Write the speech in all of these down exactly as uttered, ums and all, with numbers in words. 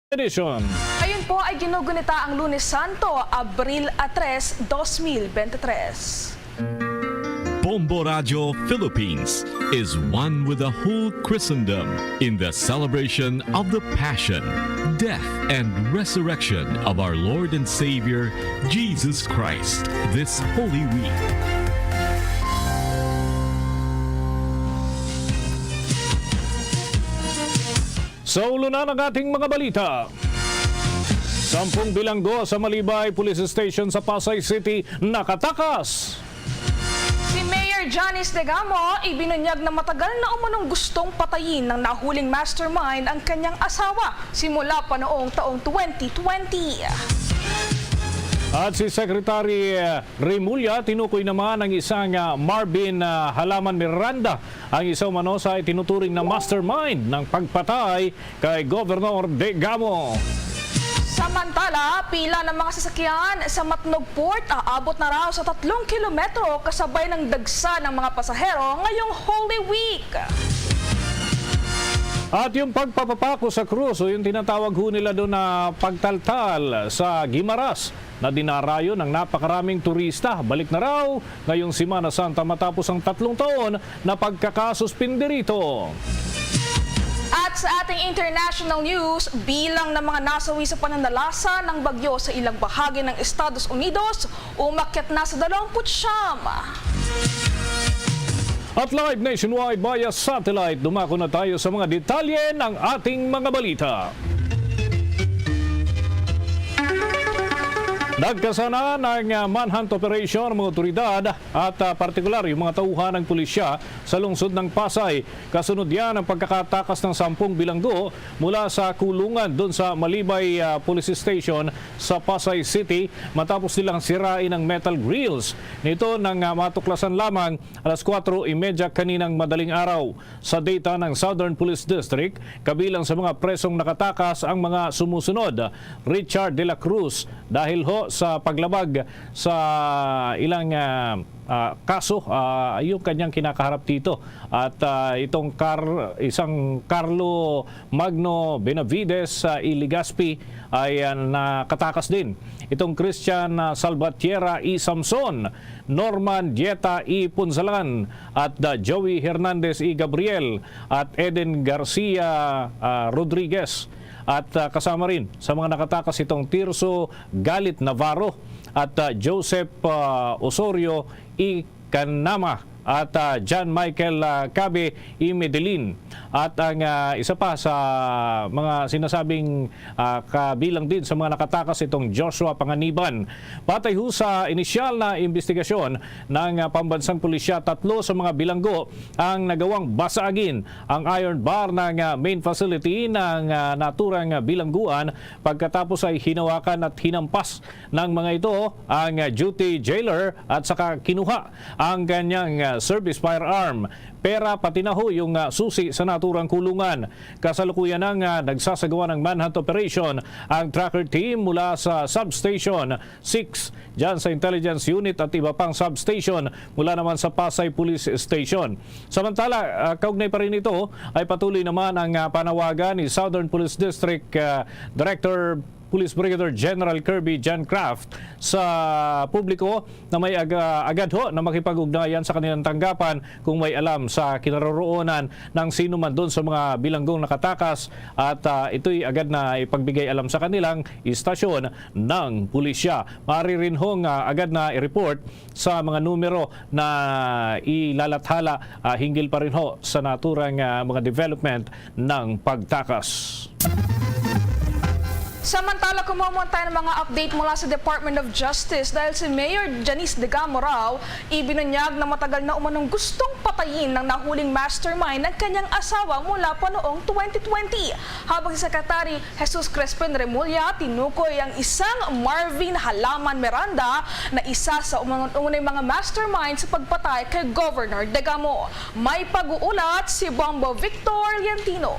Edition. Ngayon po ay ginugunita ang Lunes Santo, Abril a tres, dos mil bente tres. Bombo Radio Philippines is one with the whole Christendom in the celebration of the Passion, Death, and Resurrection of our Lord and Savior, Jesus Christ, this Holy Week. Sa ulo na ng ating mga balita. Sampung bilanggo sa Malibay Police Station sa Pasay City nakatakas. Si Mayor Janice Degamo ibinunyag na matagal na umanong gustong patayin ng nahuling mastermind ang kanyang asawa simula pa noong taong twenty twenty. At si Secretary, eh, Remulla tinukoy naman ang isang, ah, Marvin, ah, Halaman Miranda, ang isa umano sa itinuturing na mastermind ng pagpatay kay Governor Degamo. Samantala, pila ng mga sasakyan sa Matnog Port aabot na raw sa tatlong kilometro kasabay ng dagsa ng mga pasahero ngayong Holy Week. At yung pagpapapako sa krus o yung tinatawag ho nila doon na pagtaltal sa Guimaras na dinarayo ng napakaraming turista, balik na raw ngayong Semana Santa matapos ang tatlong taon na pagkakasuspindi rito. At sa ating international news, bilang ng mga nasawi sa pananalasa ng bagyo sa ilang bahagi ng Estados Unidos, umakyat na sa dalawampu't siyam. At live nationwide via satellite, dumako na tayo sa mga detalye ng ating mga balita. Nagkasana ng, ah, manhunt operation ang mga otoridad at, ah, partikular yung mga tauhan ng pulisya sa lungsod ng Pasay. Kasunod yan ang pagkakatakas ng sampung bilanggo mula sa kulungan doon sa Malibay, ah, Police Station sa Pasay City matapos nilang sirain ang metal grills nito nang, ah, matuklasan lamang alas kuwatro y media kaninang madaling araw. Sa data ng Southern Police District, kabilang sa mga presong nakatakas ang mga sumusunod: Richard de la Cruz dahil ho sa paglabag sa ilang, ah, ah, kaso, ah, yung kanyang kinakaharap dito. At, ah, itong Car-, isang Carlo Magno Benavides, ah, y Legaspi ay, ah, nakatakas din. Itong Christian, ah, Salvatierra y Samson, Norman Dieta y Punsalan, at, ah, Joey Hernandez y Gabriel, at Eden Garcia, ah, Rodriguez. At, ah, kasama rin sa mga nakatakas itong Tirso Galit Navarro at, ah, Joseph, ah, Osorio y Canama at, ah, John Michael, ah, Cabe y Medellin. At ang, ah, isa pa sa mga sinasabing, ah, kabilang din sa mga nakatakas itong Joshua Panganiban. Patay ho sa inisyal na imbestigasyon ng, ah, pambansang pulisya, tatlo sa mga bilanggo ang nagawang basagin ang iron bar ng, ah, main facility ng, ah, naturang bilangguan. Pagkatapos ay hinawakan at hinampas ng mga ito ang, ah, duty jailer at saka kinuha ang kanyang, ah, service firearm, pera, pati na ho yung, ah, susi sa naturang kulungan. Kasalukuyan nang, ah, nagsasagawa ng manhunt operation ang tracker team mula sa Substation six, dyan sa Intelligence Unit at iba pang substation mula naman sa Pasay Police Station. Samantala, ah, kaugnay pa rin ito, ay patuloy naman ang, ah, panawagan ni Southern Police District, ah, Director Police Brigadier General Kirby John Kraft sa publiko na may aga-, agad ho na makipag-ugnayan sa kanilang tanggapan kung may alam sa kinaroroonan ng sino man doon sa mga bilanggong nakatakas at, ah, ito'y agad na ipagbigay alam sa kanilang istasyon ng pulisya. Maaari rin hong, ah, agad na i-report sa mga numero na ilalathala, ah, hinggil pa rin ho sa naturang, ah, mga development ng pagtakas. Samantala, kumuha muna tayo ng mga update mula sa Department of Justice dahil si Mayor Janice Degamo raw ibinunyag na matagal na umanong gustong patayin ng nahuling mastermind ng kanyang asawa mula pa noong twenty twenty. Habang si Secretary Jesus Crispin Remulla tinukoy ang isang Marvin Halaman Miranda na isa sa umanong-unay mga mastermind sa pagpatay kay Governor Degamo. May pag-uulat si Bombo Victor Liantino.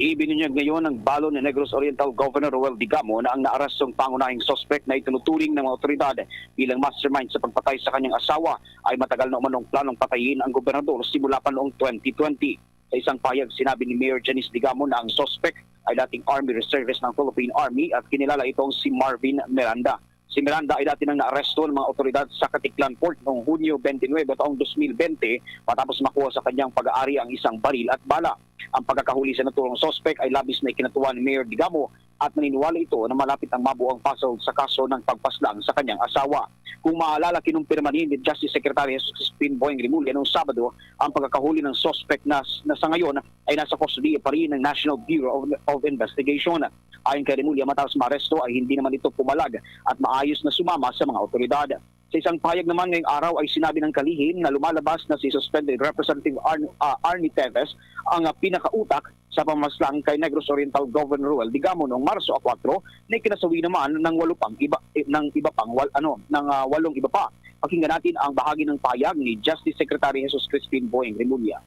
Ibinunyag ngayon ng balo ni Negros Oriental Governor Roel Degamo na ang naarestong pangunahing suspek na itinuturing ng mga otoridad bilang mastermind sa pagpatay sa kanyang asawa ay matagal na umanong planong patayin ang gobernador simula pa noong twenty twenty. Sa isang pahayag, sinabi ni Mayor Janice Digamo na ang suspect ay dating Army Reservist ng Philippine Army at kinilala itong si Marvin Miranda. Si Miranda ay dati nang naaresto ng mga otoridad sa Caticlan Port noong Hunyo twenty-nine taong twenty twenty matapos makuha sa kanyang pag-aari ang isang baril at bala. Ang pagkakahuli sa naturang suspek ay labis na ikinatuwa ni Mayor Digamo at naniniwala ito na malapit ang mabuo ang puzzle sa kaso ng pagpaslang sa kanyang asawa. Kung maalala, kinumpirma ni Justice Secretary Jesus Crispin Boying Remulla noong Sabado ang pagkakahuli ng suspek na, na sa ngayon ay nasa kustodiya pa rin ng National Bureau of, of Investigation. Ayon kay Remulla, matapos maaresto ay hindi naman ito pumalag at maayos na sumama sa mga otoridad. Sa isang pahayag naman ngayong araw ay sinabi ng kalihim na lumalabas na si Suspended Representative Arn, ah, Arnie Teves ang, ah, pinakautak sa pamamaslang kay Negros Oriental Governor Roel Digamo noong Marso kuwatro na ikinasawi naman ng walo pang iba, eh, ng iba pang wal, ano, ng, ah, walong iba pa. Pakinggan natin ang bahagi ng pahayag ni Justice Secretary Jesus Crispin Boying Remulla.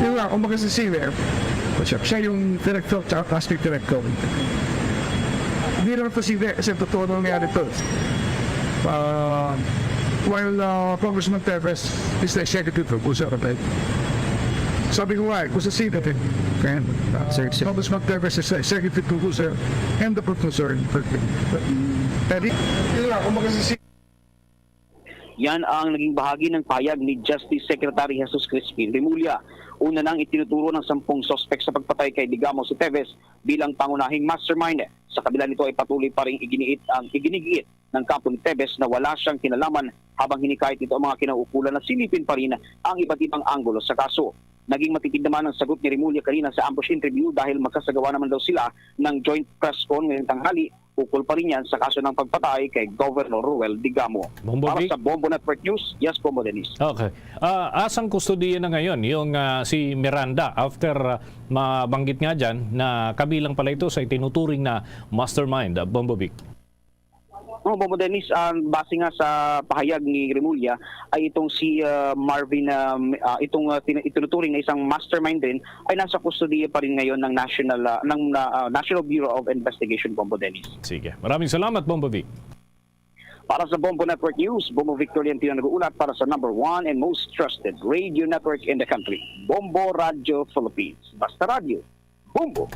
Yun nga, kumbaga si Siver, siya yung director at acting director. Hindi naman po si Siver kasi totoo na nangyari to. Ah, while uh, Congressman Teves is the executive producer of it. Sabi ko nga, eh, kung sa Siver, eh, kaya, uh, Sir, sir. Congressman Teves is the executive producer and the producer. Pero, yun nga, kumbaga si Siver, Yan ang naging bahagi ng payag ni Justice Secretary Jesus Crispin Remulla. Una nang itinuturo ng sampung suspek sa pagpatay kay Digamo si Teves bilang pangunahing mastermind. Sa kabila nito ay patuloy pa ring iginiit ang iginigiit ng kampo ni Teves na wala siyang kinalaman habang hinikayat nito ang mga kinauukulan na silipin pa rin ang iba't ibang anggulo sa kaso. Naging matipid naman ang sagot ni Remulla kanina sa ambush interview dahil magsasagawa naman daw sila ng joint press con ngayong tanghali ukol pa rin yan sa kaso ng pagpatay kay Governor Roel Digamo. Bombo Para Vic? Sa Bombo Network News, yes, Bombo Dennis. Okay. Ah, asang kustodiya na ngayon yung ah, si Miranda after ah, mabanggit nga dyan na kabilang pala ito sa itinuturing na mastermind, ah, Bombo Vic? Oh, Bombo Dennis, ah, base nga sa pahayag ni Remulla, ay itong si ah, Marvin, ah, ah, itong ah, tin- itinuturing na isang mastermind din, ay nasa kustodiya pa rin ngayon ng National ah, ng ah, National Bureau of Investigation, Bombo Dennis. Sige. Maraming salamat, Bombo Vic. Para sa Bombo Network News, Bombo Victor Liantino nag-uulat para sa number one and most trusted radio network in the country, Bombo Radio Philippines. Basta radyo, Bombo!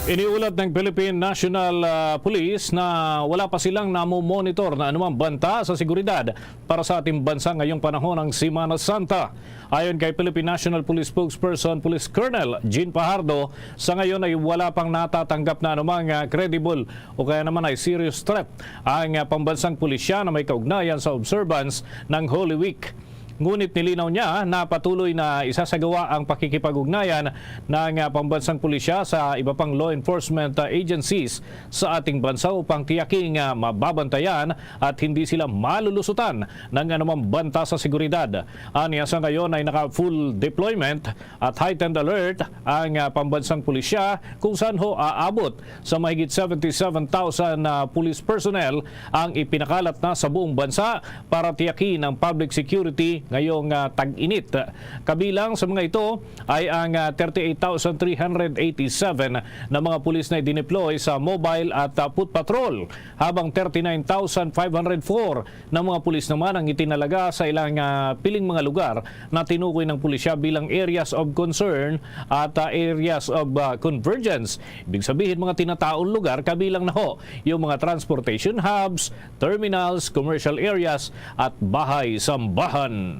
Iniulat ng Philippine National ah, Police na wala pa silang namomonitor na anumang banta sa seguridad para sa ating bansa ngayong panahon ng Semana Santa. Ayon kay Philippine National Police Spokesperson Police Colonel Jean Pajardo, sa ngayon ay wala pang natatanggap na anumang ah, credible o kaya naman ay serious threat ang ah, pambansang pulisya na may kaugnayan sa observance ng Holy Week. Ngunit nilinaw niya na patuloy na isasagawa ang pakikipag-ugnayan ng ah, pambansang pulisya sa iba pang law enforcement ah, agencies sa ating bansa upang tiyaking ah, mababantayan at hindi sila malulusutan ng anumang banta sa seguridad. Anya sa ngayon ay naka-full deployment at heightened alert ang ah, pambansang pulisya kung saan ho aabot sa mahigit seventy-seven thousand na police personnel ang ipinakalat na sa buong bansa para tiyakin ang public security ngayong ah, tag-init. Kabilang sa mga ito ay ang ah, thirty-eight thousand three hundred eighty-seven na mga pulis na idineploy sa mobile at ah, foot patrol, habang thirty-nine thousand five hundred four na mga pulis naman ang itinalaga sa ilang ah, piling mga lugar na tinukoy ng pulisya bilang areas of concern at ah, areas of ah, convergence. Ibig sabihin, mga tinataong lugar kabilang na ho yung mga transportation hubs, terminals, commercial areas at bahay-sambahan.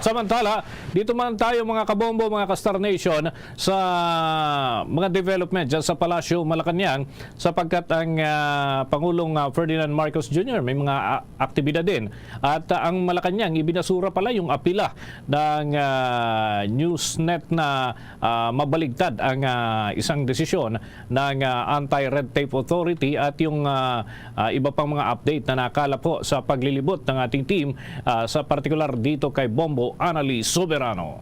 Samantala, dito man tayo, mga kabombo, mga ka-Star Nation, sa mga development dyan sa Palasyo Malacañang, sapagkat ang ah, Pangulong ah, Ferdinand Marcos Junior may mga ah, aktibidad din. At ah, ang Malacañang, ibinasura pala yung apila ng ah, Newsnet na ah, mabaligtad ang ah, isang desisyon ng ah, Anti-Red Tape Authority at yung ah, ah, iba pang mga update na nakalap ho sa paglilibot ng ating team, ah, sa partikular dito kay Bombo Anali Soberano.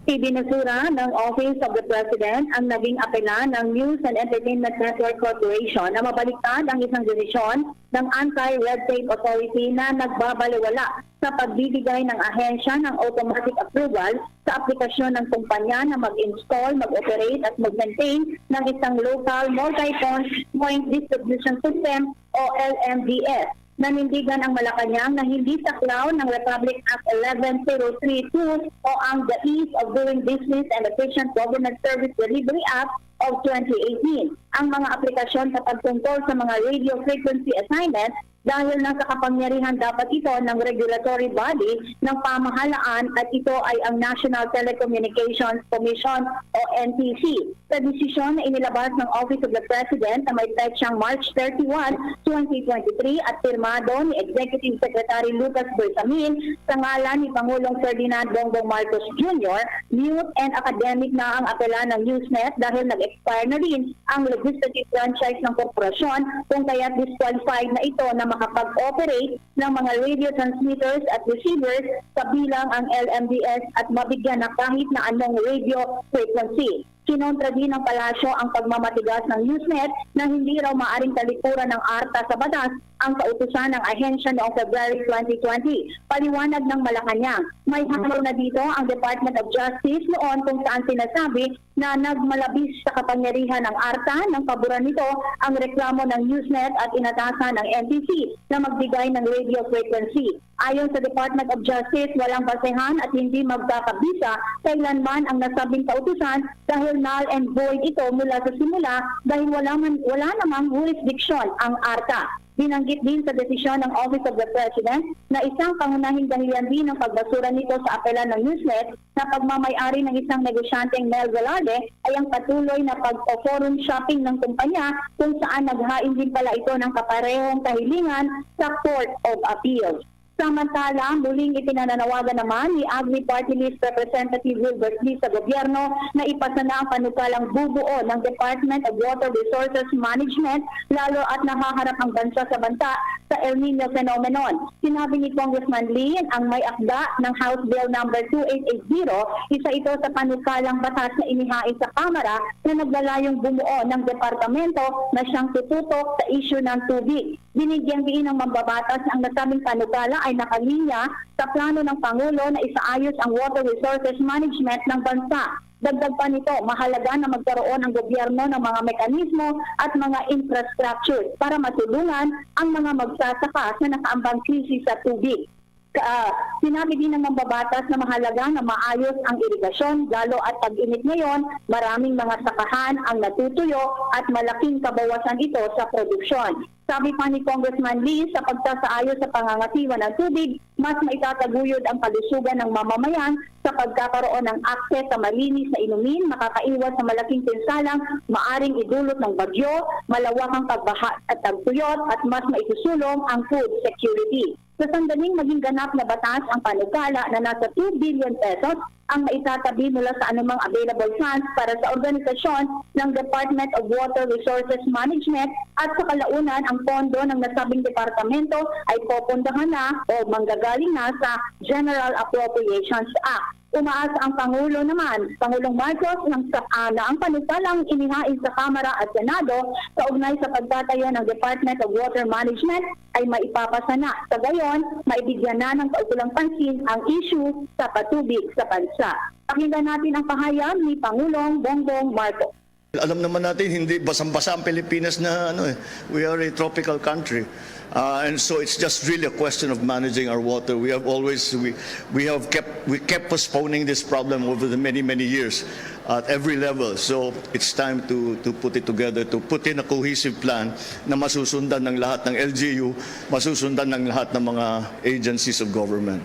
Ibinasura ng Office of the President ang naging apela ng News and Entertainment Network Corporation na mabaliktad ang isang desisyon ng Anti-Red Tape Authority na nagbabaliwala sa pagbibigay ng ahensya ng automatic approval sa aplikasyon ng kumpanya na mag-install, mag-operate at mag-maintain ng isang local multi-point distribution system o L M D S. Nanindigan ang Malacañang na hindi saklaw ng Republic Act eleven zero three two o ang The Ease of Doing Business and Efficient Government Service Delivery Act of twenty eighteen ang mga aplikasyon sa pagtungkol sa mga radio frequency assignment dahil nasa kapangyarihan dapat ito ng regulatory body ng pamahalaan at ito ay ang National Telecommunications Commission o N T C. Sa desisyon na inilabas ng Office of the President na may petsang March thirty-one, twenty twenty-three at pirmado ni Executive Secretary Lucas Bersamin sa ngalan ni Pangulong Ferdinand Bongbong Marcos Junior, mute and academic na ang apela ng Usenet dahil nag-expire na rin ang legislative franchise ng korporasyon, kung kaya't disqualified na ito na makapag-operate ng mga radio transmitters at receivers kabilang ang L M D S at mabigyan na kahit na anong radio frequency. Kinontra din ng Palasyo ang pagmamatigas ng Usenet na hindi raw maaring talikuran ng ARTA sa batas ang kautusan ng ahensya noong February twenty twenty. Paliwanag ng Malacañang, may hamon na dito ang Department of Justice noon kung saan sinasabi na nagmalabis sa kapangyarihan ng ARTA nang paboran nito ang reklamo ng Usenet at inatasan ang N T C na magbigay ng radio frequency. Ayon sa Department of Justice, walang basehan at hindi magkakabisa kailanman ang nasabing kautusan dahil null and void ito mula sa simula dahil wala man, wala namang jurisdiction ang ARTA. Binanggit din sa desisyon ng Office of the President na isang pangunahing dahilan din ng pagbasura nito sa apela ng Usenet na pagmamay-ari ng isang negosyanteng Mel Velarde ay ang patuloy na pagpo-forum shopping ng kumpanya kung saan naghain din pala ito ng kaparehong kahilingan sa Court of Appeals. Samantala, muling ipinananawagan naman ni Agri Party List Representative Wilbert Lee sa gobyerno na ipasa na ang panukalang bubuo ng Department of Water Resources Management, lalo at nahaharap ang bansa sa banta sa El Nino phenomenon. Sinabi ni Congressman Lee, ang may akda ng House Bill Number two eight eight zero, isa ito sa panukalang batas na inihain sa Kamara na naglalayong bumuo ng departamento na siyang tututok sa isyu ng tubig. Binigyang diin ng mambabatas na ang nasabing panukala ay nakalinya sa plano ng Pangulo na isaayos ang water resources management ng bansa. Dagdag pa nito, mahalaga na magkaroon ang gobyerno ng mga mekanismo at mga infrastructure para matulungan ang mga magsasaka sa nakaambang krisis sa tubig. Ka-, ah, sinabi din ng mambabatas na mahalaga na maayos ang irigasyon, lalo at tag-init ngayon, maraming mga sakahan ang natutuyo at malaking kabawasan ito sa produksyon. Sabi pa ni Congressman Lee, sa pagsasaayos sa pangangasiwa ng tubig, mas maitataguyod ang kalusugan ng mamamayan sa pagkakaroon ng akses sa malinis na inumin, makakaiwas sa malaking pinsalang maaring idulot ng bagyo, malawakang pagbaha at tagtuyot, at mas maisusulong ang food security. Sa sandaling maging ganap na batas ang panukala na nasa two billion pesos ang maitatabi mula sa anumang available funds para sa organisasyon ng Department of Water Resources Management at sa kalaunan ang pondo ng nasabing departamento ay popondahan na o manggagaling na sa General Appropriations Act. Umaasa ang Pangulo naman, Pangulong Marcos, nang saka na ang panukalang inihain sa Kamara at Senado kaugnay sa pagtatayo ng Department of Water Management ay maipapasa na. Sa gayon, maibigyan na ng kaukulang pansin ang issue sa patubig sa bansa. Pakinggan natin ang pahayag ni Pangulong Bongbong Marcos. Alam naman natin, hindi basang-basa ang Pilipinas na ano eh. We are a tropical country. Uh, and so it's just really a question of managing our water. We have always, we, we have kept, we kept postponing this problem over the many, many years at every level. So it's time to, to put it together, to put in a cohesive plan na masusundan ng lahat ng L G U, masusundan ng lahat ng mga agencies of government.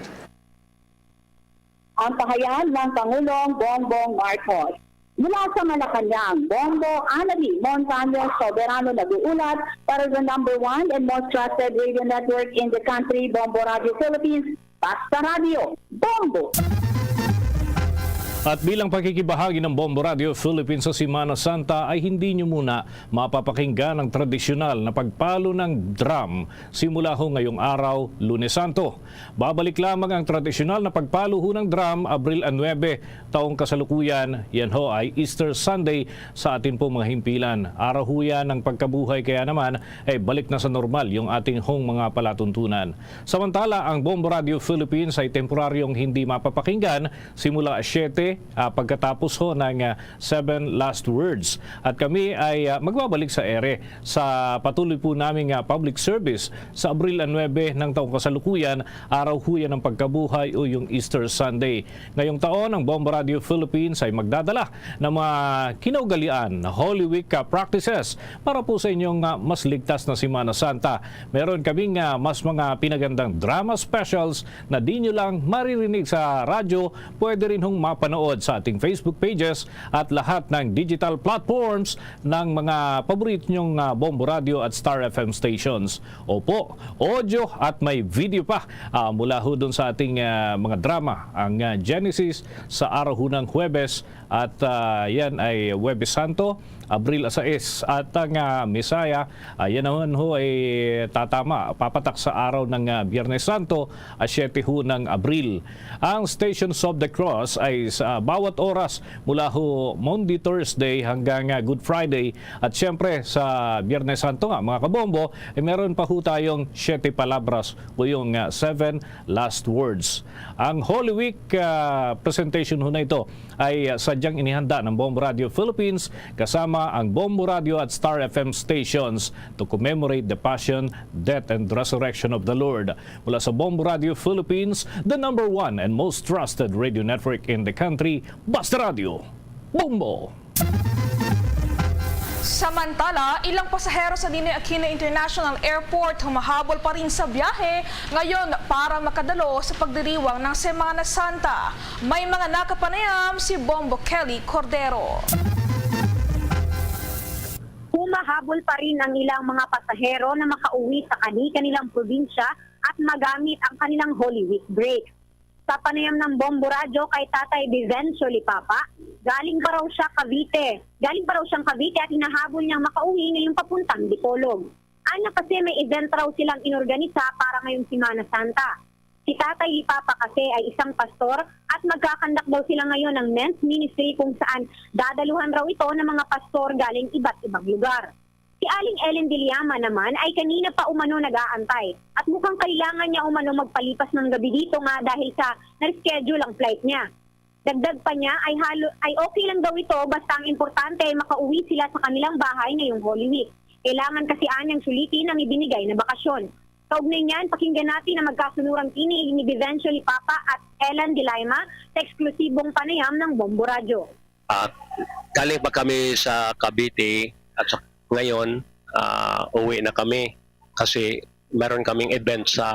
Ang pahayag ng Pangulong Bongbong Marcos. Mula sa Malacañang, Bombo Anali Montaño Soberano nag-uulat para sa number one and most trusted radio network in the country, Bombo Radio Philippines, Basta Radio, Bombo! At bilang pakikibahagi ng Bombo Radio Philippines sa Semana Santa ay hindi nyo muna mapapakinggan ang tradisyonal na pagpalo ng drum simula ho ngayong araw, Lunes Santo. Babalik lamang ang tradisyonal na pagpalo ho ng drum, Abril a nuebe, taong kasalukuyan. Yan ho ay Easter Sunday sa atin pong mga himpilan. Araw ho yan ng pagkabuhay, kaya naman ay balik na sa normal yung ating hong mga palatuntunan. Samantala, ang Bombo Radio Philippines ay temporaryong hindi mapapakinggan simula siyete ah, pagkatapos ho ng, ah, seven last words. At kami ay, ah, magbabalik sa ere sa patuloy po naming, ah, public service sa Abril nuebe ng taong kasalukuyan, araw ho yan ng pagkabuhay o yung Easter Sunday. Ngayong taon, ang Bombo Radio Philippines ay magdadala ng mga kinaugalian, Holy Week, ah, practices para po sa inyong, ah, mas ligtas na Semana Santa. Meron kaming, ah, mas mga pinagandang drama specials na di nyo lang maririnig sa radyo, pwede rin hong mapanood sa ating Facebook pages at lahat ng digital platforms ng mga paborito nyong, ah, Bombo Radio at Star F M stations. Opo, audio at may video pa, ah, mula ho dun sa ating, ah, mga drama, ang, ah, Genesis sa araw ho ng Huwebes at, ah, yan ay Huwebes Santo, Abril sais. At ang, ah, Misaya, ah, yan naman ho ay tatama, papatak sa araw ng, ah, Biyernes Santo, ah, siyete ho ng Abril. Ang Stations of the Cross ay sa bawat oras mula ho Maundy Thursday hanggang, ah, Good Friday. At siyempre, sa Biyernes Santo nga, mga kabombo, ay meron pa ho tayong Siete Palabras o yung, ah, Seven Last Words. Ang Holy Week, ah, presentation ho na ito ay, ah, sadyang inihanda ng Bombo Radio Philippines kasama ang Bombo Radio at Star F M stations to commemorate the Passion, Death, and Resurrection of the Lord. Mula sa Bombo Radio Philippines, the number one and most trusted radio network in the country, Basta Radio, Bombo! Samantala, ilang pasahero sa Ninoy Aquino International Airport humahabol pa rin sa biyahe ngayon para makadalo sa pagdiriwang ng Semana Santa. May mga nakapanayam si Bombo Kelly Cordero. Humahabol pa rin ang ilang mga pasahero na makauwi sa kani-kanilang probinsya at magamit ang kanilang Holy Week break. Sa panayam ng Bombo Radyo kay Tatay Vivencio Lipapa, galing pa raw siya Cavite. Galing pa raw siyang Cavite at hinahabol niyang makauwi ngayong papuntang Dipolog. Anya kasi may event raw silang inorganisa para ngayong Semana Santa. Si Tatay Lipapa kasi ay isang pastor at magkakandak daw sila ngayon ng men's ministry kung saan dadaluhan raw ito ng mga pastor galing iba't ibang lugar. Si Aling Ellen Villama naman ay kanina pa umano nag-aantay at mukhang kailangan niya umano magpalipas ng gabi dito nga dahil sa na-reschedule ang flight niya. Dagdag pa niya ay halo, ay okay lang daw ito basta ang importante ay makauwi sila sa kanilang bahay ngayong Holy Week. Kailangan kasi anyang sulitin ang ibinigay na bakasyon. Kaugnay niyan, pakinggan natin ang magkasunurang tinig ni Vivencio Lipapa at Ellen Dilaima sa eksklusibong panayam ng Bombo Radyo. Ah, galing pa kami sa Cavite at sa, ngayon, ah, uwi na kami kasi meron kaming event sa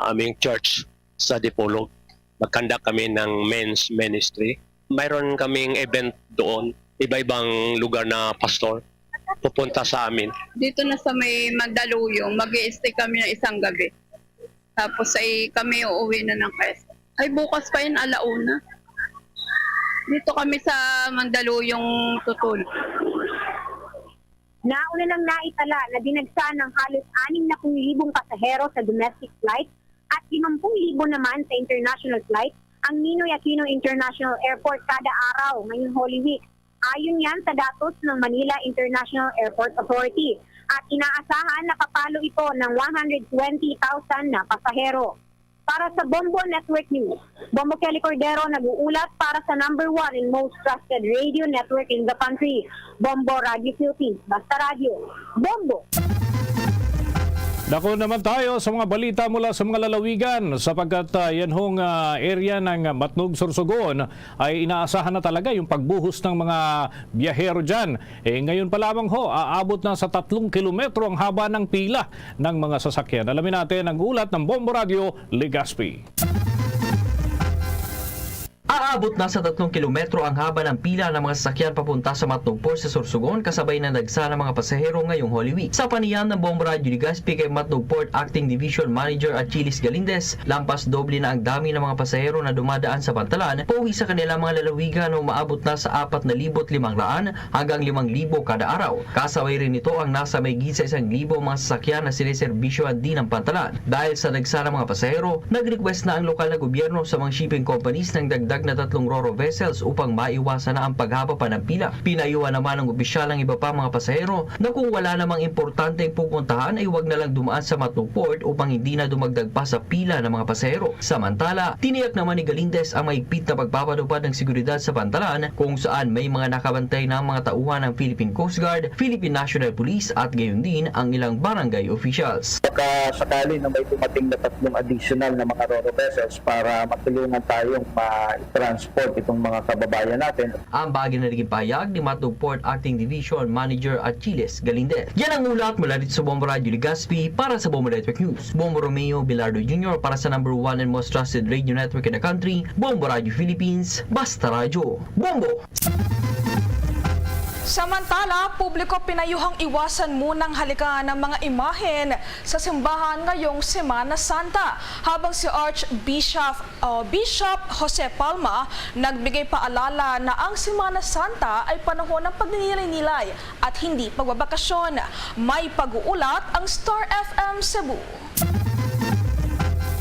aming church sa Dipolog. Mag-conduct kami ng men's ministry. Mayroon kaming event doon, iba-ibang lugar na pastor pupunta sa amin. Dito na sa may Mandaluyong, mag-i-stay kami ng isang gabi. Tapos ay kami uuwi na ng Quezon. Ay, bukas pa yun, ala una. Dito kami sa Mandaluyong tutulog. Nauna nang naitala na dinagsa ng halos anim na pung libong pasahero sa domestic flight at limang pung libo naman sa international flight ang Ninoy Aquino International Airport kada araw ngayong Holy Week. Ayon yan sa datos ng Manila International Airport Authority at inaasahan na papalo ito ng one hundred twenty thousand na pasahero. Para sa Bombo Network News, Bombo Kelly Cordero nag-uulat para sa number one and most trusted radio network in the country, Bombo Radio Philippines, Basta Radio, Bombo! Dako naman tayo sa mga balita mula sa mga lalawigan, sapagkat, ah, yan hong, ah, area ng Matnog, Sorsogon ay inaasahan na talaga yung pagbuhos ng mga biyahero dyan. Eh, ngayon pa lamang ho, aabot na sa tatlong kilometro ang haba ng pila ng mga sasakyan. Alamin natin ang ulat ng Bombo Radio, Legazpi. Aabot na sa tatlong kilometro ang haba ng pila ng mga sasakyan papunta sa Matnog Port sa Sorsogon, kasabay ng dagsa ng mga pasahero ngayong Holy Week. Sa panayam ng Bombo Radio Legazpi kay Matnog Port Acting Division Manager Achilles Galindez, lampas doble na ang dami ng mga pasahero na dumadaan sa pantalan pauwi sa kanilang mga lalawigan na umaabot na sa apat na libo limang raan hanggang limang libo kada araw. Kasabay rin nito ang nasa mahigit sa isang libo mga sasakyan na siniserbisyohan din ng pantalan. Dahil sa dagsa ng mga pasahero, nag-request na ang lokal na gobyerno sa mga shipping companies ng dagdag na tatlong Ro-Ro vessels upang maiwasan na ang paghaba pa ng pila. Pinayuhan naman ng opisyal ang iba pa mga pasahero na kung wala namang importanteng pupuntahan ay huwag na lang dumaan sa Matug Port upang hindi na dumagdag pa sa pila ng mga pasahero. Samantala, tiniyak naman ni Galindez ang mahigpit na pagpapatupad ng seguridad sa pantalan kung saan may mga nakabantay na mga tauhan ng Philippine Coast Guard, Philippine National Police at gayon din ang ilang barangay officials. Baka sakali na may dumating na tatlong additional na mga Ro-Ro vessels para matulungan tayong ma-transport itong mga kababayan natin. Ang bahagi na naging pahayag ni Matug Port Acting Division Manager Achilles Galindez. Yan ang ulat mula dito sa Bombo Radyo Legazpi para sa Bombo Network News. Bombo Romeo Bilardo Junior para sa number one and most trusted radio network in the country, Bombo Radyo Philippines, Basta Radyo. Bombo! Samantala, publiko pinayuhang iwasan munang halikan ang mga imahen sa simbahan ngayong Semana Santa, habang si Archbishop, uh, Bishop Jose Palma nagbigay paalala na ang Semana Santa ay panahon ng pagninilay-nilay at hindi pagbabakasyon. May pag-uulat ang Star F M Cebu.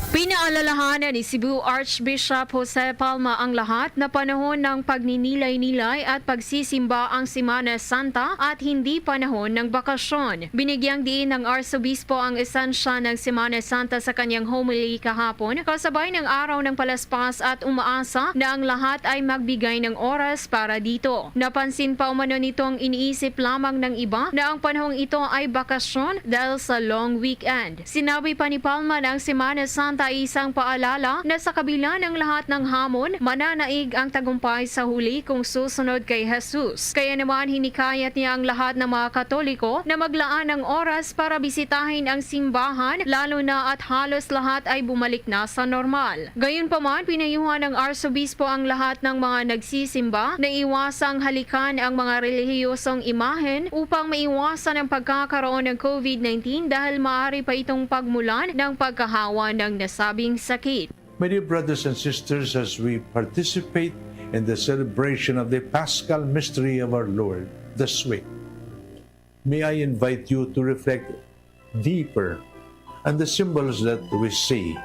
Pinaalalahanan ni Cebu Archbishop Jose Palma ang lahat na panahon ng pagninilay-nilay at pagsisimba ang Semana Santa at hindi panahon ng bakasyon. Binigyang diin ng Arsobispo ang esensya ng Semana Santa sa kanyang homily kahapon, kasabay ng Araw ng Palaspas, at umaasa na ang lahat ay magbigay ng oras para dito. Napansin pa umano nito ang iniisip lamang ng iba na ang panahong ito ay bakasyon dahil sa long weekend. Sinabi pa ni Palma na ang Semana Santa ay isang paalala na sa kabila ng lahat ng hamon, mananaig ang tagumpay sa huli kung susunod kay Jesus. Kaya naman, hinikayat niya ang lahat ng mga Katoliko na maglaan ng oras para bisitahin ang simbahan, lalo na at halos lahat ay bumalik na sa normal. Gayunpaman, pinayuhan ng Arsobispo ang lahat ng mga nagsisimba na iwasang halikan ang mga relihiyosong imahen upang maiwasan ang pagkakaroon ng COVID nineteen, dahil maaari pa itong pagmulan ng pagkahawa ng nasabing sakit. My dear brothers and sisters, as we participate in the celebration of the Paschal mystery of our Lord this week, may I invite you to reflect deeper on the symbols that we see,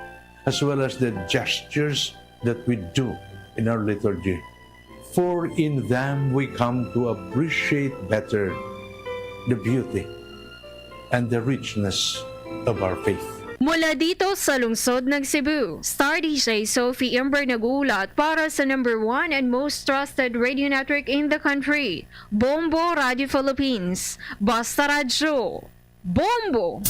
as well as the gestures that we do in our liturgy. For in them we come to appreciate better the beauty and the richness of our faith. Mula dito sa lungsod ng Cebu, Star D J Sophie Ember nag-uulat para sa number one and most trusted radio network in the country, Bombo Radio Philippines. Basta Radyo, Bombo!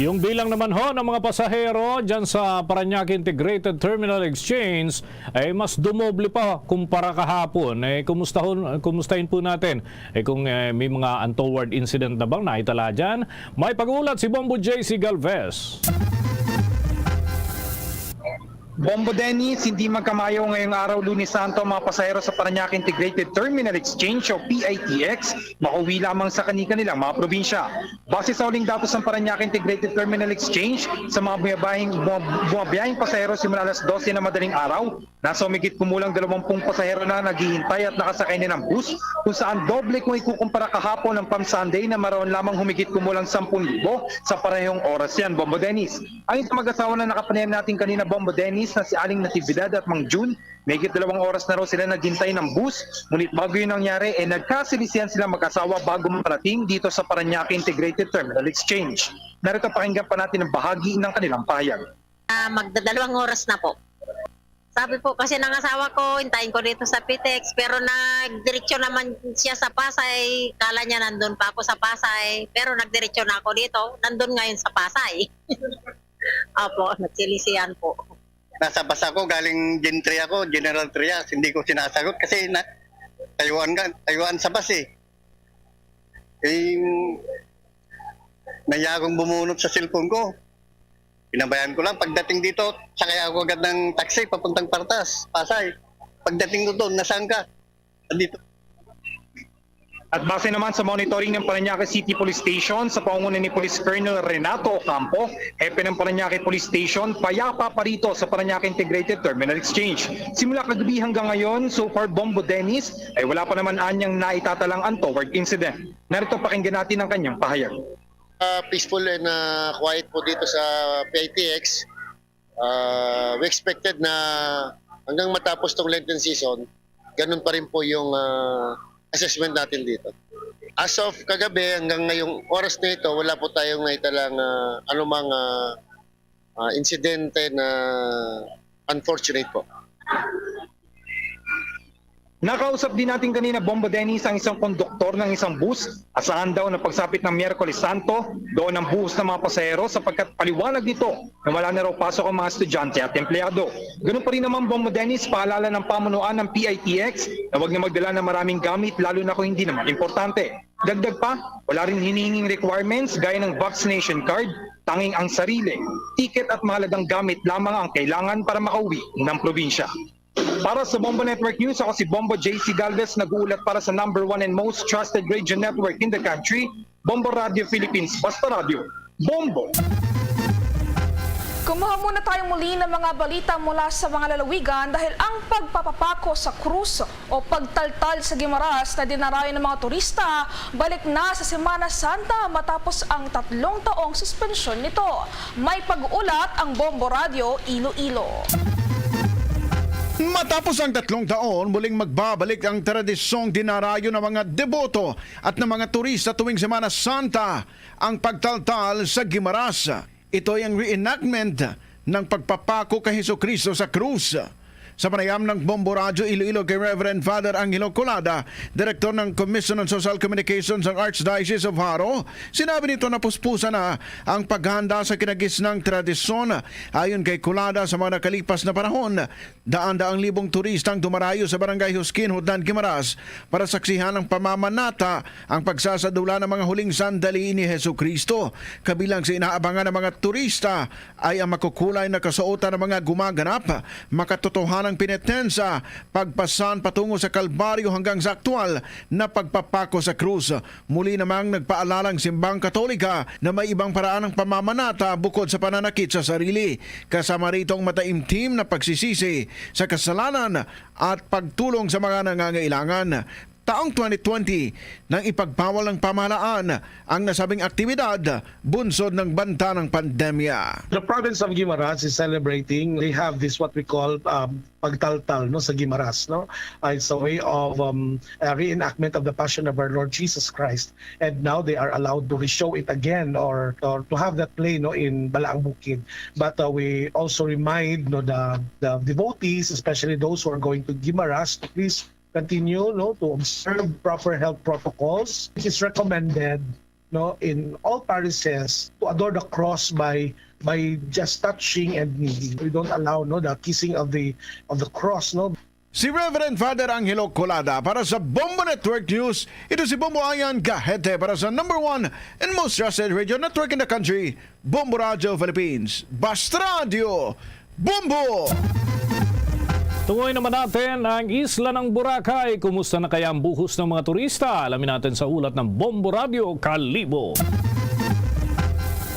Yung bilang naman ho ng mga pasahero dyan sa Parañaque Integrated Terminal Exchange ay mas dumoble pa kumpara kahapon. Eh, kumustahon, kumustahin po natin, eh, kung, eh, may mga untoward incident na bang naitala dyan. May pag-uulat si Bombo J C Galvez. Bombo Dennis, hindi magkamayo ngayong araw, Lunes Santo, ang mga pasahero sa Parañaque Integrated Terminal Exchange o P I T X, makauwi lamang sa kani-kanilang mga probinsya. Base sa huling datos ng Parañaque Integrated Terminal Exchange, sa mga bumabahing, bumab-, bumabiyahing pasahero simula alas dose ng madaling araw, nasa humigit kumulang dalawampung pasahero na naghihintay at nakasakay na ng bus, kung saan doble kung ikukumpara kahapon ang Palm Sunday na maraon lamang humigit kumulang sampung libo sa parehong oras yan, Bombo Dennis. Ang isang mag-asawa na nakapanayam natin kanina, Bombo Dennis, na si Aling Natividad at Mang Jun, mahigit dalawang oras na raw sila naghintay ng bus, ngunit bago yun nangyari, eh, nagkasilisihan sila mag-asawa bago makarating dito sa Parañaque Integrated Terminal Exchange. Narito, pakinggan pa natin ang bahagi ng kanilang pahayag. Ah, magdadalawang oras na po. Sabi po kasi ng asawa ko, hintayin ko dito sa P T X, pero nagdiretso naman siya sa Pasay. Kala niya nandun pa ako sa Pasay, pero nagdiretso na ako dito. Nandun ngayon sa Pasay. Opo, nagsilisihan po. Nasa bus ako, galing Gen three ako, General Trias. Hindi ko sinasagot kasi na, tayuan ka, tayuan sa bus eh. Eh, nahiya akong bumunot sa cellphone ko. Pinabayaan ko lang. Pagdating dito, sakay ako agad ng taxi papuntang Partas, Pasay. Pagdating ko doon, nasaan ka? Andito. At base naman sa monitoring ng Parañaque City Police Station sa pangunguna ni Police Colonel Renato Ocampo, hepe ng Parañaque Police Station, payapa pa rito sa Parañaque Integrated Terminal Exchange. Simula kagabi hanggang ngayon, so far, Bombo Dennis, ay wala pa naman anyang naitatalang untoward incident. Narito, pakinggan natin ang kanyang pahayag. Ah, peaceful and, ah, quiet po dito sa P I T X. Ah, we expected na Hanggang matapos tong Lenten season, ganun pa rin po yung, ah, assessment natin dito. As of kagabi, hanggang ngayong oras na ito, wala po tayong naitalang, ah, anumang, ah, ah, insidente na unfortunate po. Nakausap din natin kanina, Bombo Dennis, ang isang konduktor ng isang bus. Asahan daw na pagsapit ng Miyerkules Santo, doon ang buhos ng mga pasahero sapagkat paliwanag nito na wala na raw pasok ang mga estudyante at empleyado. Ganun pa rin naman, Bombo Dennis, paalala ng pamunuan ng P I T X na huwag na magdala ng maraming gamit, lalo na kung hindi naman importante. Dagdag pa, wala rin hinihinging requirements gaya ng vaccination card, tanging ang sarili, ticket at mahalagang gamit lamang ang kailangan para makauwi ng probinsya. Para sa Bombo Network News, ako si Bombo J C Galvez, nag-uulat para sa number one and most trusted radio network in the country, Bombo Radio Philippines, Basta Radio, Bombo! Kumuha muna tayo muli ng mga balita mula sa mga lalawigan dahil ang pagpapapako sa krus o pagtaltal sa Guimaras na dinarayo ng mga turista balik na sa Semana Santa matapos ang tatlong taong suspensyon nito. May pag-ulat ang Bombo Radio Iloilo. Matapos ang tatlong taon, muling magbabalik ang tradisyong dinarayo ng mga deboto at ng mga turista tuwing Semana Santa, ang pagtaltal sa Guimaras. Ito ay ang reenactment ng pagpapako kay Jesucristo sa krus. Sa panayam ng Bombo Radyo Iloilo kay Reverend Father Angelo Colada, Direktor ng Commission on Social Communications ng Archdiocese of Jaro, sinabi nito na puspusan na ang paghanda sa kinagisnang tradisyon. Ayon kay Colada, sa mga nakalipas na panahon, daan-daang libong turista ang dumarayo sa Barangay Josquin, Hudlan, Guimaras para saksihan ang pamamanata, ang pagsasadula ng mga huling sandali ni Jesucristo. Kabilang sa inaabangan ng mga turista ay ang makukulay na kasuotan ng mga gumaganap, makatotohanang penitensya, pagpasan patungo sa Kalbaryo hanggang sa aktual na pagpapako sa krus. Muli namang nagpaalala ang simbang Katolika na may ibang paraan ng pamamanata bukod sa pananakit sa sarili, kasama rito ang mataimtim na pagsisisi sa kasalanan at pagtulong sa mga nangangailangan. Taong twenty twenty nang ipagbawal ng pamahalaan ang nasabing aktibidad bunsod ng banta ng pandemya. The province of Guimaras is celebrating. They have this what we call um, pagtaltal, no, sa Guimaras, no. Uh, it's a way of um, a reenactment of the Passion of our Lord Jesus Christ, and now they are allowed to reshow it again or or to have that play, no, in Balaang Bukid. But uh, we also remind, no, the the devotees, especially those who are going to Guimaras, to please continue, no, to observe proper health protocols. It is recommended, no, in all parishes to adore the cross by by just touching and kneeling. We don't allow, no, the kissing of the of the cross, no. Si Reverend Father Angelo Colada para sa Bombo Network News. Ito si Bombo Ayan Gahete para sa number one and most trusted radio network in the country, Bombo Radio Philippines. Basta Radio, Bombo! Tungoy naman natin ang isla ng Boracay. Kumusta na kaya ang buhos ng mga turista? Alamin natin sa ulat ng Bombo Radio Kalibo.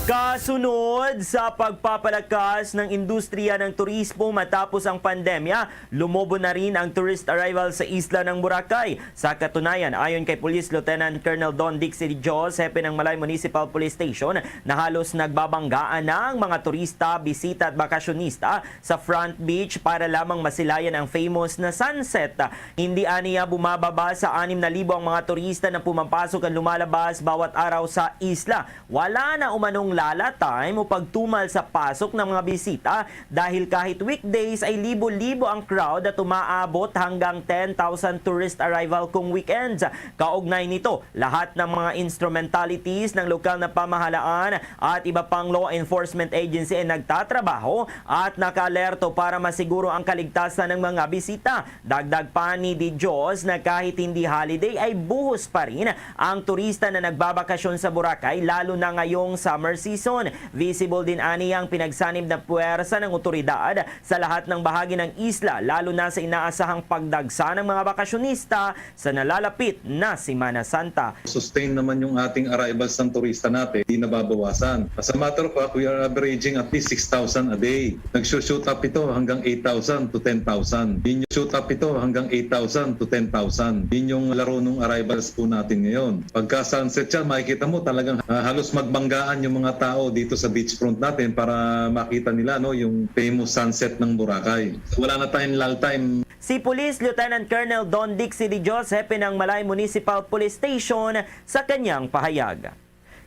Kasunod sa pagpapalakas ng industriya ng turismo matapos ang pandemya, lumobo na rin ang tourist arrival sa isla ng Boracay. Sa katunayan, ayon kay Police Lieutenant Colonel Don Dixie Dios, hepe ng Malay Municipal Police Station, na halos nagbabanggaan na ang mga turista, bisita at bakasyonista sa Front Beach para lamang masilayan ang famous na sunset. Hindi aniya bumababa sa anim na libo ang mga turista na pumapasok at lumalabas bawat araw sa isla. Wala na umanong lala time o pagtumal sa pasok ng mga bisita dahil kahit weekdays ay libo-libo ang crowd at umaabot hanggang ten thousand tourist arrival kung weekends. Kaugnay nito, lahat ng mga instrumentalities ng lokal na pamahalaan at iba pang law enforcement agency ay nagtatrabaho at nakaalerto para masiguro ang kaligtasan ng mga bisita. Dagdag pa ni Di Dios na kahit hindi holiday ay buhos pa rin ang turista na nagbabakasyon sa Boracay, lalo na ngayong summer season. Visible din ani ang pinagsanib na puwersa ng otoridad sa lahat ng bahagi ng isla, lalo na sa inaasahang pagdagsa ng mga bakasyonista sa nalalapit na Semana Santa. Sustain naman yung ating arrivals ng turista natin, di nababawasan. As a matter of fact, we are averaging at least six thousand a day. Nagsushoot up ito hanggang eight thousand to ten thousand. Yun yung shoot up ito hanggang eight thousand to ten thousand. Yun yung laro ng arrivals po natin ngayon. Pagka sunset siya, makikita mo talagang ah, halos magbanggaan yung mga tao dito sa beachfront natin para makita nila, no, yung famous sunset ng Boracay. Wala na tayong lull time. Si Police Lieutenant Colonel Don Dixie De Dios, hepe ng Malay Municipal Police Station, sa kanyang pahayag.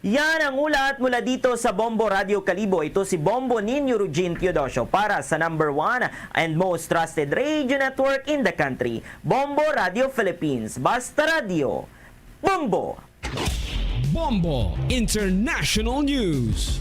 Yan ang ulat mula dito sa Bombo Radio Kalibo. Ito si Bombo Ninyo Rugin Teodosio para sa number one and most trusted radio network in the country, Bombo Radio Philippines. Basta Radio, Bombo! Bombo International News.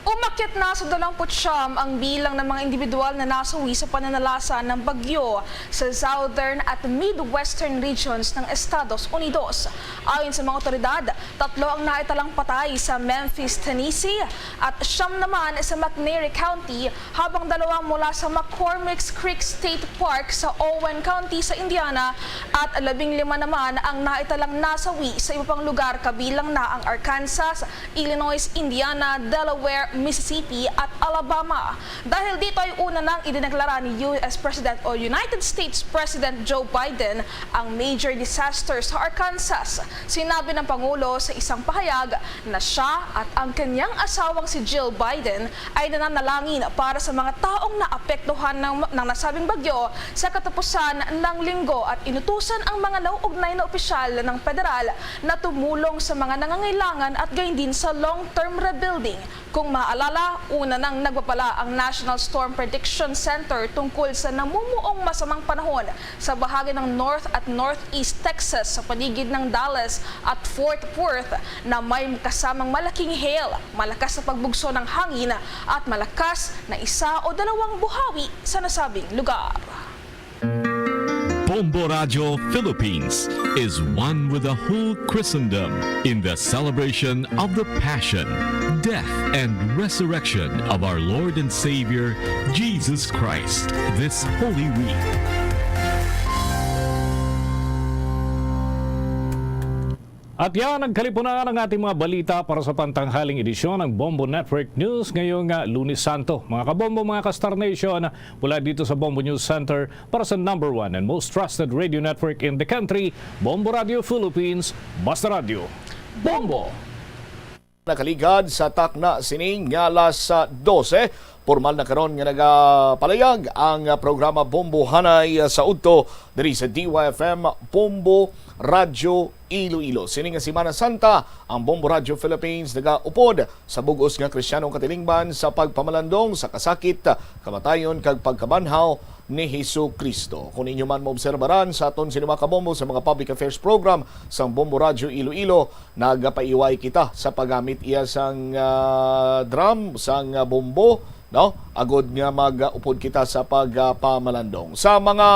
Umakyat na sa dalawampu't siyam ang bilang ng mga individual na nasawi sa pananalasa ng bagyo sa southern at midwestern regions ng Estados Unidos. Ayon sa mga otoridad, tatlo ang naitalang patay sa Memphis, Tennessee, at siyam naman sa McNairy County, habang dalawa mula sa McCormick's Creek State Park sa Owen County sa Indiana, at labing lima naman ang naitalang nasawi sa iba pang lugar, kabilang na ang Arkansas, Illinois, Indiana, Delaware, Mississippi, at Alabama. Dahil dito ay una nang idineklara ni U S President o United States President Joe Biden ang major disaster sa Arkansas. Sinabi ng Pangulo sa isang pahayag na siya at ang kanyang asawang si Jill Biden ay nananalangin para sa mga taong naapektuhan ng, ng nasabing bagyo sa katapusan ng linggo at inutusan ang mga nauugnay na opisyal ng federal na tumulong sa mga nangangailangan at gayon din sa long-term rebuilding. Kung maalala, una nang nagpapala ang National Storm Prediction Center tungkol sa namumuong masamang panahon sa bahagi ng North at Northeast Texas sa paligid ng Dallas at Fort Worth na may kasamang malaking hail, malakas na pagbugso ng hangin at malakas na isa o dalawang buhawi sa nasabing lugar. Bombo Radio Philippines is one with the whole Christendom in the celebration of the Passion, Death, and Resurrection of our Lord and Savior, Jesus Christ, this Holy Week. At yan ang kalipunan ng ating mga balita para sa pantanghaling edisyon ng Bombo Network News ngayong, ah, Lunes Santo. Mga kabombo, mga ka-Star Nation, mula dito sa Bombo News Center para sa number one and most trusted radio network in the country, Bombo Radio Philippines, Basta Radio. Bombo! Nakaligad sa takna sining nga alas, ah, dose. Pormal na karon nga nagapalayag ang, ah, programa Bombohanay, ah, sa udto diri sa D Y F M Bombo Radyo Iloilo. Sini nga Semana Santa, ang Bombo Radyo Philippines nagaupod sa bug-os nga Kristiyanong katilingban sa pagpamalandong sa kasakit, kamatayon, kag pagkabanhaw ni Jesu-Cristo. Kung inyo man maobserbaran sa aton sini, mga kabombo, sa mga public affairs program sang Bombo Radyo Iloilo, nagapaiway kita sa paggamit iya sang, ah, drum, sang, ah, bombo, no? Agod nga mag-upod kita sa pagpamalandong. Sa mga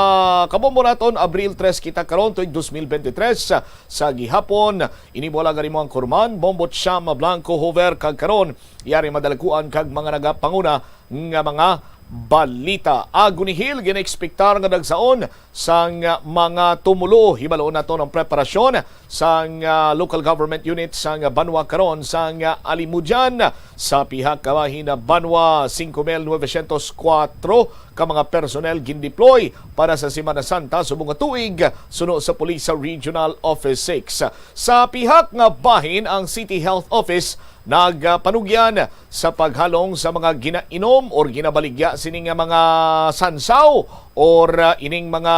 kabombo naton, Abril tres kita karon, tuig dos mil bente tres, sa gihapon, ini mo lang ang Kurman, Bombo Cham Blanco Hover, kag karon, yari madalakuan kag mga nagapanguna nga mga balita. Agony Hill, ginaekspektar nga dagsaon sang mga tumulo. Hibaloon naton ang preparasyon sang, ah, local government unit sang banwa karon sang, ah, Alimodian. Sa pihak kabahin na banwa, singko mil novecientos kuwatro ka mga personnel gindeploy para sa Semana Santa subong nga tuig, suno sa Police Regional Office six. Sa pihak nga bahin, ang City Health Office nagpanugyan sa paghalong sa mga ginainom or ginabaligya sini nga mga sansaw or, ah, ining mga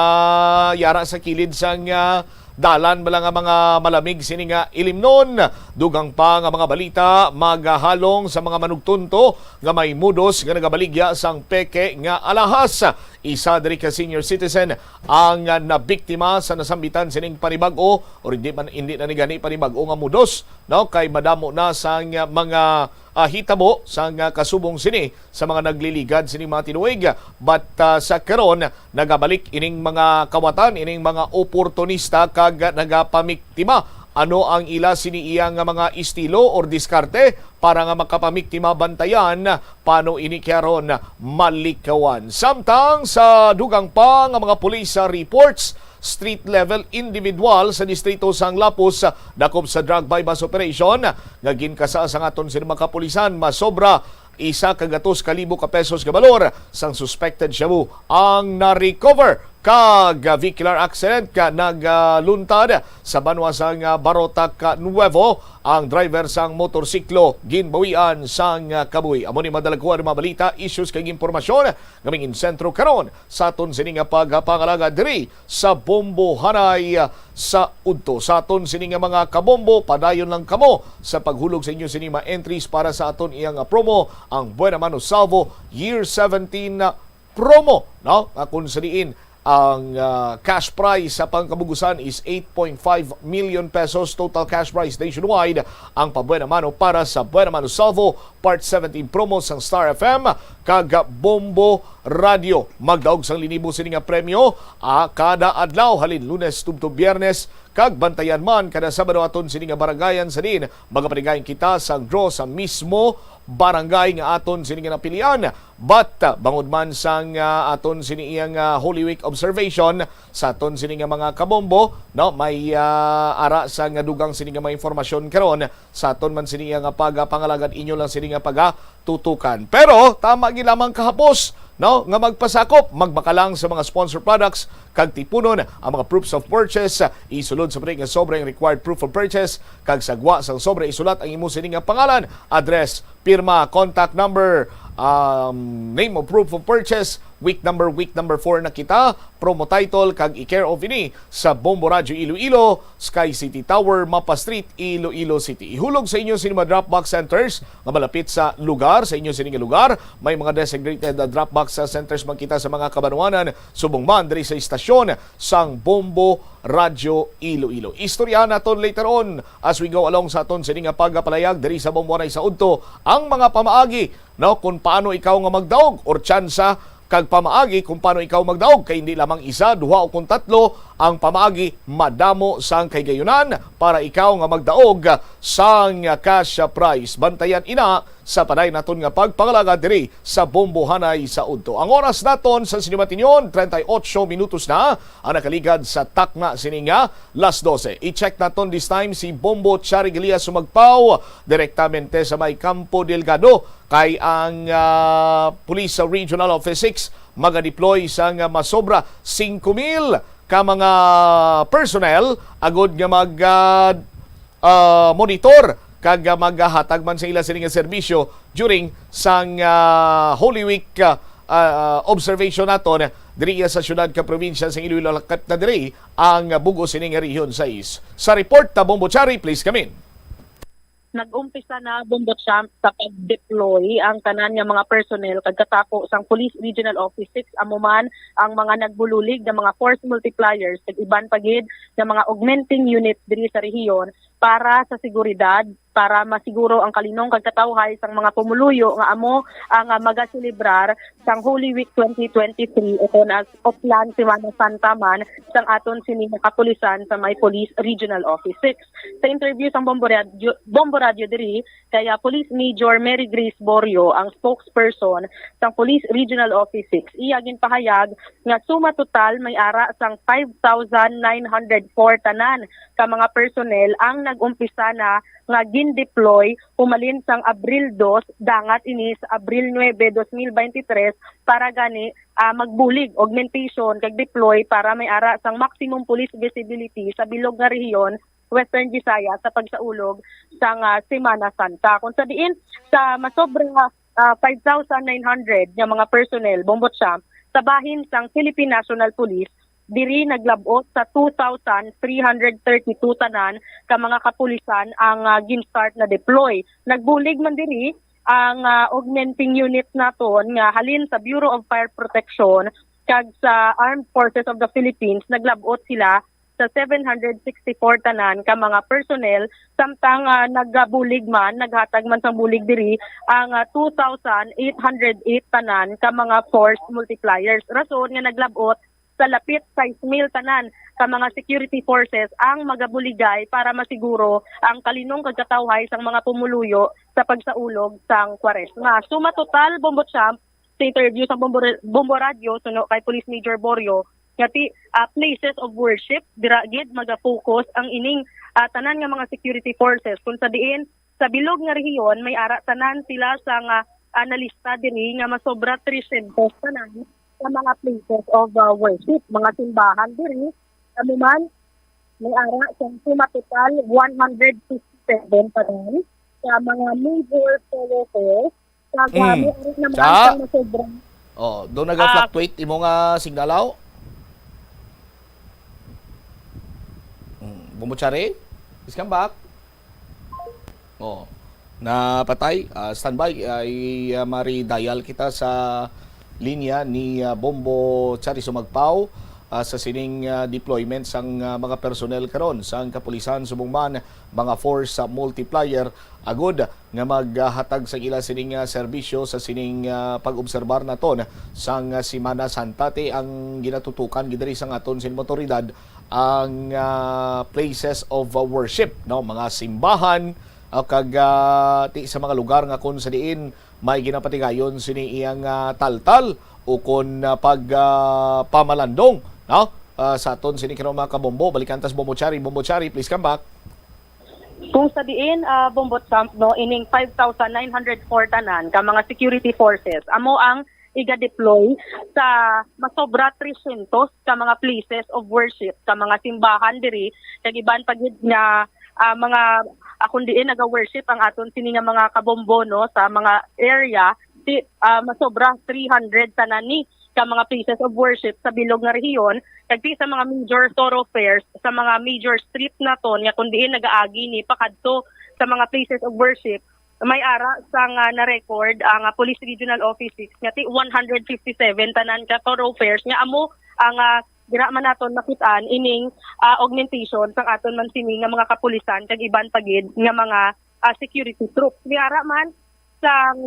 yara sa kilid sang, ah, dalan bala nga mga malamig sini nga ilimnon. Dugang pa nga mga balita, magahalong sa mga manugtunto nga may mudos nga nagabaligya sang peke nga alahas. Isa diri ka senior citizen ang, ah, nabiktima sa nasambitan sining panibag-o, or hindi man, hindi na ni gani panibag-o nga mudos, no? Kay madamo na sang, ah, mga, ah, hitabo sang, ah, kasubong sini sa mga nagliligad sining mga tinuig. But, ah, sa karon, nagabalik ining mga kawatan, ining mga oportunista kag nagapamiktima. Ano ang ila sini iya nga mga estilo or diskarte para nga makapamiktima? Bantayan, paano ini karon malikawan. Samtang sa dugang pa nga mga pulis sa reports, street level individual sa distrito sang Lapus dakop sa drug buy-bust operation nga ginkasa sang aton sini mga kapulisan, masobra isa ka gatos ka libo ka pesos nga balor sang suspected shabu ang na-recover. Kag vehicular accident ka nagluntad sa banwa sang Barotac Nuevo, ang driver sang motorsiklo ginbawian sang kabuhi. Amo ni madalaguhan nga mga balita, issues kag impormasyon nga mangin sentro karon sa aton sini nga pagpangalagad diri sa Bombohanay sa udto. Sa aton sini nga mga kabombo, padayon lang kamo sa paghulog sa inyo sini mga entries para sa aton iyang promo, ang Buena Mano Salvo Year seventeen promo, no? Nga kung sa diin ang ah, cash prize sa pangkabugusan is eight point five million pesos total cash prize nationwide. Ang pa Buena Mano para sa Buena Mano Salvo Part seventeen promo sang Star F M kag Bombo Radio. Magdaog sang linibo sini nga premyo ah, kada adlaw halin Lunes tubtob Biyernes, kag bantayan man kada Sabado aton sini nga barangayan sa diin magapaligayan kita sang draw sa mismo barangay nga aton sini nga napilian. But ah, bangod man sang ah, aton sini iyang ah, Holy Week observation sa aton sini nga mga kabombo, no, may ah, ara sa nga dugang sini nga mga informasyon karon sa aton man sini nga pagapangalagad, inyo lang sini nga pagatutukan. Pero tama gid lamang kahapos, no, nga magpasakop, magbaka lang sa mga sponsor products kag tipunon ang mga proofs of purchase. Isulod sa pre nga sobrang required proof of purchase kag sa gwa sang sobra isulat ang imo sini nga pangalan, address, pirma, contact number, um, name of proof of purchase, week number, week number four na kita, promo title, kag i-care of ini sa Bombo Radyo Iloilo, Sky City Tower, Mapa Street, Iloilo City. Ihulog sa inyo sini mga drop box centers nga malapit sa lugar, sa inyo sini nga lugar. May mga designated uh, drop box uh, centers man kita sa mga kabanwanan, subong man diri sa istasyon sang Bombo Radyo Iloilo. Istoryahan naton later on as we go along sa aton sini nga pagapalayag diri sa Bombohanay sa udto ang mga pamaagi, no, kung paano ikaw nga magdaog or tsansa kag pamaagi kung paano ikaw magdaog, kay hindi lamang isa, duha o kung tatlo ang pamaagi, madamo sang kahigayunan para ikaw nga magdaog sang cash prize. Bantayan ina sa padayon naton nga pagpangalagad diri sa Bombohanay sa udto. Ang oras naton sa sini matinyon, treinta y ocho minutos na ang nakaligad sa takna sini nga las doce. I-check naton this time si Bombo Chari Galias sumagpaw direktamente sa may Campo Delgado. Kay ang ah, Police Regional Office six magadeploy sang masobra singko mil ka mga personnel agud nga mag ah, ah, monitor kag ah, maghatag man sa ila sini nga serbisyo during sang ah, Holy Week ah, ah, observation naton diri sa syudad ka probinsya sa Iloilo. Lakat na diri ang bug-os sini nga Rehiyon sais. Sa report ta, Bombo Chari, please come in. Nag-umpisa na, Bombo Champ, sa pag-deploy ang tanan nga mga personnel kag katako sang Police Regional Office six, amo man ang mga nagbululig nga mga force multipliers kag iban pa gid nga mga augmenting units diri sa rehiyon para sa seguridad, para masiguro ang kalinong kag katawhay sang mga pumuluyo nga amo ang ah, magaselebrar sang Holy Week twenty twenty-three, ukon as Oplan Semana Santa man sang aton sini nga kapulisan sa may Police Regional Office six. Sa interview sang Bombo Radio, Bombo Radio diri, kay ah, Police Major Mary Grace Borio, ang spokesperson sang Police Regional Office six, iya ginpahayag nga suma total may ara sang five thousand nine hundred four tanan ka mga personnel ang nag-umpisa na nga gin-deploy humalin sang Abril dos, dangat ini sa Abril nuebe, dos mil beintitres, para gani ah, magbulig, augmentation, kag deploy para may ara sang maximum police visibility sa bilog nga rehiyon, Western Visayas, sa pagsaulog sang ah, Semana Santa. Kung sa diin, sa masobra nga ah, five thousand nine hundred nga mga personnel, Bombo Champ, sa bahin sang Philippine National Police, diri naglab-ot sa two thousand three hundred thirty-two tanan ka mga kapulisan ang ah, gin-start na deploy. Nagbulig man diri ang ah, augmenting unit naton nga halin sa Bureau of Fire Protection kag sa Armed Forces of the Philippines, naglab-ot sila sa seven hundred sixty-four tanan ka mga personnel, samtang ah, nagabulig man, naghatag man sang bulig diri ang ah, two thousand eight hundred eight tanan ka mga force multipliers. Rason nga naglab-ot sa lapit sais mil tanan ka mga security forces ang magabuligay para masiguro ang kalinong kag katawhay sang mga pumuluyo sa pagsaulog sang Kwaresma. Suma total, Bombo Champ, sa interview sa Bombo, Bombo Radio suno kay Police Major Borio, nga ti ah, places of worship, dira gid maga-focus ang ining ah, tanan nga mga security forces, kung sa diin sa bilog nga rehiyon may ara tanan sila sa nga ah, nalista diri nga masobra trescientos tanan sa mga places of uh, worship, mga simbahan diri. Kami man, may ara sa suma total one hundred fifty-seven pa rin sa mga major thoroughfares. Kag, ah, Mm. may ara naman Sa? sa masobra. Oh, doon Ah. nag-fluctuate imo nga signal, aw? Mm, Bombo Chari? Please come back. Oh, napatay. Ah, standby. Ay, ah, mari-dial kita sa linya ni, ah, Bombo Chari Sumagpaw, ah, sa sining, ah, deployment sang, ah, mga personnel karon sang kapulisan, subong man mga force, ah, multiplier, agud nga maghatag sa ila sining, ah, serbisyo sa sining, ah, pag-obserbar naton sang, ah, Semana Santa. Ti ang ginatutukan gid diri sang aton sining awtoridad ang, ah, places of, ah, worship, no, mga simbahan, ah, kag, ah, ti sa mga lugar nga kon sa diin may ginapatigayon sini iyang, ah, taltal o kon, ah, pag, ah, pamalandong, no? Ah, sa aton sini karon, mga kabombo, balikan tas Bombo Chari. Bombo Chari, please come back. Kung sa diin, ah, Bombo Champ, no, ining five thousand nine hundred four tanan ka mga security forces amo ang iga-deploy sa masobra three hundred ka mga places of worship, ka mga simbahan diri, kag iban pa gid nga, ah, mga, ah, kung diin naga-worship ang aton sini nga mga kabombo, no, sa mga area, ti, ah, masobra three hundred tanan ni ka mga places of worship sa bilog nga rehiyon, kag ti sa mga major thoroughfares, sa mga major street naton nga kung diin nagaagi ni pakadto sa mga places of worship, may ara sang, ah, na-record ang, ah, Police Regional Office six nga ti one hundred fifty-seven tanan ka thoroughfares nga amo ang, ah, dira man naton makit-an ining, ah, augmentation sang aton man sini nga mga kapulisan kag iban pa gid nga mga, ah, security troops. May ara man sang,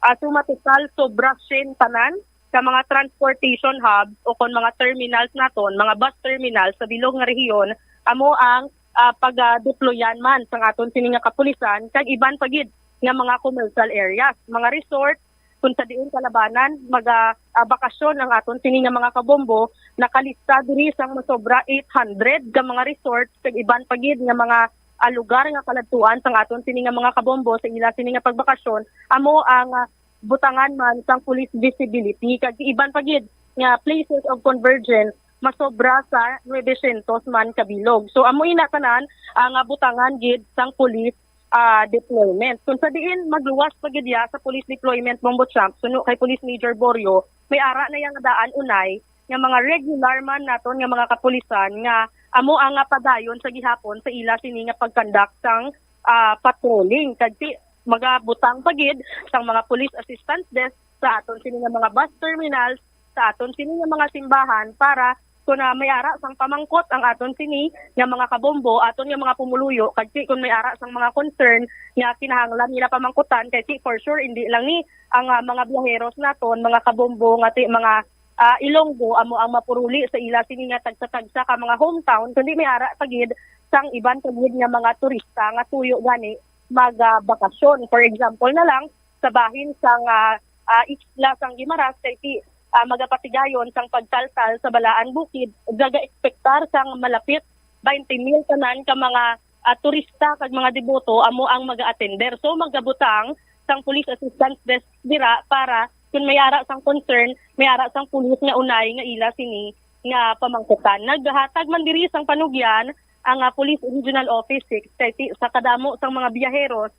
ah, suma total sobra syen tanan ka mga transportation hubs o kon mga terminals naton, mga bus terminals sa bilog nga rehiyon, amo ang, ah, pag-deployan man sang aton sini nga kapulisan kag iban pa gid nga mga commercial areas, mga resort, kung sa diin kalabanan maga, ah, bakasyon ang aton sini nga mga kabombo. Nakalista diri sang masobra eight hundred ka mga resort kag iban pa gid nga mga, ah, lugar nga kaladtuan sang aton sini nga mga kabombo sa ila sini nga pagbakasyon, amo ang, ah, butangan man sang police visibility kag iban pa gid nga places of convergence masobra sa nuebe syentos man ka bilog. So, amo ina tanan ang, ah, butangan gid sang police, ah, deployment. Kung sa diin magluwas pa gid ya sa police deployment, Bombo Champ, suno kay Police Major Borio, may ara na yang daan unay nga mga regular man naton nga mga kapulisan nga amo ang, ah, padayon sa gihapon sa ila sini nga pag-conduct sang, ah, patrolling. Kag ti, magabutang pa gid sang mga police assistance desk sa aton sini nga mga bus terminals, sa aton sini nga mga simbahan para kung, ah, may ara sang pamangkot ang aton sini nga mga kabombo, aton nga mga pumuluyo, kag ti kung may ara sang mga concern nga kinahanglan nila pamangkutan, kay ti for sure indi lang ni ang, ah, mga biyaheros naton, mga kabombo nga ti mga, ah, Ilonggo amo ang mapuruli sa ila sini nga tagsa-tagsa ka mga hometown, kundi may ara pa gid sang iban pa gid nga mga turista nga tuyo gani magbakasyon. For example na lang, sa bahin sang, ah, ah, isla sang Guimaras, kay ti, ah, magapatigayon sang pagtaltal sa Balaan Bukid, gaga-ekspektar sang malapit twenty mil tanan ka mga, ah, turista kag mga deboto amo ang maga-attender. So, magabutang sang Police Assistance Desk dira para kung may ara sang concern, may ara sang pulis nga unay nga ila sini nga pamangkutan. Naghatag man diri sang panugyan ang, ah, Police Regional Office six kay ti-, sa kadamo sang mga biyaheros,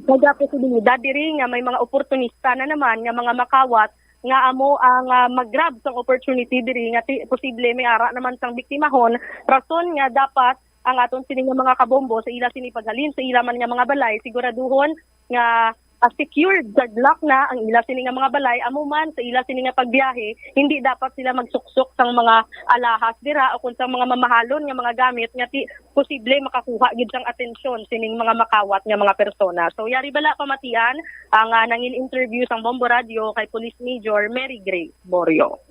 nagaposibilidad diri nga may mga oportunista na naman nga mga makawat nga amo ang, ah, mag-grab sang opportunity diri nga ti-, posible may ara naman sang biktimahon. Rason nga dapat ang aton sini nga mga kabombo sa ila sini paghalin sa ila man nga mga balay, siguraduhon nga, ah, secured kag lock na ang ila sini nga mga balay, amo man sa ila sini nga pagbiyahe, hindi dapat sila magsuksok sang mga alahas dira o kung sa mga mamahalon nga mga gamit nga ti-, posible makakuha gid sang atensyon sining mga makawat nga mga persona. So, yari bala pamatian ang, ah, nangin interview sang Bombo Radio kay Police Major Mary Grace Borio.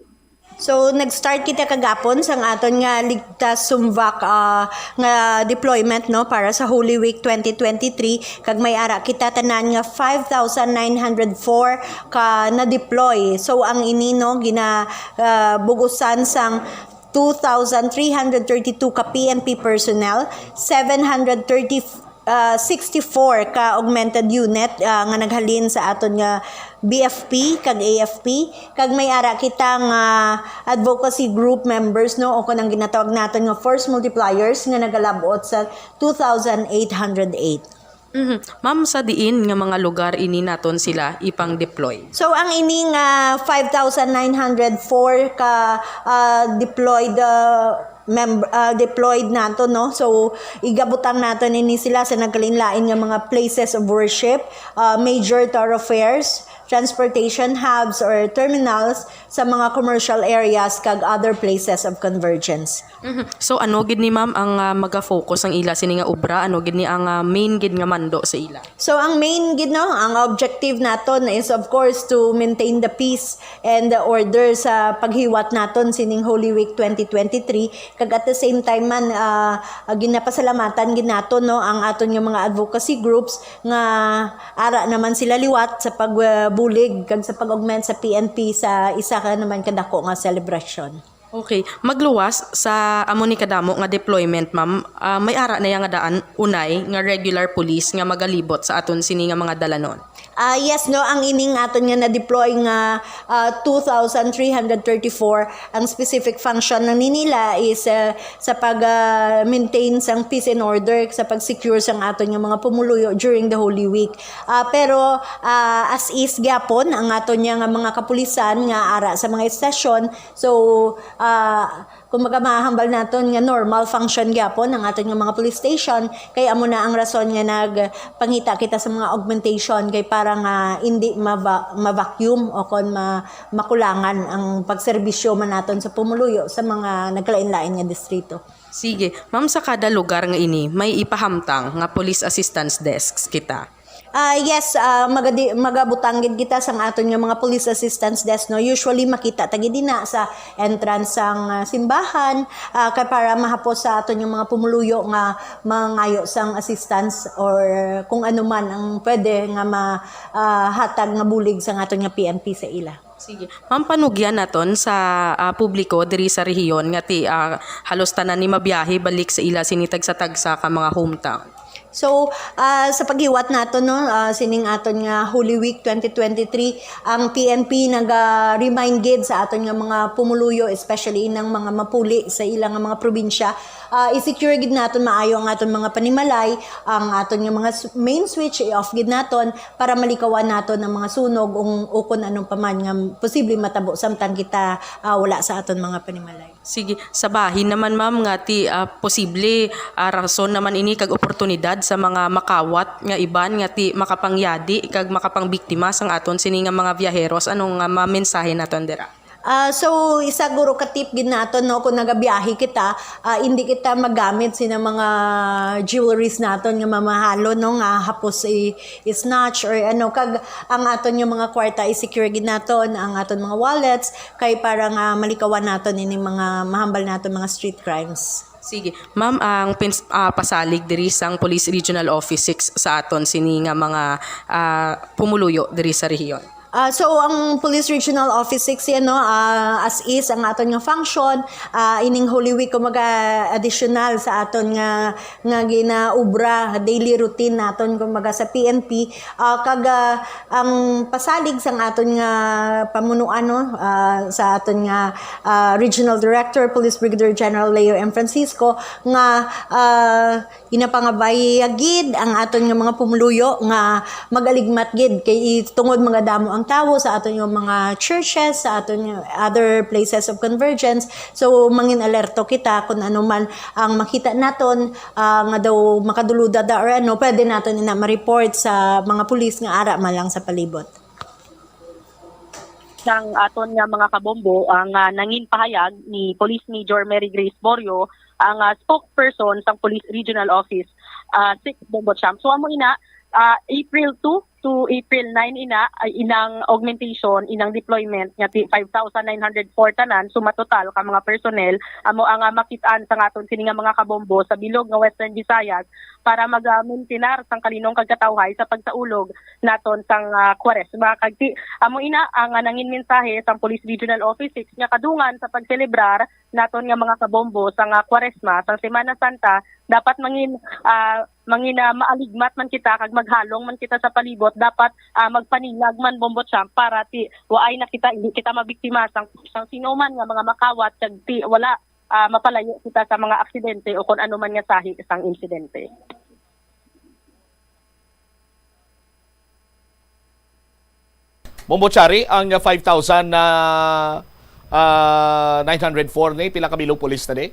So, nag-start kita kagapon sang aton nga ligtas sumvak, ah, nga deployment, no, para sa Holy Week twenty twenty-three, kag may ara kita tanan nga five thousand nine hundred four ka na-deploy. So, ang ini, no, gina, ah, bugusan sang two thousand three hundred thirty-two ka P N P personnel, seven hundred thirty ah, sixty-four ka augmented unit, ah, nga naghalin sa aton nga B F P kag A F P, kag may ara kita nga advocacy group members, no, o kon ang ginatawag naton nga force multipliers nga nagalab-ot sa two thousand eight hundred eight. Mhm. Ma'am, sa diin nga mga lugar ini naton sila ipang-deploy? So, ang ini nga five thousand nine hundred four ka, ah, deployed, ah, mem-, ah, deployed nato, no? So, igabutang naton ini sila sa nagkalain-lain nga mga places of worship, ah, major thoroughfares, transportation hubs or terminals, sa mga commercial areas kag other places of convergence. Mhm. So, ano gid ni, ma'am, ang, ah, maga-focus ang ila sini nga obra? Ano gid ni ang, ah, main gid nga mando sa ila? So, ang main gid, no, ang objective naton is, of course, to maintain the peace and the order sa paghiwat naton sining Holy Week twenty twenty-three. Kag at the same time man, ah, ah, ginapasalamatan gid naton, no, ang aton nga mga advocacy groups nga ara naman sila liwat sa pagbulig kag sa pag-augment sa P N P sa isa ka naman kadako nga selebrasyon. Okay, magluwas sa amo ni kadamo nga deployment, ma'am. Ah, may ara na ya nga daan unay nga regular police nga magalibot sa aton sini nga mga dalanon? Ah, yes, no, ang ining aton nga na-deploy nga, ah, two thousand three hundred thirty-four, ang specific function lang ni nila is, ah, sa pag, ah, maintain sang peace and order, sa pag-secure sang aton nga mga pumuluyo during the Holy Week. Ah, pero, ah, as is gyapon ang aton nga mga kapulisan nga ara sa mga estasyon. So, ah, kumbaga, mahambal naton nga normal function gyapon ang aton nga mga police station, kay amo na ang rason nga nagpangita kita sa mga augmentation, kay para nga indi mava-, ma-vacuum o kon ma-, makulangan ang pagserbisyo man naton sa pumuluyo sa mga nagkalain-lain nga distrito. Sige. Ma'am, sa kada lugar nga ini, may ipahamtang nga police assistance desks kita? Ah, yes, ah, magadi-, magabutang gid kita sang aton nga mga police assistance desk, no? Usually, makita ta gid ina sa entrance sang, ah, simbahan, ah, kay para mahapos sa aton nga mga pumuluyo nga mangayo sang assistance or kung ano man ang pwede nga ma-, ah, hatag nga bulig sang aton nga P N P sa ila. Sige. Ma'am, panugyan naton sa, ah, publiko diri sa rehiyon nga ti, ah, halos tanan ni mabiyahe balik sa ila sini tagsa-tagsa ka mga hometown. So, ah, sa paghiwat nato, no, ah, sining aton nga Holy Week twenty twenty-three, ang P N P naga-remind gid sa aton nga mga pumuluyo, especially inang mga mapuli sa ila nga mga probinsya. Ah, i-secure gid naton maayo ang aton mga panimalay, ang aton nga mga s-, main switch i-off gid naton para malikawan naton ang mga sunog ung-, ukon ano pa man nga posible matabo samtang kita, ah, wala sa aton mga panimalay. Sige, sa bahin naman, ma'am, nga ti, ah, posible, ah, rason naman ini kag oportunidad sa mga makawat nga iban nga ti makapangyadi kag makapangbiktima sang aton sini nga mga biyaheros. Ano nga mamensahe naton dira? Ah, so, isa guro ka tip gid naton, no, kung nagabiyahe kita, ah, hindi kita magamit sina mga jewelries naton nga mamahalon, no, nga hapos i-, i-snatch or ano, kag ang aton nga mga kwarta i-secure gid naton, ang aton mga wallets, kay para nga malikawan naton ini mga mahambal naton mga street crimes. Sige. Ma'am, ang pins-, ah, pasalig diri sang Police Regional Office six sa aton sini nga mga, ah, pumuluyo diri sa rehiyon. Ah, so, ang Police Regional Office six yan, no, ah, as is, ang aton nga function, ah, ining Holy Week, kumbaga, additional sa aton nga, nga ginaubra, daily routine naton, kumbaga, sa P N P. Ah, kag, ah, ang pasalig sang aton nga pamunuan, no, ah, sa aton nga, ah, Regional Director, Police Brigadier General Leo M. Francisco, nga, ah, Ginapangabay gid ang aton nga mga pumuluyo nga mag-aligmat gid kay i-, tungod magadamo ang tawo sa aton nga mga churches, sa aton nga other places of convergence. So, mangin alerto kita kung ano man ang makita naton, ah, nga daw makaduludada or ano, pwede naton ina ma-report sa mga pulis nga ara man lang sa palibot. Sang aton nga mga kabombo, ang, ah, nangin pahayag ni Police Major Mary Grace Borio, ang, ah, spokesperson sang Police Regional Office, ah, six Bombo Champ. So, amo ina, ah, April two to April nine ina, ay inang augmentation, inang deployment nga ti-, five thousand nine hundred four tanan, suma total ka mga personnel, amo ang, ah, makit-an sang aton sini nga mga kabombo sa bilog nga Western Visayas para mag, ah, mintinar sang kalinong kag katawhay sa pagsaulog naton sang, ah, Kwaresma. Kag ti-, amo ina ang, ah, nangin mensahe sang Police Regional Office six nga kadungan sa pagselebrar naton nga mga kabombo sang, ah, Kwaresma sang Semana Santa, dapat mangin, ah, mangina maaligmat man kita kag maghalong man kita sa palibot, dapat, ah, magpanilag man, Bombo Champ, para ti waay na kita, hindi kita mabiktima sang, sang sino man nga mga makawat, kag ti wala, ah, mapalayo kita sa mga aksidente o kung ano man nga sahi sang insidente. Bombo Chari, ang five thousand na, ah, nine hundred four ni, pila ka bilog pulis na di?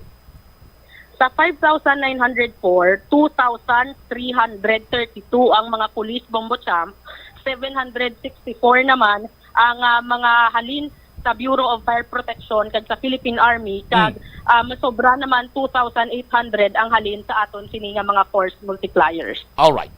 Sa five thousand nine hundred four, two thousand three hundred thirty-two ang mga pulis, Bombo Champ, seven hundred sixty-four naman ang, ah, mga halin sa Bureau of Fire Protection kag sa Philippine Army, kag, Hmm. ah, masobra naman two thousand eight hundred ang halin sa aton sini nga mga force multipliers. Alright.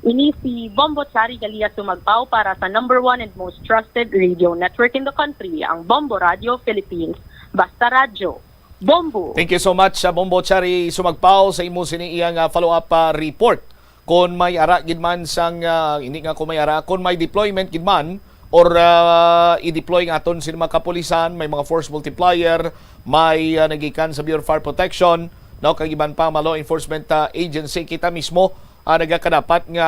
Ini si Bombo Chari Galia Sumagpaw para sa number one and most trusted radio network in the country, ang Bombo Radio Philippines. Basta Radyo, Bombo! Thank you so much, sa Bombo Chari Sumagpaw, sa imo sini iyang, ah, follow-up, ah, report. Kung may ara gid man sang, ah, hindi nga kung may ara, kung may deployment gid man, or, ah, i-deploy nga aton sini mga kapulisan, may mga force multiplier, may, ah, nagikan sa Bureau of Fire Protection, no, kag iban pa mga law enforcement, ah, agency, kita mismo, ah, nagakadapat nga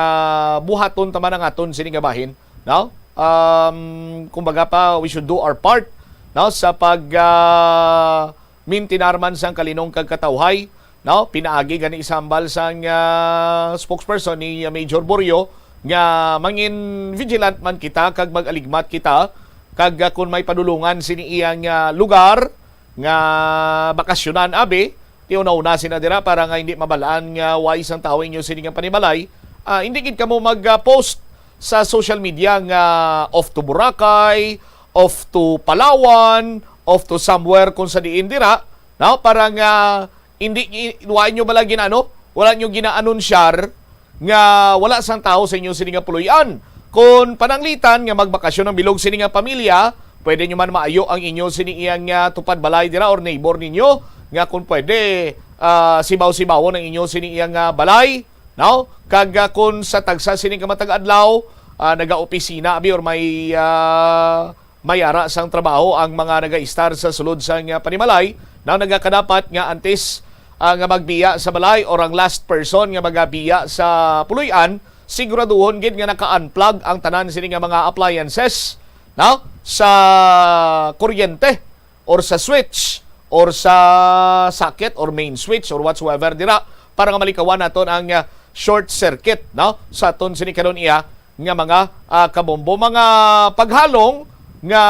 buhaton ta man ang aton sini nga bahin, no? Um, kumbaga pa, we should do our part, no, sa pag, ah, mintinar man sang kalinong kag katawhay, no? Pinaagi gani sa hambal sang, ah, spokesperson ni Major Borio nga mangin vigilant man kita kag mag-aligmat kita kag, ah, kung may padulungan sini iyang, ah, lugar nga bakasyonan, abi, ti una-una sina dira para nga hindi mabalaan nga way sang tawo inyo sini nga panimalay. Ah, hindi gid kamo mag, ah, post sa social media nga off to Boracay, off to Palawan, off to somewhere kung sa diin dira, no? Para nga hindi, i-, wa inyo bala ginano, wala nyo gina-anunsyar nga wala sang tawo sa inyo sini nga puloy-an. Kon pananglitan nga magbakasyon ang bilog sini nga pamilya, pwede nyo man maayo ang inyo sini iyang, ah, tupad balay dira or neighbor ninyo nga kung pwede, ah, sibaw-sibawon ang inyo sini iyang, ah, balay, no? Kag, ah, kung sa tagsa sini ka matag adlaw, ah, nagaopisina abi or may, ah, may ara sang trabaho ang mga nagaistar sa sulod sang, ah, panimalay, na nagakadapat nga antes, ah, nga magbiya sa balay or ang last person nga magabiya sa puloy-an, siguraduhon gid nga naka-unplug ang tanan sini nga mga appliances, no? Sa kuryente or sa switch or sa socket or main switch or whatsoever dira para nga malikawan naton ang, ah, short circuit, no? Sa aton sini karon iya nga mga, ah, kabombo, mga paghalong nga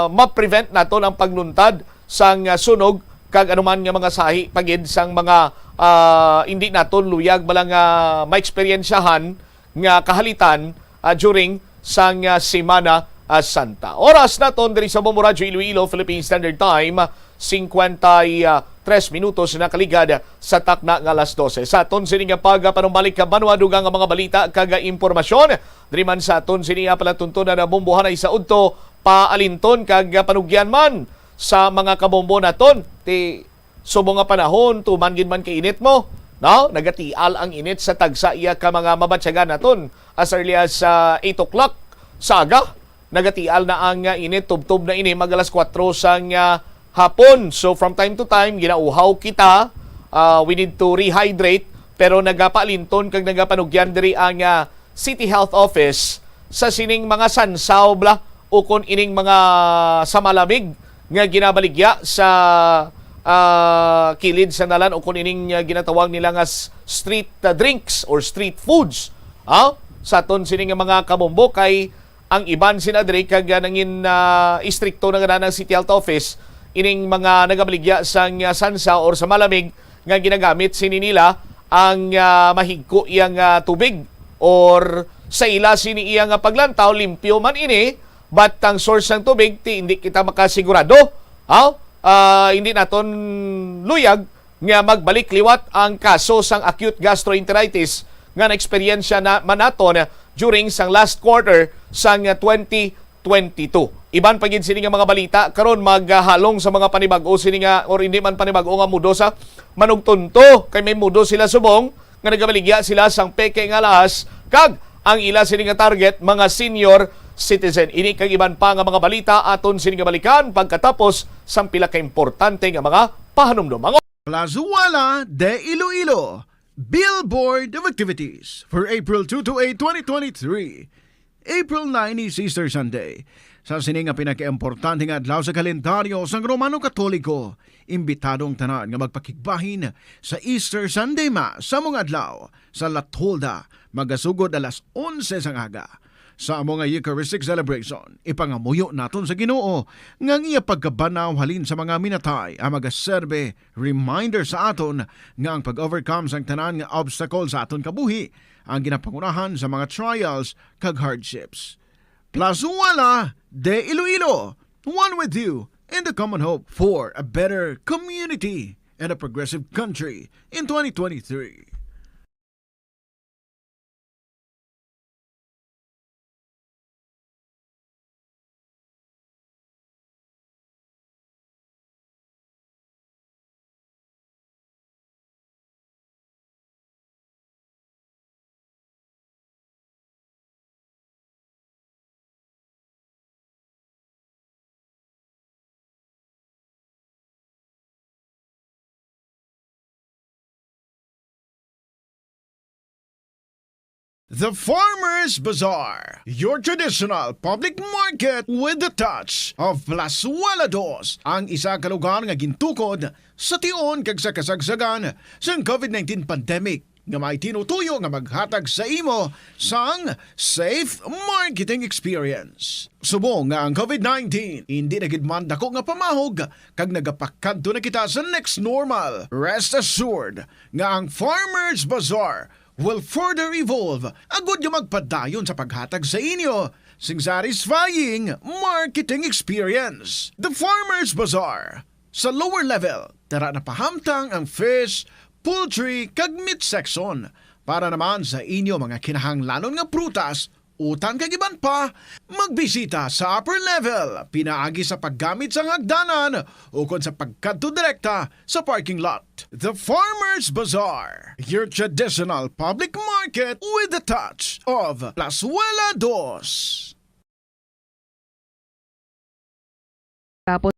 ma-prevent naton ang pagluntad sang, ah, sunog kag anuman nga mga sahi pa gid sang mga, ah, hindi naton luyag bala nga maeksperiensyahan nga kahalitan, ah, during sang, ah, Semana, ah, Santa. Oras naton diri sa Bombo Radyo Iloilo, Philippine Standard Time, singkwenta y tres minutos na kaligad sa takna nga alas dose. Sa aton sini nga pagpanumbalik ka banwa, dugang nga mga balita kag impormasyon diri man sa aton sini nga palatuntunan na bombohanay sa udto, paalinton kag panugyan man sa mga kabombo naton. Ti subong nga panahon, tuman gid man kay init mo, no? Nagatial ang init sa tagsa iya ka mga mabatyagan naton as early as, ah, eight o'clock sa aga. Nagatial na ang, ah, init, tubtob na ini mag alas kuwatro sang, ah, hapon. So, from time to time, ginauhaw kita. Ah, we need to rehydrate. Pero nagapaalinton kag nagapanugyan diri ang, ah, City Health Office sa sining mga sansaw bala ukon ining mga samalamig nga ginabaligya sa, ah, kilid sa dalan ukon ining, ah, ginatawag nila nga s-, street, ah, drinks or street foods. Ah, sa aton sini nga mga kabombo kay ang iban sila diri kag, ah, nangin, ah, istrikto na nga ang City Health Office ining mga nagabaligya sang, ah, sansa or sa malamig nga ginagamit sini nila ang, ah, mahigko iyang, ah, tubig or sa ila sini iya nga paglantaw, limpyo man ini, but ang source sang tubig, ti hindi kita makasigurado. Aw, ah, hindi naton luyag nga magbalik liwat ang kaso sang acute gastroenteritis nga naeksperyensya na man naton during sang last quarter sang twenty twenty-two. Iban pa gid sini nga mga balita karon, maghalong sa mga panibag-o sini nga, or hindi man panibag-o nga mudo sa manugtunto, kay may mudo sila subong nga nagabaligya sila sang peke nga alahas, kag ang ila sini nga target, mga senior citizen. Ini kag iban pa nga mga balita aton sini nga balikan pagkatapos sang pila ka importante nga mga pahanumdom. Ang Plazuela de Iloilo, Billboard of activities for April two to eight, twenty twenty-three. April nine is Easter Sunday. Sa sini nga pinakaimportante nga adlaw sa kalendaryo sang Romano Katoliko, imbitado ang tanan nga magpakigbahin sa Easter Sunday Mass sa mga adlaw sa La Tolda, magasugod alas onse sang aga. Sa amo nga Eucharistic celebration, ipangamuyo naton sa Ginoo nga ang iya pagkabanaw halin sa mga minatay ang magaserbe reminder sa aton nga ang pag-overcome sang tanan nga obstacle sa aton kabuhi ang ginapangunahan sa mga trials kag hardships. Plazuela de Iloilo, one with you in the common hope for a better community and a progressive country in twenty twenty-three. The Farmers Bazaar, your traditional public market with the touch of Plazuela Dos, ang isa ka lugar nga gintukod sa tion kag sa kasagsagan sang COVID nineteen pandemic, nga may tinutuyo nga maghatag sa imo sang safe marketing experience. Subong nga ang COVID nineteen indi na gid man dako nga pamahog kag nagapakadto na kita sa next normal, rest assured nga ang Farmers Bazaar will further evolve agud nga magpadayon sa paghatag sa inyo sing satisfying marketing experience. The Farmers Bazaar, sa lower level, tara na pahamtang ang fish, poultry, kag meat section. Para naman sa inyo mga kinahanglanon nga prutas, utan kag iban pa, magbisita sa upper level pinaagi sa paggamit sang hagdanan ukon sa pagkadto direkta sa parking lot. The Farmers Bazaar, your traditional public market with the touch of Plazuela Dos. Tapos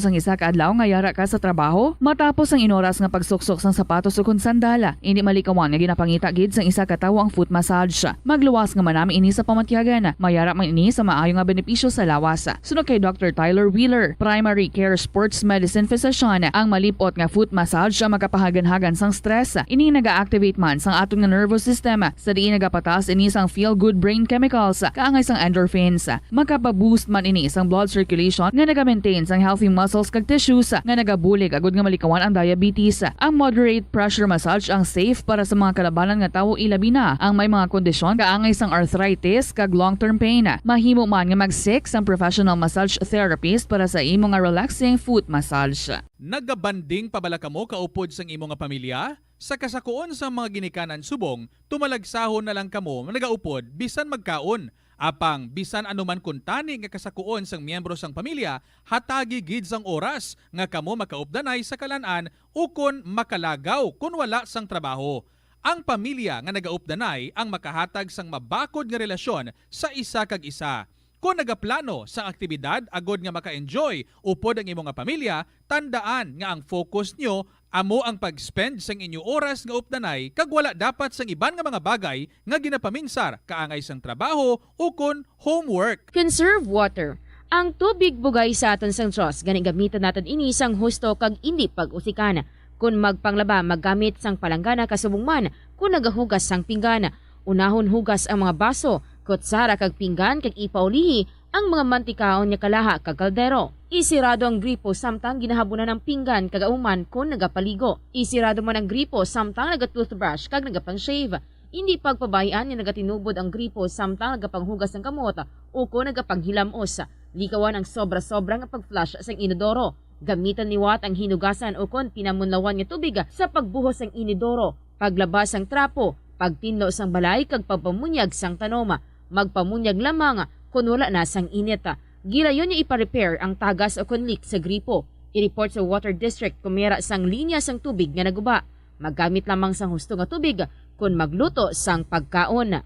ang isa ka adlaw nga yara ka sa trabaho, matapos ang inoras nga pagsuksok sang sapatos ukon sandal, indi malikawan nga ginapangita gid sang isa ka tawo ang foot massage. Magluwas nga manami ini sa pamatyagan. Mayara man ini sa maayo nga benepisyo sa lawas. Suno kay Doctor Tyler Wheeler, primary care sports medicine physician, ang malip-ot nga foot massage ang makapahaganhagan sang stress. Ini naga-activate man sang aton nga nervous system, sa diin nagapataas ini sang feel-good brain chemicals, kaangay sang endorphins. Makapa-boost man ini sang blood circulation nga naga-maintain sang healthy muscles kag tissues nga nagabulig agud nga malikawan ang diabetes. Ang moderate pressure massage ang safe para sa mga kalabanan nga tawo, ilabi na ang may mga kondisyon kaangay sang arthritis kag long-term pain. Mahimo man nga mag-seek sang professional massage therapist para sa imo nga relaxing foot massage. Nagabanding pa bala kamo kaupod sang imo nga pamilya? Sa kasakuon sang mga ginikanan subong, tumalagsahon na lang kamo nagaupod bisan magkaon. Apang bisan ano man kuntani nga kasakuon sang miyembro sang pamilya, hatagi gid sang oras nga kamo makaupdanay sa kalan-an ukon makalagaw kon wala sang trabaho. Ang pamilya nga nagaupdanay ang makahatag sang mabakod nga relasyon sa isa kag isa. Kon nagaplano sang aktibidad agod nga maka-enjoy upod ang imo nga pamilya, tandaan nga ang focus nyo amo ang pag-spend sang inyo oras nga updanay kag wala dapat sang iban nga mga bagay nga ginapaminsar kaangay sang trabaho ukon homework. Conserve water. Ang tubig bugay sa aton sang Dios, gani gamiton naton ini sang husto kag indi pag-usikan. Kon magpanglaba, maggamit sang palanggana kasubong man kon nagahugas sang pinggan. Unahon hugas ang mga baso, kutsara kag pinggan kag ipaulihi ang mga mantikaon nga kalaha kag kaldero. Isirado ang gripo samtang ginahabunan ang pinggan kag ahuman kon nagapaligo. Isirado man ang gripo samtang naga-toothbrush kag nagapang-shave. Indi pagpabaian nga nagatinubod ang gripo samtang nagapanghugas sang kamot ukon nagapanghilam-os. Likawan ang sobra-sobra nga pag-flush sang inodoro. Gamiton liwat ang hinugasan ukon pinamunlawan nga tubig sa pagbuhos sang inidoro, paglaba sang trapo, pagtinlo sang balay kag pagpamunyag sang tanom. Magpamunyag lamang kon wala na sang init. Gilayon nga ipa-repair ang tagas ukon leak sa gripo. I-report sa water district kon may ara sang linya sang tubig nga naguba. Maggamit lamang sang husto nga tubig kon magluto sang pagkaon.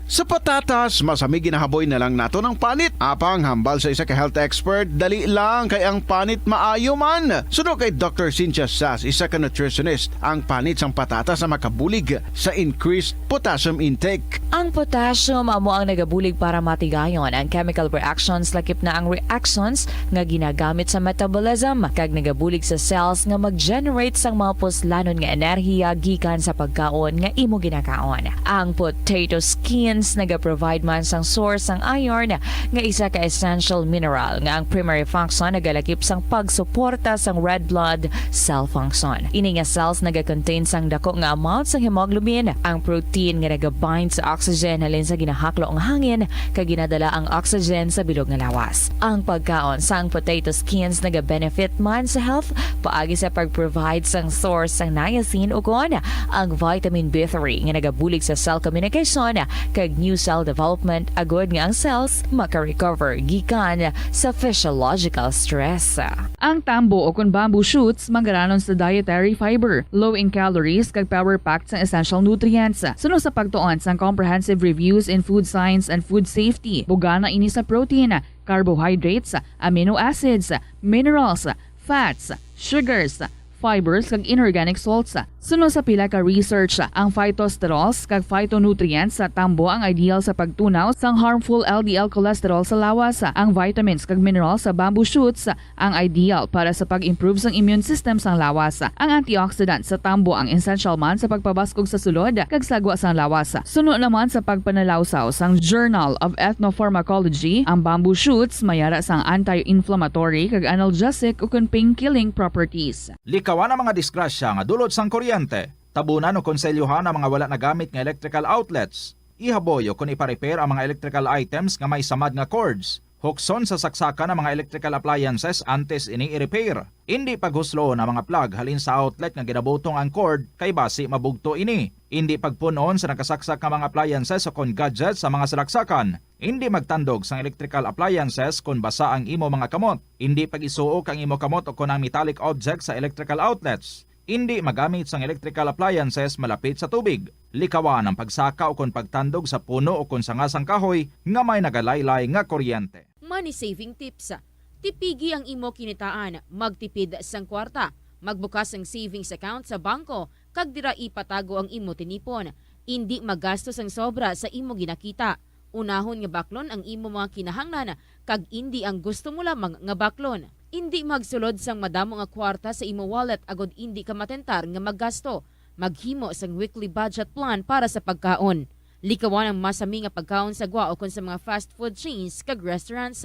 Sa patatas, masami ginahaboy na lang naton ang panit. Apang hambal sa isa ka health expert, dali lang kay ang panit maayo man. Suno kay Doctor Cynthia Sass, isa ka nutritionist, ang panit sang patatas ang makabulig sa increased potassium intake. Ang potassium amo ang nagabulig para matigayon ang chemical reactions, lakip na ang reactions nga ginagamit sa metabolism, kag nagabulig sa cells nga mag-generate sang mga puslanon nga enerhiya gikan sa pagkaon nga imo ginakaon. Ang potato skins nagaprovide man sang source sang iron, nga isa ka essential mineral nga ang primary function nagalakip sang pagsuporta sang red blood cell function. Ini nga cells nagakontain sang dako nga amount sang hemoglobin, ang protein nga nagabind sa oxygen halin sa ginahaklo nga hangin kag ginadala ang oxygen sa bilog nga lawas. Ang pagkaon sang potato skins nagabenefit man sa health paagi sa pag-provide sang source sang niacin ukon ang vitamin B three nga nagabulig sa cell communication kag new cell development agud nga ang cells maka-recover gikan sa physiological stress. Ang tambo o kon bamboo shoots manggaranon sa dietary fiber, low in calories, kag power-packed sang essential nutrients. Suno sa pagtuon sang Comprehensive Reviews in Food Science and Food Safety, bugana ini sa protein, carbohydrates, amino acids, minerals, fats, sugars, fibers, kag inorganic salts. Suno sa pila ka research, ang phytosterols kag phytonutrients sa tambo ang ideal sa pagtunaw sang harmful L D L cholesterol sa lawas. Ang vitamins kag minerals sa bamboo shoots ang ideal para sa pag-improve sang immune system sang lawas. Ang antioxidant sa tambo ang essential man sa pagpabaskog sa sulod kag sagwa sang lawas. Suno naman sa pagpanalawsaw sang Journal of Ethnopharmacology, ang bamboo shoots may ara sang anti-inflammatory kag analgesic ukon pain-killing properties. Likawan ang mga disgrasya nga dulot sang kuryente. Tabunan o konselyohan ang mga wala nagamit nga electrical outlets. Ihaboy o kon ipa-repair ang mga electrical items nga may samad nga cords. Hukson sa saksakan ang mga electrical appliances antes ini i-repair. Indi paghusloon ang mga plug halin sa outlet nga ginabutong ang cord, kay basi mabugto ini. Indi pagpun-on sa nakasaksak nga mga appliances o kon gadgets sa mga salaksakan. Indi magtandog sang electrical appliances kon basa ang imo mga kamot. Indi pag-isuok ang imo kamot o kon ang metallic object sa electrical outlets. Indi magamit sang electrical appliances malapit sa tubig. Likawan ang pagsaka o kon pagtandog sa puno o kon sanga sang kahoy nga may nagalaylay nga kuryente. Money saving tips. Tipigi ang imo kinitaan, magtipid sang kwarta, magbukas sang savings account sa bangko, kag dira ipatago ang imo tinipon. Indi magasto sang sobra sa imo ginakita. Unahon nga baklon ang imo mga kinahanglan kag indi ang gusto mo lamang nga baklon. Indi magsulod sang madamo nga kwarta sa imo wallet agod indi ka matentar nga maggasto. Maghimo sang weekly budget plan para sa pagkaon. Likawan ang masami nga pagkaon sa gwa ukon sa mga fast food chains kag restaurants.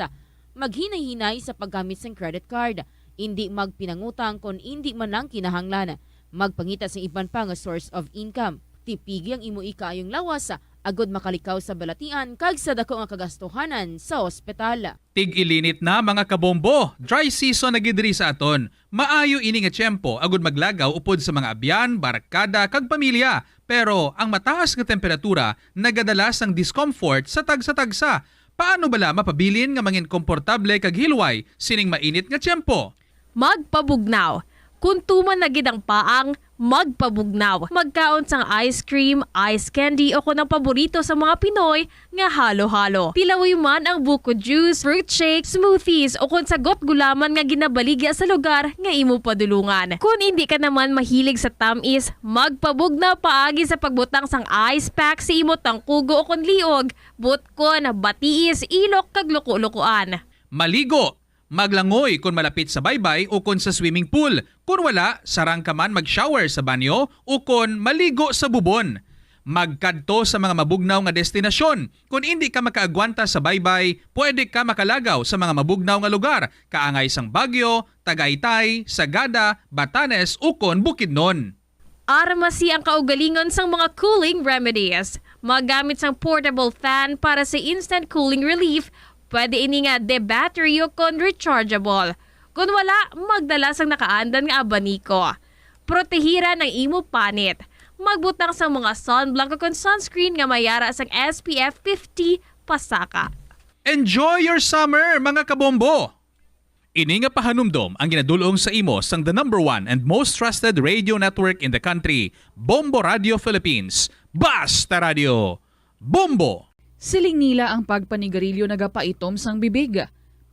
Maghinay-hinay sa paggamit sang credit card. Indi magpinangutang kon indi man lang kinahanglan. Magpangita sang iban pa nga source of income. Tipigi ang imo ikaayong lawas agod makalikaw sa balatian kag sa dako nga kagastuhanan sa ospital. Tig-ilinit na, mga kabombo! Dry season na gid diri sa aton. Maayo ini nga tiyempo agud maglagaw upod sa mga abyan, barkada, kag pamilya. Pero ang mataas nga temperatura nagadala sang discomfort sa tagsa-tagsa. Paano bala mapabilin nga mangin komportable kag hilway sining mainit nga tiyempo? Magpabugnaw. Kon tuman na gid ang paang, magpabugnaw. Magkaon sang ice cream, ice candy, o kon ang paborito sa mga Pinoy nga halo-halo. Tilawi man ang buko juice, fruit shake, smoothies, o kon sagot gulaman nga ginabaligya sa lugar nga imo padulungan. Kon indi ka naman mahilig sa tamis, magpabugnaw paagi sa pagbutang sang ice pack sa imo tangkugo o kon liog, butkon, batiis, ilok, kag luko-lukoan. Maligo. Maglangoy kon malapit sa baybay ukon sa swimming pool. Kon wala, sarang ka man mag-shower sa banyo ukon maligo sa bubon. Magkadto sa mga mabugnaw nga destinasyon. Kon indi ka makaagwanta sa baybay, pwede ka makalagaw sa mga mabugnaw nga lugar, kaangay sang Baguio, Tagaytay, Sagada, Batanes, ukon Bukidnon. Armasi ang kaugalingon sang mga cooling remedies. Magamit sang portable fan para sa instant cooling relief. Pwede ini nga de battery o kon rechargeable. Kon wala, magdala sang nakaandan nga abaniko. Protehiran ang imo panit. Magbutang sang mga sunblock o kon sunscreen nga may ara sang S P F fifty pasaka. Enjoy your summer, mga kabombo! Ini nga pahanumdom ang ginadul-ong sa imo sang the number one and most trusted radio network in the country, Bombo Radio Philippines. Basta Radio, Bombo! Siling nila ang pagpanigarilyo nagapaitom sang bibig.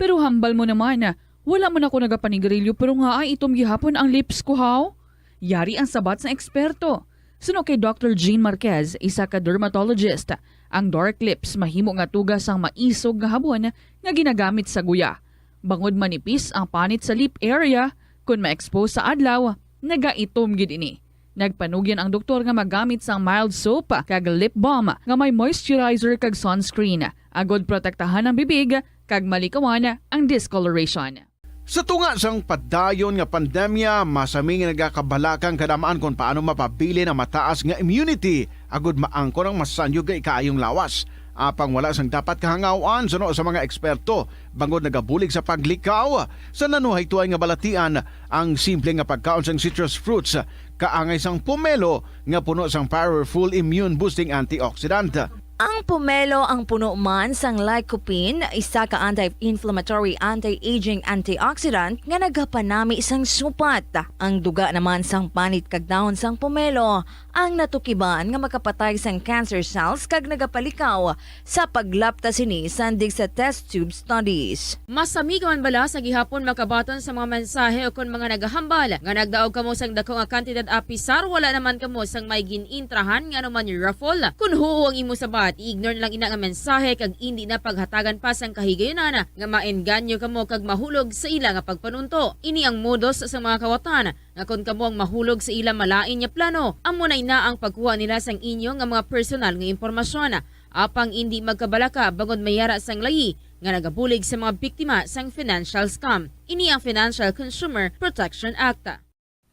Pero hambal mo naman, wala man ako nagapanigarilyo pero nga ay itom gihapon ang lips ko, haw? Yari ang sabat sang eksperto. Suno kay Doctor Jean Marquez, isa ka dermatologist, ang dark lips mahimo nga tuga sang maisog nga habon nga ginagamit sa guya. Bangod manipis ang panit sa lip area, kun ma-expose sa adlaw, nagaitom gid ini. Nagpanugyan ang doktor nga magamit sang mild soap kag lip balm nga may moisturizer kag sunscreen, agod protektahan ang bibig kag malikawan ang discoloration. Sa tunga sang padayon nga pandemya, masami nga nagakabalaka ang kadam-an kon paano mapabilin ang mataas nga immunity agud maangkon ang masanyog nga ikaayong lawas. Apang wala sang dapat kahangaw-an suno sa mga eksperto, bangod nagabulig sa paglikaw sa nanuhay tuay nga balatian ang simple nga pagkaon sang citrus fruits, kaangay sang pomelo nga puno sang powerful immune-boosting antioxidant. Ang pomelo ang puno man sang lycopene, isa ka anti-inflammatory, anti-aging antioxidant nga nagapanami sang supat. Ang duga naman sang panit kag dahon sang pomelo ang natukiban nga makapatay sang cancer cells kag nagapalikaw sa paglapta sini sandig sa test tube studies. Masami ka man bala sa gihapon makabaton sa mga mensahe o kon mga nagahambal nga nagdaog kamo sang dako nga kantidad apisar wala naman kamo sang may gin-intrahan nga ano man raffle? Kon huo ang imo sabat, i-ignore na lang ina nga mensahe kag indi na paghatagan pa sang kahigayunan nga maengganyo kamo kag mahulog sa ila nga pagpanunto. Ini ang modus sa mga kawatan nga kon kamo ang mahulog sa ila malain nga plano, amo na ina ang pagkuha nila sang inyo nga mga personal nga impormasyon. Apang indi magkabalaka bangod may yara sang layi nga nagabulig sa mga biktima sang financial scam. Ini ang Financial Consumer Protection Act.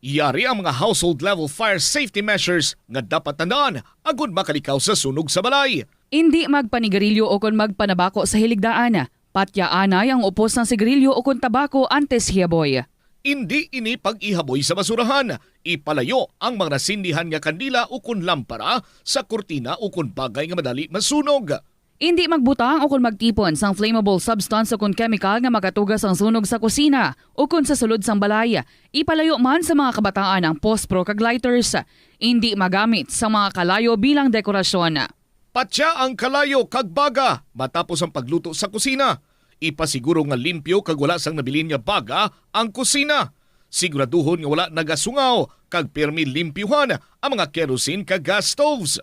Yari ang mga household level fire safety measures nga dapat tandaan agud makalikaw sa sunog sa balay. Indi magpanigarilyo o kon magpanabako sa hiligdaan. Patyaanay ang upos sang sigarilyo o kon tabako antes hiyaboy. Indi ini pag-ihaboy sa basurahan. Ipalayo ang mga nasindihan nga kandila o kon lampara sa kurtina o kon bagay nga madali masunog. Indi magbutang o kon magtipon sang flammable substance o kon chemical nga makatuga sang sunog sa kusina o kon sa sulod sang balay. Ipalayo man sa mga kabataan ang pospro kag lighters. Indi magamit sa mga kalayo bilang dekorasyon. Patya ang kalayo kag baga matapos ang pagluto sa kusina. Ipasiguro nga limpyo kag wala sang nabilin nga baga ang kusina. Siguraduhon nga wala nagasungaw kag pirmi limpyuhan ang mga kerosene kag gas stoves.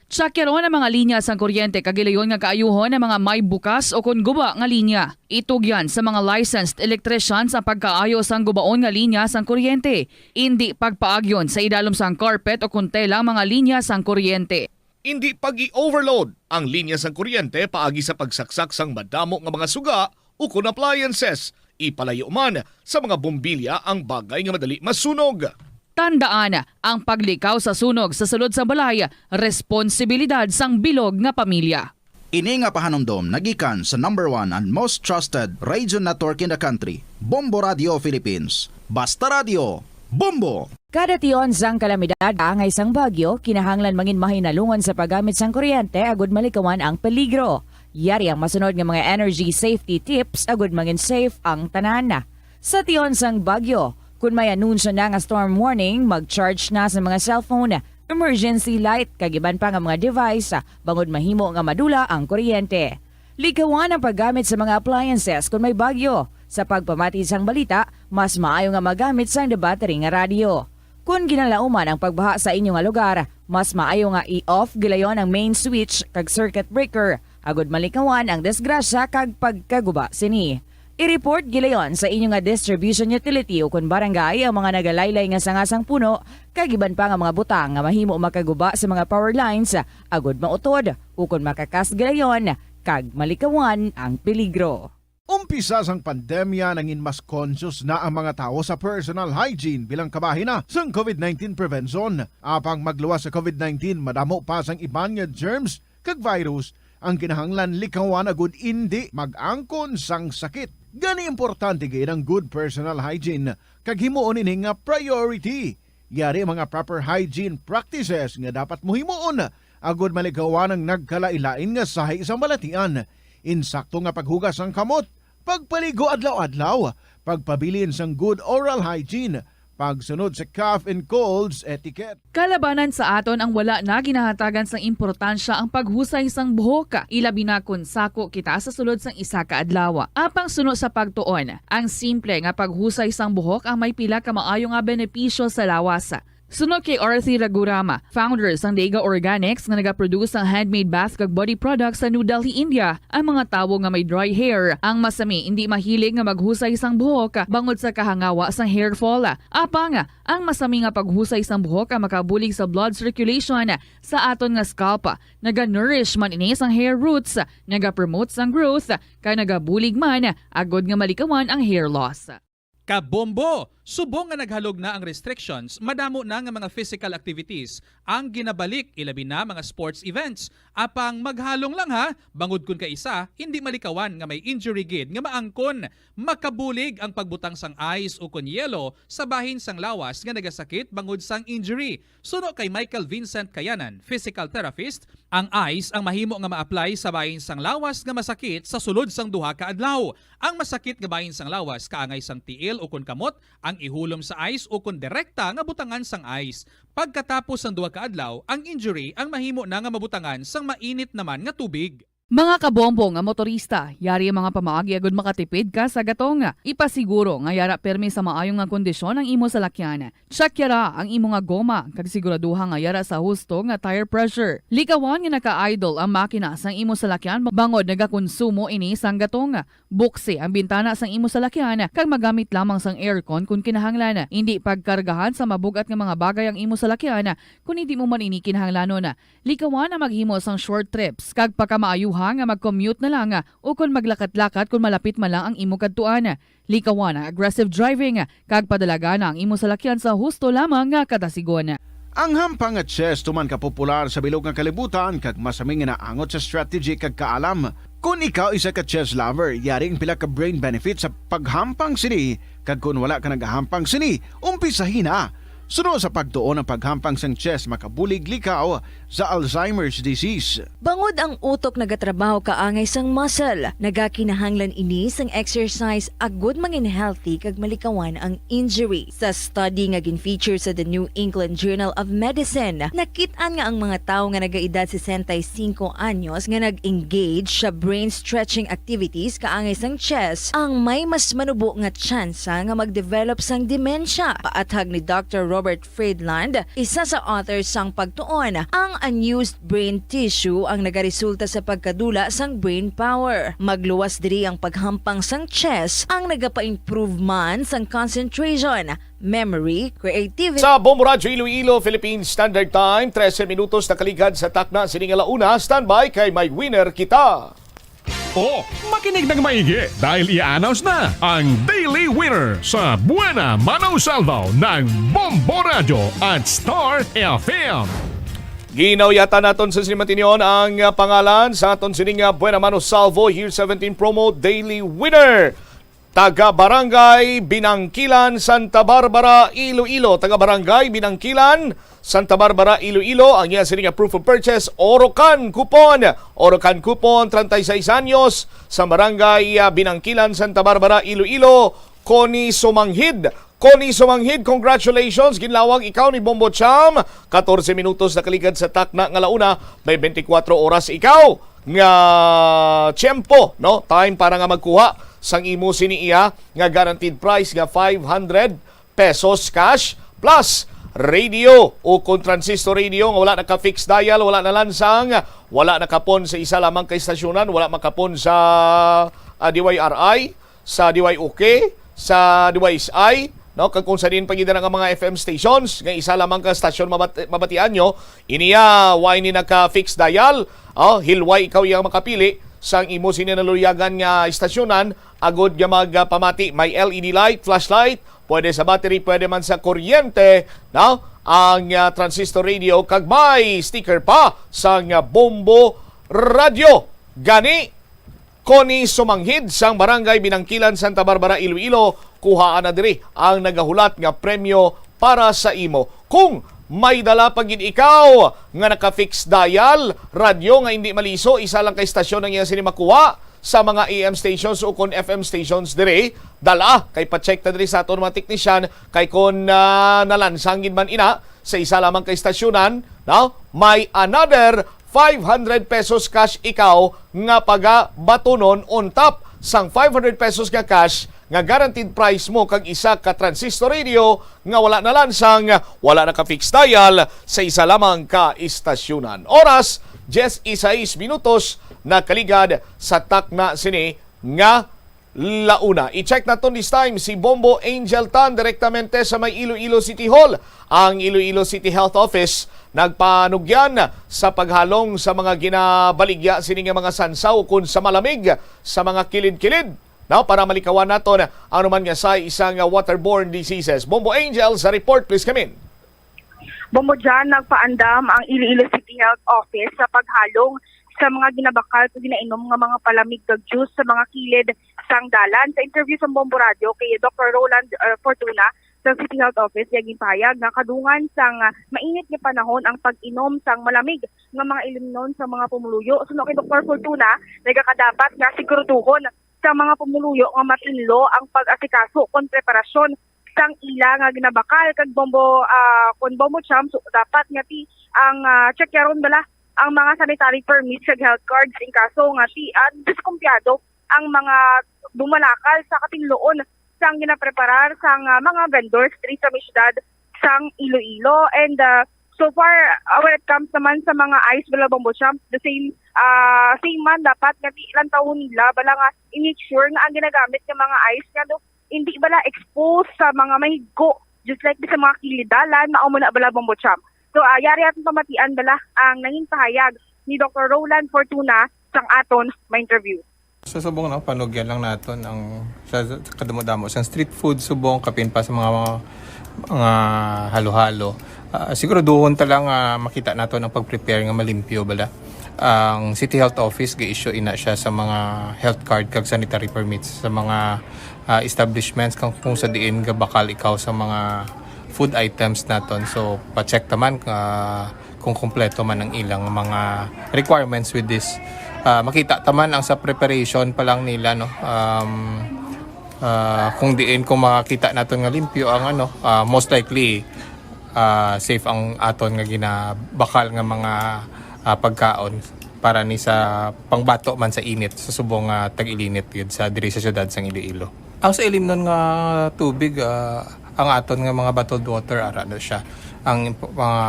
Tsakyaron ang mga linya sang kuryente kag gilayon nga kaayuhon ang mga may bukas o kon guba nga linya. Itugyan sa mga licensed electrician sa pagkaayo sang gubaon nga linya sang kuryente. Indi pagpaagyon sa idalom sang carpet o kon tela ang mga linya sang kuryente. Indi pag-i-overload ang linya sang kuryente paagi sa pagsaksak sang madamo nga mga suga ukon appliances. Ipalayo man sa mga bombilya ang bagay nga madali masunog. Tandaan, ang paglikaw sa sunog sa sulod sang balay, responsibilidad sang bilog nga pamilya. Ini nga pahanumdom nagikan sa number one and most trusted radio network in the country, Bombo Radio Philippines. Basta Radio, Bombo! Kada tion sang kalamidad kaangay sang bagyo, kinahanglan mangin mahinalungon sa paggamit sang kuryente agud malikawan ang peligro. Yari ang masunod nga mga energy safety tips agud mangin safe ang tanan. Sa tion sang bagyo, kun may anunsyo na nga storm warning, mag-charge na sa mga cellphone, emergency light, kag iban pa nga mga device, bangod mahimo nga madula ang kuryente. Likawan ang paggamit sa mga appliances kon may bagyo. Sa pagpamati sang balita, mas maayo nga magamit sang debattery nga radyo. Kon ginalauman ang pagbaha sa inyo nga lugar, mas maayo nga i-off gilayon ang main switch kag circuit breaker, agud malikawan ang disgrasya kag pagkaguba sini. I-report gilayon sa inyo nga distribution utility ukon barangay ang mga nagalaylay nga sanga sang puno kag iban pa nga mga butang nga mahimo makaguba sa mga power lines, agud mautod ukon makakas gilayon kag malikawan ang peligro. Umpisa sang pandemya, nangin mas conscious na ang mga tawo sa personal hygiene bilang kabahin na sang covid nineteen prevention. Apang magluwas sa covid nineteen, madamo pa sang iban nga germs kag virus ang kinahanglan likawan agud indi mag-angkon sang sakit. Gani, importante gid ang good personal hygiene kag himuon ini nga priority. Yari ang mga proper hygiene practices nga dapat mo himuon agud malikawan ang nagkalain-lain nga sahi sang balatian. Insakto nga paghugas sang kamot, pagpaligo adlaw-adlaw, pagpabilin sang good oral hygiene, Pagsunod sa cough and colds etiquette. Kalabanan sa aton ang wala na ginahatagan sang importansya ang paghusay sang buhok, ilabi na kon sako kita sa sulod sang isa ka adlaw. Apang suno sa pagtuon, ang simple nga paghusay sang buhok ang may pila ka maayo nga benepisyo sa lawas. Suno kay Arthi Ragurama, founder sang Dega Organics nga nagaproduce sang handmade bath kag body products sa New Delhi, India, ang mga tawo nga may dry hair ang masami indi mahilig nga maghusay sang buhok bangod sa kahangawa sang hair fall. Apang ang masami nga paghusay sang buhok ang makabulig sa blood circulation sa aton nga scalp. Naga-nourish man ini sang hair roots, nagapromote sang growth, kag nagabulig man agod nga malikawan ang hair loss. Kabombo! Subong nga naghalog na ang restrictions, madamo na nga mga physical activities ang ginabalik, ilabi na mga sports events. Apang maghalong lang ha, bangod kun kaisa, hindi malikawan nga may injury gid nga maangkon. Makabulig ang pagbutang sang ice ukon yelo sa bahin sang lawas nga nagasakit bangod sang injury. Suno kay Michael Vincent Kayanan, physical therapist, ang ice ang mahimo nga ma-apply sa bahin sang lawas nga masakit sa sulod sang duha ka adlaw. Ang masakit nga bahin sang lawas kaangay sang tiil ukon kamot ang ihulom sa ice ukon direkta nga butangan sang ice. Pagkatapos sang duha ka adlaw, ang injury ang mahimo na nga mabutangan sang mainit naman nga tubig. Mga kabombo nga motorista, yari ang mga pamaagi agud makatipid ka sa gatong. Ipasiguro nga yara permi sa maayo nga kondisyon ang imo salakyan. Check yara ang imo nga goma kag siguraduha nga yara sa husto nga tire pressure. Likawan nga naka-idle ang makina sang imo salakyan bangod nagakonsumo ini sang gatong. Buksi ang bintana sang imo salakyan kag magamit lamang sang aircon kon kinahanglan. Indi pagkargahan sa mabug-at nga mga bagay ang imo salakyan kon hindi mo man ini kinahanglanon. Likawan ang maghimo sang short trips kag pakamaayuha nga mag-commute na lang ukon maglakat-lakat kon malapit man lang ang imo kadtuan. Likawan ang aggressive driving kag padalagana ang imo salakyan sa husto lamang nga kadasigon. Ang hampang nga chess tuman ka popular sa bilog nga kalibutan kag masami nga naangot sa strategy kag kaalam. Kon ikaw isa ka chess lover, yari ang pila ka brain benefits sa paghampang sini, kag kon wala ka nagahampang sini, umpisahi na. Suno sa pagtuon, ang paghampang sang chess makabulig likaw sa Alzheimer's disease. Bangod ang utok nagatrabaho kaangay sang muscle, nagakinahanglan ini sang exercise agud mangin healthy kag malikawan ang injury. Sa study nga gin-feature sa The New England Journal of Medicine, nakit-an nga ang mga tawo nga nagaedad sesenta y cinco anyos nga nag-engage sa brain stretching activities kaangay sang chess ang may mas manubo nga tsansa nga mag-develop sang demensya. Paathag ni Doctor Robert Friedland, isa sa author sang pagtuon, ang unused brain tissue ang nagaresulta sa pagkadula sang brain power. Magluwas diri ang paghampang sang chess ang nagapa-improve man sang concentration, memory, creativity. Sa Bombo Radyo Iloilo, Philippine Standard Time, trese minutos na kaligad sa takna sini nga launa. Standby kay may winner kita. O, makinig ng maigi dahil i-announce na ang Daily Winner sa Buena Mano Salvo ng Bombo Radyo at Star F M. Ginauyatan naton sa sini matinyon ang, ah, pangalan sa aton sining, ah, Buena Mano Salvo Year seventeen Promo Daily Winner. Taga Barangay Binangkilan, Santa Barbara, Iloilo. Taga Barangay Binangkilan, Santa Barbara, Iloilo, ang iya sini nga proof of purchase, Orocan Coupon. Orocan Coupon, treinta y seis anyos, sa Barangay, ah, Binangkilan, Santa Barbara, Iloilo, Connie Sumanghid. Connie Sumanghid, congratulations. Ginlawag ikaw ni Bombo Cham. Katorse minutos na kaligad sa takna nga launa. May twenty-four oras ikaw nga tiyempo, no? Time para nga magkuha sang imo sini iya nga guaranteed prize nga five hundred pesos cash plus radio o kon transistor radio nga wala naka-fix dial, wala nalansang, wala nakapon sa isa lamang ka istasyonan, wala makapon sa, ah, D Y R I, sa D Y O K, sa D Y S I, no? Kag kung sa diin pa gid nga mga F M stations nga isa lamang ka stasyon mabat-, mabatian nyo, iniya, wa ini naka-fix dial, oh, hilway ikaw iyang makapili sang imo sini naluyagan nga istasyonan, agod nga magpamati. May L E D light, flashlight, pwede sa battery, pwede man sa kuryente, no? Ang, ah, transistor radio, kag may sticker pa sang, ah, Bombo Radio. Gani, Connie Sumanghid sang Barangay Binangkilan, Santa Barbara, Iloilo, kuhaan na diri ang nagahulat nga premyo para sa imo. Kung may dala pa gid ikaw nga naka-fix dial, radyo nga indi maliso, isa lang ka istasyon ang iya sini makuha, sa mga A M stations o kon F M stations diri. Dala, kay pa-check ta diri sa aton mga teknisyan, kay kon, ah, nalansang gid man ina sa isa lamang ka istasyonan, no? May another five hundred pesos cash ikaw nga pagabatunon on top sang five hundred pesos nga cash nga guaranteed prize mo kag isa ka transistor radio nga wala nalansang, wala naka-fix dial sa isa lamang ka istasyonan. Oras, diyes y seis minutos, nakaligad sa takna sini nga launa. I-check naton this time si Bombo Angel Tan direktamente sa may Iloilo City Hall. Ang Iloilo City Health Office nagpanugyan sa paghalong sa mga ginabaligya sini nga mga sansaw kon sa malamig sa mga kilid-kilid. Now, para malikawan naton ang anuman nga sa isang waterborne diseases. Bombo Angel sa report, please come in. Bombo John, nagpaandam ang Iloilo City Health Office sa paghalong sa mga ginabakal o ginainom nga mga palamig kag juice sa mga kilid sang dalan. Sa interview sa Bombo Radio kay Doktor Roland, uh, Fortuna sa City Health Office, iya ginpahayag nga kadungan sang, uh, mainit nga panahon ang pag-inom sang malamig nga mga ilimnon sa mga pumuluyo. Suno kay Doktor Fortuna, nagakadapat nga siguraduhon sa mga pumuluyo nga matinlo ang pag-asikaso kon preparasyon sang ila nga ginabakal kag Bombo, ah, kon Bombo Champ, so, dapat nga ti ang, ah, tsekyaron bala ang mga sanitary permits kag health cards in kaso nga ti ang diskumpyado ang mga bumalakal sa katinluon sang ginapreparar sang, ah, mga vendors diri sa may syudad sang Iloilo. And, ah, so far, ah, when it comes naman sa mga ice bala, Bombo Champ, the same, ah, same man dapat nga ti lantawon nila bala nga i-make sure nga ang ginagamit nga mga ice nga do hindi bala exposed sa mga mahigko, just like sa mga kilid dalan, mao man na bala, Bombo Champ. So, ah, yari aton pamatian bala ang nangin pahayag ni Doktor Roland Fortuna sang aton ma-interview. Sa subong, no, panugyan lang naton ang sa, sa kadamo-damo sa street food subong, kapin pa sa mga, mga, mga halo-halo. Ah, siguraduhon ta lang nga makita naton ang pag-prepare nga malimpyo bala. Ang City Health Office ga-issue ina siya sa mga health card kag sanitary permits sa mga, ah, establishments kung, kung sa diin gabakal ikaw sa mga food items naton. So, pa-check ta man, ah, kung kompleto man ang ilang mga requirements with this. Ah, makita ta man ang sa preparation pa lang nila, no? Um, ah, kung diin, kung makita naton nga limpyo ang ano, ah, most likely, ah, safe ang aton nga ginabakal nga mga, ah, pagkaon para ni sa pangbato man sa init sa subong nga tag-ilinit gyud sa diri sa siyudad sang Iloilo. Ang sa ilimnon nga tubig, ah, ang aton nga mga bottled water, ara na siya. Ang impo-, mga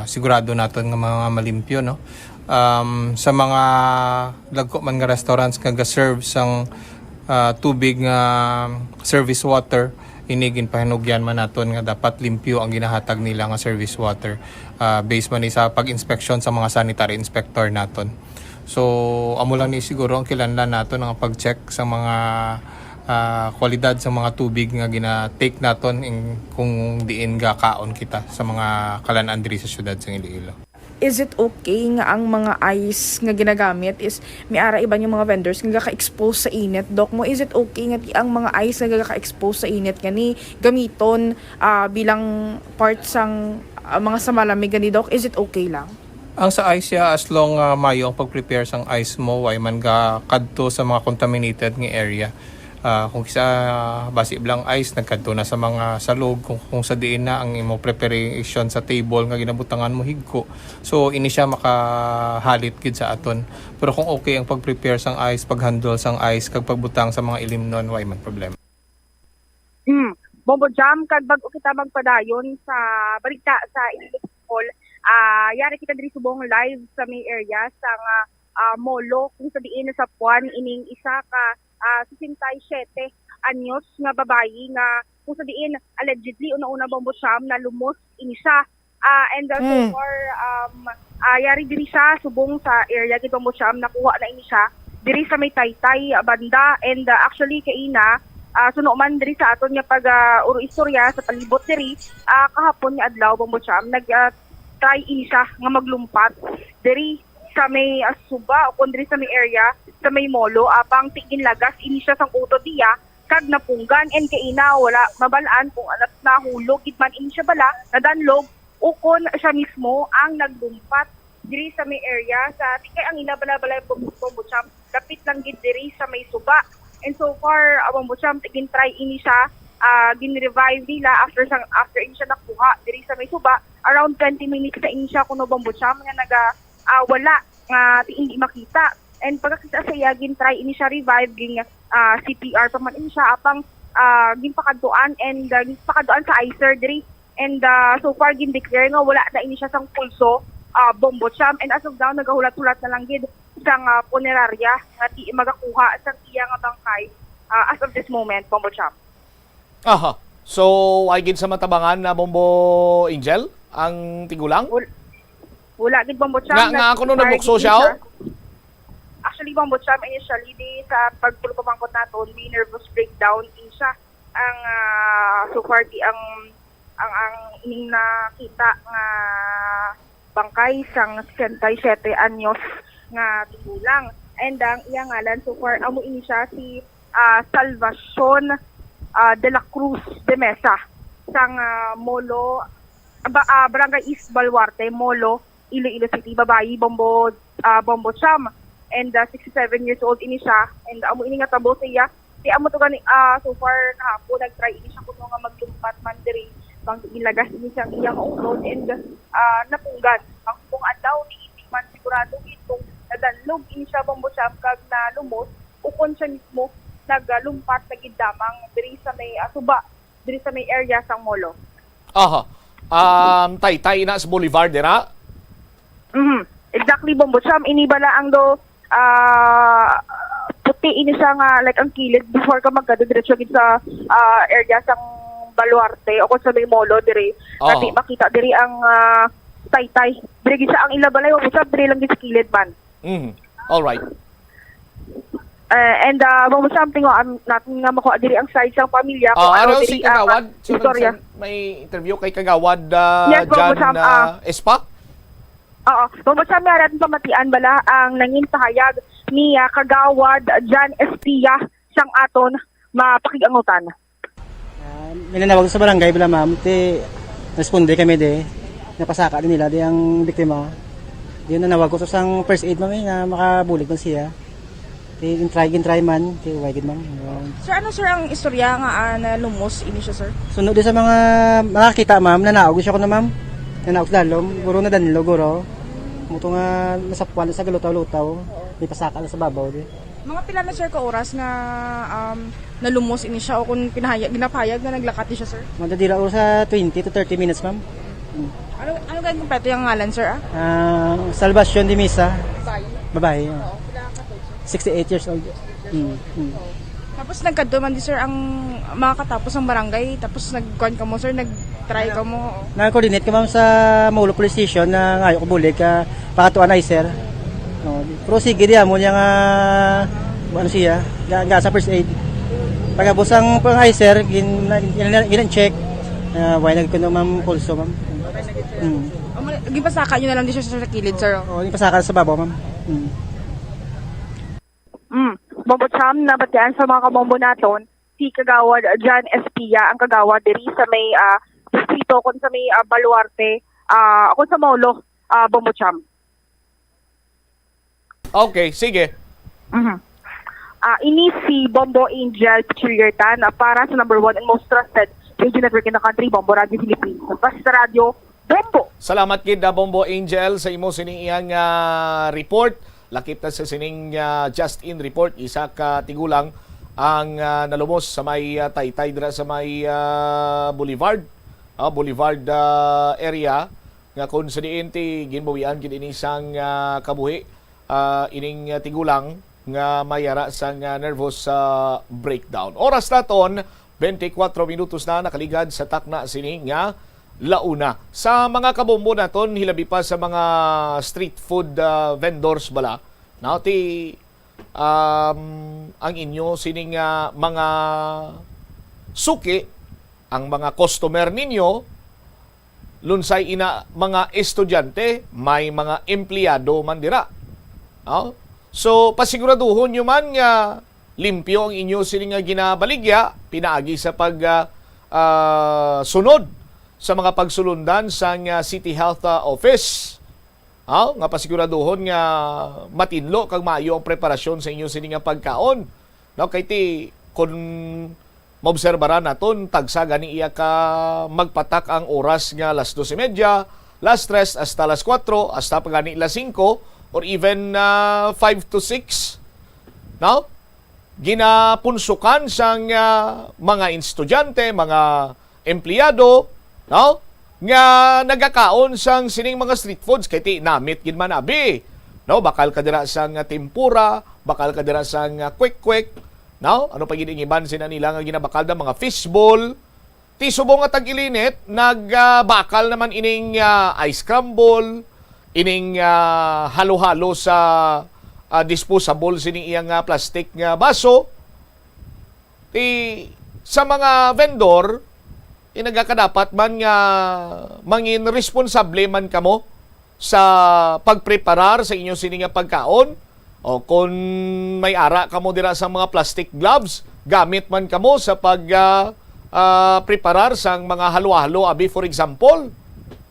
sigurado naton nga mga malimpyo, no? Um, sa mga dagko man nga restaurants nga ga-serve sang, ah, tubig nga service water, ini ginpahinugyan man naton nga dapat limpyo ang ginahatag nila nga service water, ah, based man ni sa pag-inspeksyon sa mga sanitary inspector naton. So, amo lang ni siguro ang kinahanglan naton, ang pag-check sa mga, ah, kwalidad sa mga tubig nga gina-take naton in, kung diin gakaon kita sa mga kalan-an diri sa siyudad sang Iloilo. Is it okay nga ang mga ice nga ginagamit is may ara iban nga mga vendors nga gaka-expose sa init, Doc, mo? Is it okay nga ti-, ang mga ice nga gaka-expose sa init nga ni gamiton, ah, bilang part sang, ah, mga sa malamig gani, Doc? Is it okay lang? Ang sa ice, ya, as long, ah, mayo ang pag-prepare sang ice mo, way man ga kadto sa mga contaminated nga area. Ah, kung kisa, basi bala ang ice nagkadto na sa mga salog, kung, kung sa diin na ang imo preparation sa table nga ginabutangan mo higko, so ini siya makahalit gid sa aton. Pero kung okay ang pag-prepare sang ice, pag-handle sang ice, kag pagbutang sa mga ilimnon, way man problema. Hmm. Bombo Jam, kag bag-o kita magpadayon sa balita sa Iloilo City Hall, ah, yari kita diri subong live sa may area sa nga, ah, Molo, kung sa diin nasapuan ining isa ka, ah, sesenta y siyete anyos nga babayi nga kung sa diin allegedly una-una, Bombo Jam, nalumos ini siya. Ah, and, uh, so Mm. far, um, ah, yari diri siya subong sa area gid, Bombo Jam, nakuha na ini siya diri sa may Taytay, ah, banda. And, uh, actually, kaina, ah, suno man diri sa aton nga pag, ah, uro istorya sa palibot diri, ah, kahapon nga adlaw, Bombo Jam, nag, ah, try ini siya nga maglumpat diri sa may, ah, suba o kon diri sa may area sa may Molo, apang ti ginlagas ini siya sang utod niya kag napunggan, and kaina wala mabal-an kung alas nahulog gid man ini siya bala, nadanlog, o kon siya mismo ang naglumpat diri sa may area sa, ti kay ang ila bala, bala, Bombo, Bombo Jam, dapit lang gid diri sa may suba. And so far, ah, Bombo Cham, gin-try ini siya, ah, gin-revive nila after sang, after ini siya nakuha diri sa may suba. Around twenty minutes na ini siya kuno, Bombo Cham, nga naga, ah, wala, nga ti-, hindi makita. And pagkakita sa iya, gin-try ini siya revive, gin, ah, C P R pa man ini siya, apang, ah, ginpakadtuan and, ah, ginpakadtuan sa eye surgery. And, ah, so far, gin-declare nga wala na ini siya sang pulso, ah, Bombo Cham. And as of now, nagahulat-hulat na lang gid sang, ah, punerarya nga ti magakuha sang iya nga bangkay, ah, as of this moment, Bombo Cham. Aha. So, ay gid sa matabangan na, Bombo Angel, ang tigulang? Wal-, wala gid, Bombo Cham. Nga, nga ako no nag-, nagbukso siya, oh? Actually, Bombo Cham, initially, di sa pagpulupamangkot naton, may nervous breakdown in siya. Ang, ah, so far, di ang, ang, ang ining nakita nga bangkay sang sesenta y siyete anyos nga tigulang. And ang iya ngalan so far, amo ini siya si, ah, Salvacion, ah, de la Cruz de Mesa sang, ah, Molo, ba-, ah, Barangay East Baluarte, Molo, Iloilo City. Babayi, Bombo, ah, Bombo Cham. And, ah, sixty-seven years old ini siya. And amo ini nga tabo sa iya. Di amo to gani, ah, so far kahapon nag-try ini siya kuno nga maglumpat man diri. Bang ilagas ini siya ang iya nga unod and, ah, napunggan. Ang subong adlaw, di, di man sigurado gid kung nadanlog ini siya, Bombo Cham, kag nalumos, ukon siya mismo naglumpat na gid lamang diri sa may, ah, suba, diri sa may area sang Molo. Aha. Um, Taytay na sa Boulevard, dira? Mhm. Exactly, Bombo Cham. Ini bala ang do, ah, puti ini siya nga, like, ang kilid before ka magkado diretso gid sa, ah, area sang Baluarte o kung sa may Molo diri. Oo. Dati makita diri ang, ah, Taytay. Diri gid siya ang ila balay, Bombo Cham, diri lang gid sa kilid man. Mm. All right. Eh, and, ah, Bombo Cham, tingnan naton nga makuha diri ang side sang pamilya kung Ah, ano araw diri si ang, Kagawad. ah, So, istorya. May interview kay Kagawad, ah, Yes, Bombo Cham, ah, ah, Espa? Oo. Bombo Cham, may arat pamatian bala ang nangin pahayag ni, ah, Kagawad Jan Espia sang aton mapakig-angutan. Ah, may nanawag sa barangay bala, ma'am. Ti, responde kami di. Napasaka din nila di ang biktima. Di nanawag ko sa sang first aid, ma'am, eh, nga makabulig man siya. Ti, gin-try, gin-try man. Ti, way gid, ma'am. Sir, ano, sir, ang istorya nga, ah, nalumos ini siya, sir? Sunod di sa mga nakakita, ma'am, nanaog siya ko na, ma'am. Nanaog sa dalom. Guro na danlo, guro. Muto nga nasapwan sa galutaw-lutaw. May pasaka na sa babaw di. Mga pila na, sir, ka oras nga, um, nalumos ini siya o kung pinahayag, ginapahayag nga naglakat ni siya, sir? Madadira ko sa twenty to thirty minutes, ma'am. Mm. Ano, ano gani kompleto yung ngalan, sir, ah? Ah, Salvacion de Mesa. Babae? Babae, oo. Oo, pila ka taon, sir? Sixty-eight years old. Sixty-eight years Mm, old. Mm. Oo. Tapos nagkadto man di, sir, ang mga katapos ng barangay, tapos nagkuan ka mo, sir, nag-try ka mo, oo. Nag-coordinate ka, ma'am, sa Molo Police Station na ngayo ko bulig ka pakatuan ay, sir. Oh, pero sige di amo niya nga, ano siya, ga, ga sa first aid. Pagkabos ang pang-, ay, sir, gin-, gin-, gin-, gin-check. Ah, why nagkuno, ma'am, pulso, ma'am? Hmm. Ang mal-, gipasaka nyo na lang di siya sa kilid, sir, oh. Oo, gipasaka sa babaw, ma'am. Hmm. Mm. Bombo Cham, nabatian sa mga kabombo naton, si Kagawad Jan Espia, ang kagawad diri sa may, ah, distrito, kung sa may, ah, Baluarte, ah, kung sa Molo, ah, Bombo Cham. Okay, sige. Mhm. Ah, ini si Bombo Angel Pichariertan, ah, para sa number one and most trusted radio network in the country, Bombo Radio Philippines. Basta Radio, Bombo! Salamat gid, ah, Bombo Angel, sa imo sining iyang, ah, report. Lakip ta sa sining, ah, just in report, isa ka tigulang ang, ah, nalumos sa may, ah, taytay dira sa may, ah, Boulevard, ah, Boulevard, ah, area. Nga kung sa diin ti ginbawian gid ini sang, ah, kabuhi, ah, ining, ah, tigulang nga may ara sang, ah, nervous, ah, breakdown. Oras naton, twenty-four minutos na nakaligad sa takna sini nga la una. Sa mga kabombo naton, hilabi pa sa mga street food, ah, vendors bala, no, ti um, ang inyo sining, ah, mga suki, ang mga customer ninyo, lunsay ina mga estudyante, may mga empleyado man dira. No? So, pasiguraduhon nyo man nga limpyo ang inyo sini nga ginabaligya pinaagi sa pag, ah, ah, sunod sa mga pagsulundan sang, ah, City Health, ah, Office. Aw, nga pasiguraduhon nga matinlo kag maayo ang preparasyon sa inyo sini nga pagkaon. No, kay ti, kun maobserbaran naton, tagsa gani iya ka magpatak ang oras nga las dos y media, las tres hasta las kuwatro, hasta pa gani las singko, or even, ah, five to six, no? Ginapunsukan sang, ah, mga estudyante, mga empleyado, no? Nga nagakaon sang sining mga street foods, kay ti namit gid man abi, no? Bakal ka dira sang, ah, tempura, bakal ka dira sang, ah, kwek-kwek, no? Ano pa gid ang iban sina nila nga ginabakal na mga fishball? Ti subong nga tag-ilinit, nag, ah, bakal naman ining, ah, ice scramble, ining, ah, halo-halo sa, ah, disposable sining iyang, ah, plastic nga baso. Ti sa mga vendor, ti nagakadapat man nga mangin responsable man kamo sa pagpreparar sa inyo sini nga pagkaon. O kon may ara kamo dira sa mga plastic gloves, gamit man kamo sa pag, ah, ah, preparar sang mga halo-halo, abi, for example.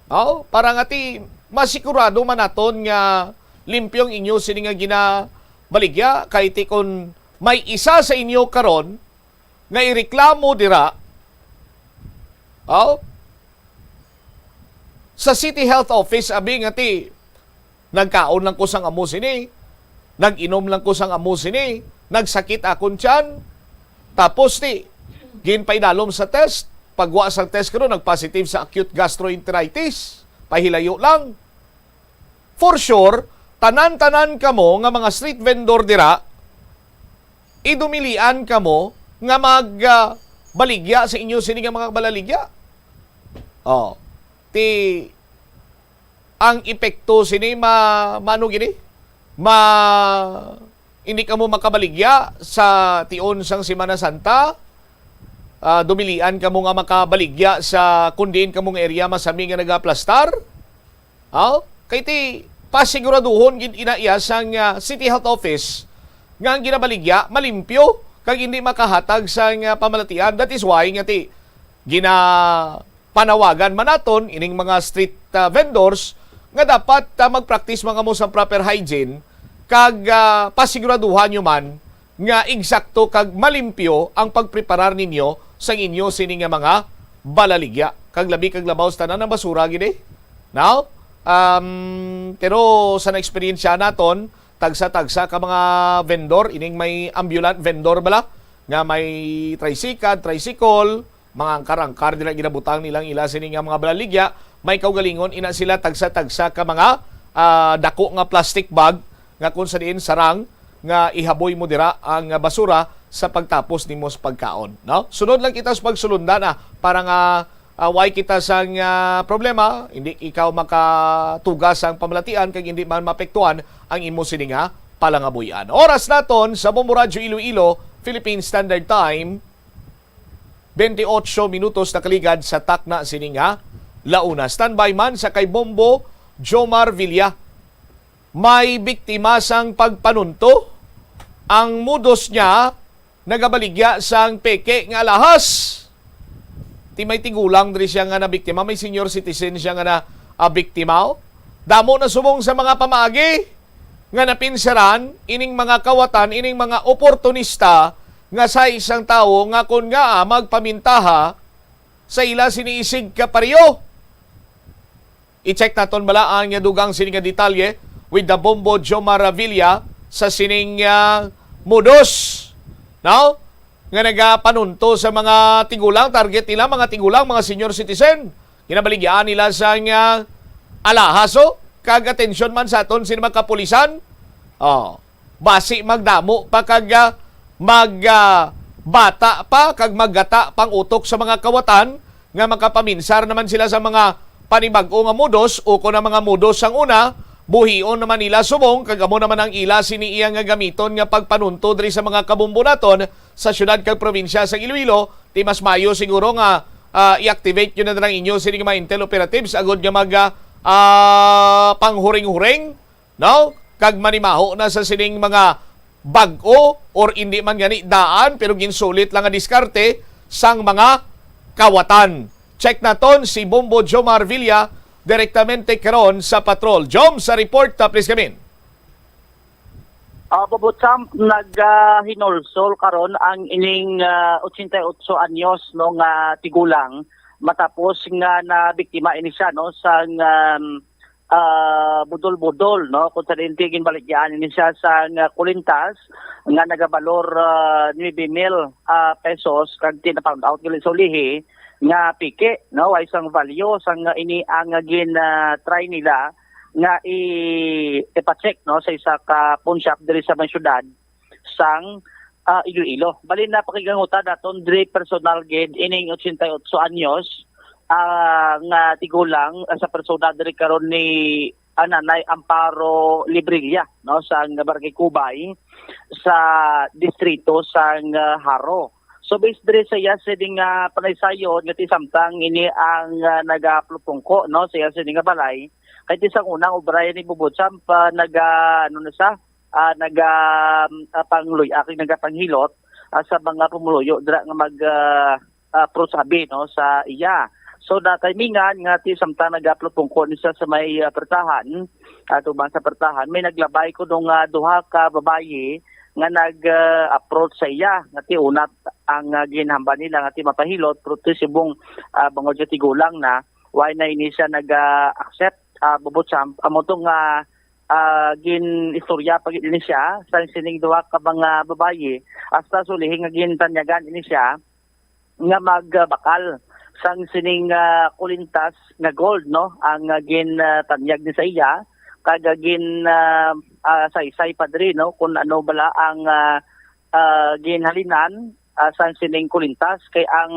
Aw, para nga ti masigurado man naton nga limpyo ang inyo sini nga ginabaligya, kay ti kon may isa sa inyo karon nga ireklamo dira, aw, sa City Health Office, abi, nga ti, "Nagkaon lang ko sang amo sini, nag-inom lang ko sang amo sini, nagsakit akon tiyan, tapos ti, ginpaidalom sa test, pagwa sang test karon, nagpositive sa acute gastroenteritis, pahilayo lang." For sure, tanan-tanan kamo nga mga street vendor dira, idumilian kamo nga mag, ah, baligya sa inyo sini nga mga balaligya. Oh, ti ang epekto sini ma-, maano gini? Ma-, hindi kamo makabaligya sa tion sang Semana Santa. Ah, dumilian kamo nga makabaligya sa kun diin kamo nga area masami nga nagaplastar. Aw, kay ti pasiguraduhon gid ina iya sang, ah, City Health Office nga ang ginabaligya malimpyo kag hindi makahatag sang, ah, pamalatian. That is why nga ti ginapanawagan man naton ining mga street, ah, vendors nga dapat, ah, mag-practice man kamo sa proper hygiene kag, ah, pasiguraduhan nyo man nga eksakto kag malimpyo ang pagpreparar ninyo sang inyo sini nga mga balaligya, kag labi kag labaw sa tanan ang basura gid, eh. Now, um, pero sa naeksperyensya naton, tagsa-tagsa ka mga vendor, ining may ambulant vendor bala, nga may tricycle, tricycle, mga angkar-angkar nila ginabutang nilang ila sini nga mga balaligya, may kaugalingon ina sila tagsa-tagsa ka mga, ah, dako nga plastic bag nga kung sa diin sarang nga ihaboy mo dira ang basura sa pagtapos nimo sa pagkaon, no? Sunod lang kita sa pagsulundan, ah, para nga, ah, way kita sang, ah, problema, hindi ikaw makatuga sang pamalatian kag hindi man mapektuhan ang imo sini nga palangabuy-an. Oras naton sa Bombo Radyo Iloilo, Philippine Standard Time, twenty-eight minutos nakaligad sa takna sini nga launa. Standby man sa kay Bombo Jomar Villa. May biktima sang pagpanunto. Ang modus niya, nagabaligya sang peke nga alahas. Ti may tigulang diri siya nga nabiktima, may senior citizen siya nga na, ah, biktima. Damo na subong sa mga pamaagi nga napinsaran ining mga kawatan, ining mga oportunista nga sa isang tawo nga kon ngaa magpamintaha sa ila sini isig ka pareho. I-check naton bala ang dugang sini nga detalye with the Bombo Jomar Villa sa sining, ah, modus, no? Nga nagapanunto sa mga tigulang, target nila mga tigulang, mga senior citizen. Ginabaligyaan nila sang, ah, alahas, oh, kag atensyon man sa aton sini mga kapulisan. Oh, basi magdamo pa kag, ah, mag, ah, bata pa kag maggata pang utok sa mga kawatan nga makapaminsar naman sila sa mga panibag-o nga modus o kon ang mga modus sang una, buhion naman nila subong kag amo naman ang ila sini iya nga gamiton nga pagpanunto diri sa mga kabombo naton sa syudad kag probinsya sa Iloilo. Ti mas maayo siguro nga, ah, i-activate nyo na lang inyo sining mga intel operatives agod nga mag, ah, ah, panghuring-huring, no? Kag manimaho na sa sining mga bag-o or indi man gani daan pero ginsulit lang nga diskarte sang mga kawatan. Check naton si Bombo Jomar Villa Direktamente karon sa patrol. Jom, sa report, ah, please, Kamin. Ah, Bobo Champ, nag, ah, hinulsol karon ang ining, ah, ochenta y ocho anyos, no, nga tigulang, matapos nga nabiktima ini siya, no, sang, um, ah, budol-budol, no, kung sa dinti ginbaligyaan ini siya sang, ah, kulintas nga nagabalor, ah, nuebe mil, ah, pesos, kag ti-, na-found out gali sa ulihi nga peke, no, way sang value sang, ah, ini ang, ah, gin, ah, try nila nga i-, ipa-check, no, sa isa ka pawn shop diri sa may syudad sang, ah, Iloilo. Bali, napakigangutan naton diri personal gid ining ochenta y ocho anyos, ah, nga tigulang, ah, sa persona diri karon ni, ah, Nanay Amparo Librilla, no, sang Barangay Cubay sa distrito sang, ah, Jaro. So, based diri sa iya sining, ah, panaysayon nga ti samtang ini ang, ah, nagapulupungko, no, sa iya sining nga balay, kay ti sang unang obra ni Bobo Champ, ah, naga, ano na siya, ah, naga, ah, pangluy-a kag nagapanghilot, ah, sa mga pumuluyo dira nga mag, ah, ah, approach abi, no, sa iya. So, natimingan nga ti samtang nagapulupungko ni siya sa may, ah, pertahan, ah, tubang sa pertahan, may naglabay kuno nga duha ka babayi nga nag, ah, approach sa iya, nga ti unat ang, ah, ginhambal nila nga ti mapahilot, pero ti subong, ah, bangod sa tigulang na, wala na ini siya nag, ah, accept, ah, Bobo Champ. Amo to nga, ah, gin-istorya pa gid ini siya sa sining duha ka mga babayi, hasta sa ulihi nga gintanyagan ini siya nga magbakal sang sining, ah, kulintas nga gold, no, ang, ah, gin, ah, tanyag ni sa iya, kag, ah, gin, ah, ah, saysay pa diri, no, kung ano bala ang, ah, ah, ginhalinan, ah, sang sining kulintas. Kay ang,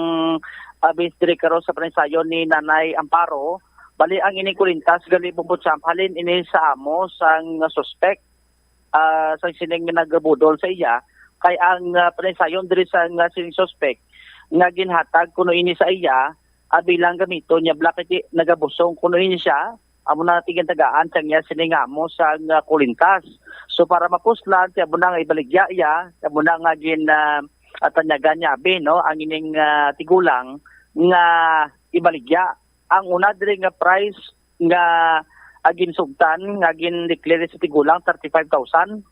ah, based diri karon sa panaysayon ni Nanay Amparo, bali ang ining kulintas gali, Bobo Champ, halin ini sa amo sang suspek, ah, sang sining nagabudol sa iya, kay ang, ah, panaysayon diri sang, ah, sining suspek nga ginhatag kuno ini sa iya, ah, bilang gamiton niya, bala kay ti-, nagabusong kuno ini siya, amo na ti gintagaan sang iya sining amo sang, ah, kulintas. So, para mapuslan, ti amo na nga ibaligya iya, ti amo na nga gin, ah, ah, tanyagan niya abi, no, ang ining, ah, tigulang nga ibaligya. Ang una diri nga price nga, ah, ginsugtan, nga gin-declare sa tigulang, thirty-five thousand.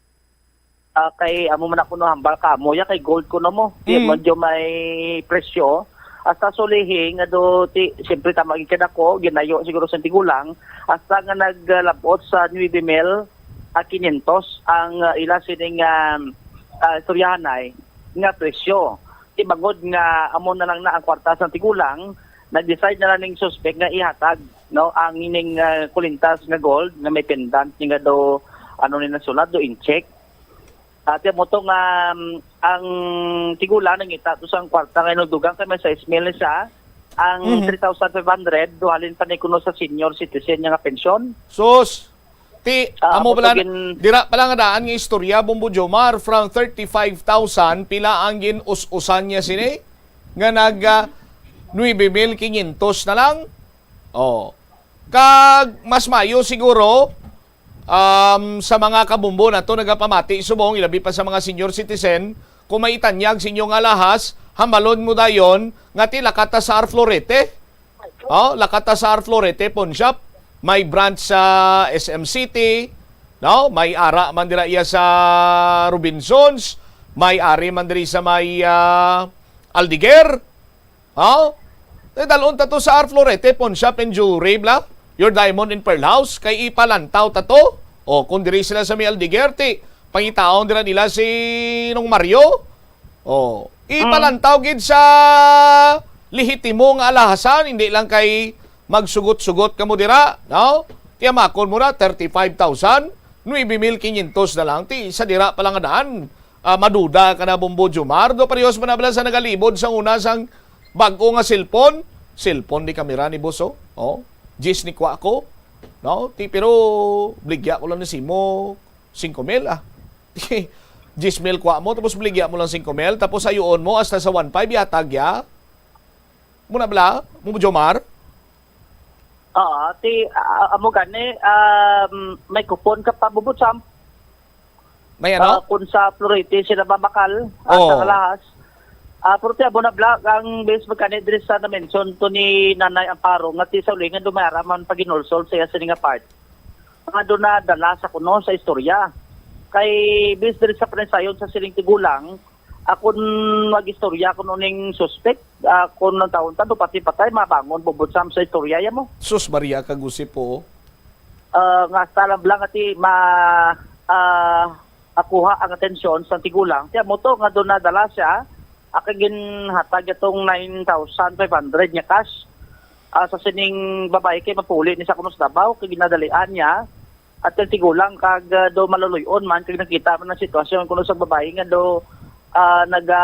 Ah, kay amo man ako, no, hambal ka amo ya, kay gold kuno mo. Di Mm. medyo may presyo. Hasta sulihi nga do, ti, siyempre, tama gid kadako, ginayo siguro sa tigulang, hasta nga naglabot sa nuebe mil, ah, quinientos ang, ah, ila sining, ah, ah, istoryahanay nga presyo. Ti bangod nga amo na lang na ang kwarta sa tigulang, nag-decide na lang ning suspek nga ihatag, no, ang ining, ah, kulintas nga gold nga may pendant ni nga do, ano ni nasulat, do incheck. Ati mo to nga, um, ang tigulang nangita to sang kwarta nga inudugang kay may sais mil ni siya. Ang Mhm. three thousand five hundred, do halin pa ni kuno sa senior citizen nga pensyon. Sus! Ti, Ah, amo amo pala, to gin- dira pala nga daan nga istorya, Bombo Jomar, from thirty-five thousand, pila ang gin-us-usan niya sini? Nga nag, ah, nuebe mil quinientos na lang? Oh. Kag mas mayo siguro, um, sa mga kabombo nato nagapamati subong, ilabi pa sa mga senior citizen, kung may itanyag sa inyo nga alahas, hambalon mo dayon nga ti lakat ta sa Arflorete. Oh, lakat ta sa Arflorete Pawn Shop. May branch sa S M City, no? May ara man dira iya sa Robinsons, may ari man diri sa may, ah, Aldeguer. Ha? Eh, dalon ta to sa Arflorete Pawn Shop and Jewelry, bla? Your Diamond and Pearl House, kay ipalantaw ta to. O, kung diri sila sa may Aldeguer, ti, pangitaon dira nila si Nong Mario. O, ipalantaw gid sa lehitimo nga alahasan, hindi lang kay magsugot-sugot kamo dira, no? Tiyamakon mo na, thirty-five thousand, nuebe mil quinientos na lang, ti, sa dira pa lang nga daan. Ah, maduda ka na, Bombo Jomar. Do parehas man na bala sa nagalibod sa una sang bag-o nga cellphone. Cellphone ni kamera ni boss, oh. Oh, diyes ni kuha ko. No? Ti, pero bligya ko lang ni simo singko mil, ah. Diyes mil kuha mo, tapos bligya mo lang singko mil, tapos ayuon mo hasta sa one five yatag ya. Muna bala, Bombo Jomar? Oo, ti, ah, amo gani, um, may kupon ka pa, Bombo Champ. May ano? Ah, kung sa Florete sila mabakal, ah, Oo. sa alahas. Ah, pero ti amo na, Bla, ang base magkani diri sa na-mention to ni Nanay Amparo, nga ti sa ulingan dumayara man paginulsol sa iya sini nga part. Nga do na dala sa kuno sa istorya. Kay base diri sa panaysayon sa sining tigulang, akon mag-istorya kuno ning suspect, ah, kung ang taon ta, do pati patay, mabangon, Bobotsam, sa istorya ya mo. Sus Maria, kag Jose po. Ah, nga hasta lang, Bla, nga ti ma-, ah, akuha ang atensyon sa tigulang. Kaya mo to nga doon nadala siya, ah, kay ginhatag atong nine thousand five hundred nga cash, ah, sa sining babae kay mapuli ni sa kuno sa Davao, kay ginadalian niya at ang tigulang kag, ah, do maluluy-on man kag nakita man ang sitwasyon kuno sa babae nga do, ah, naga,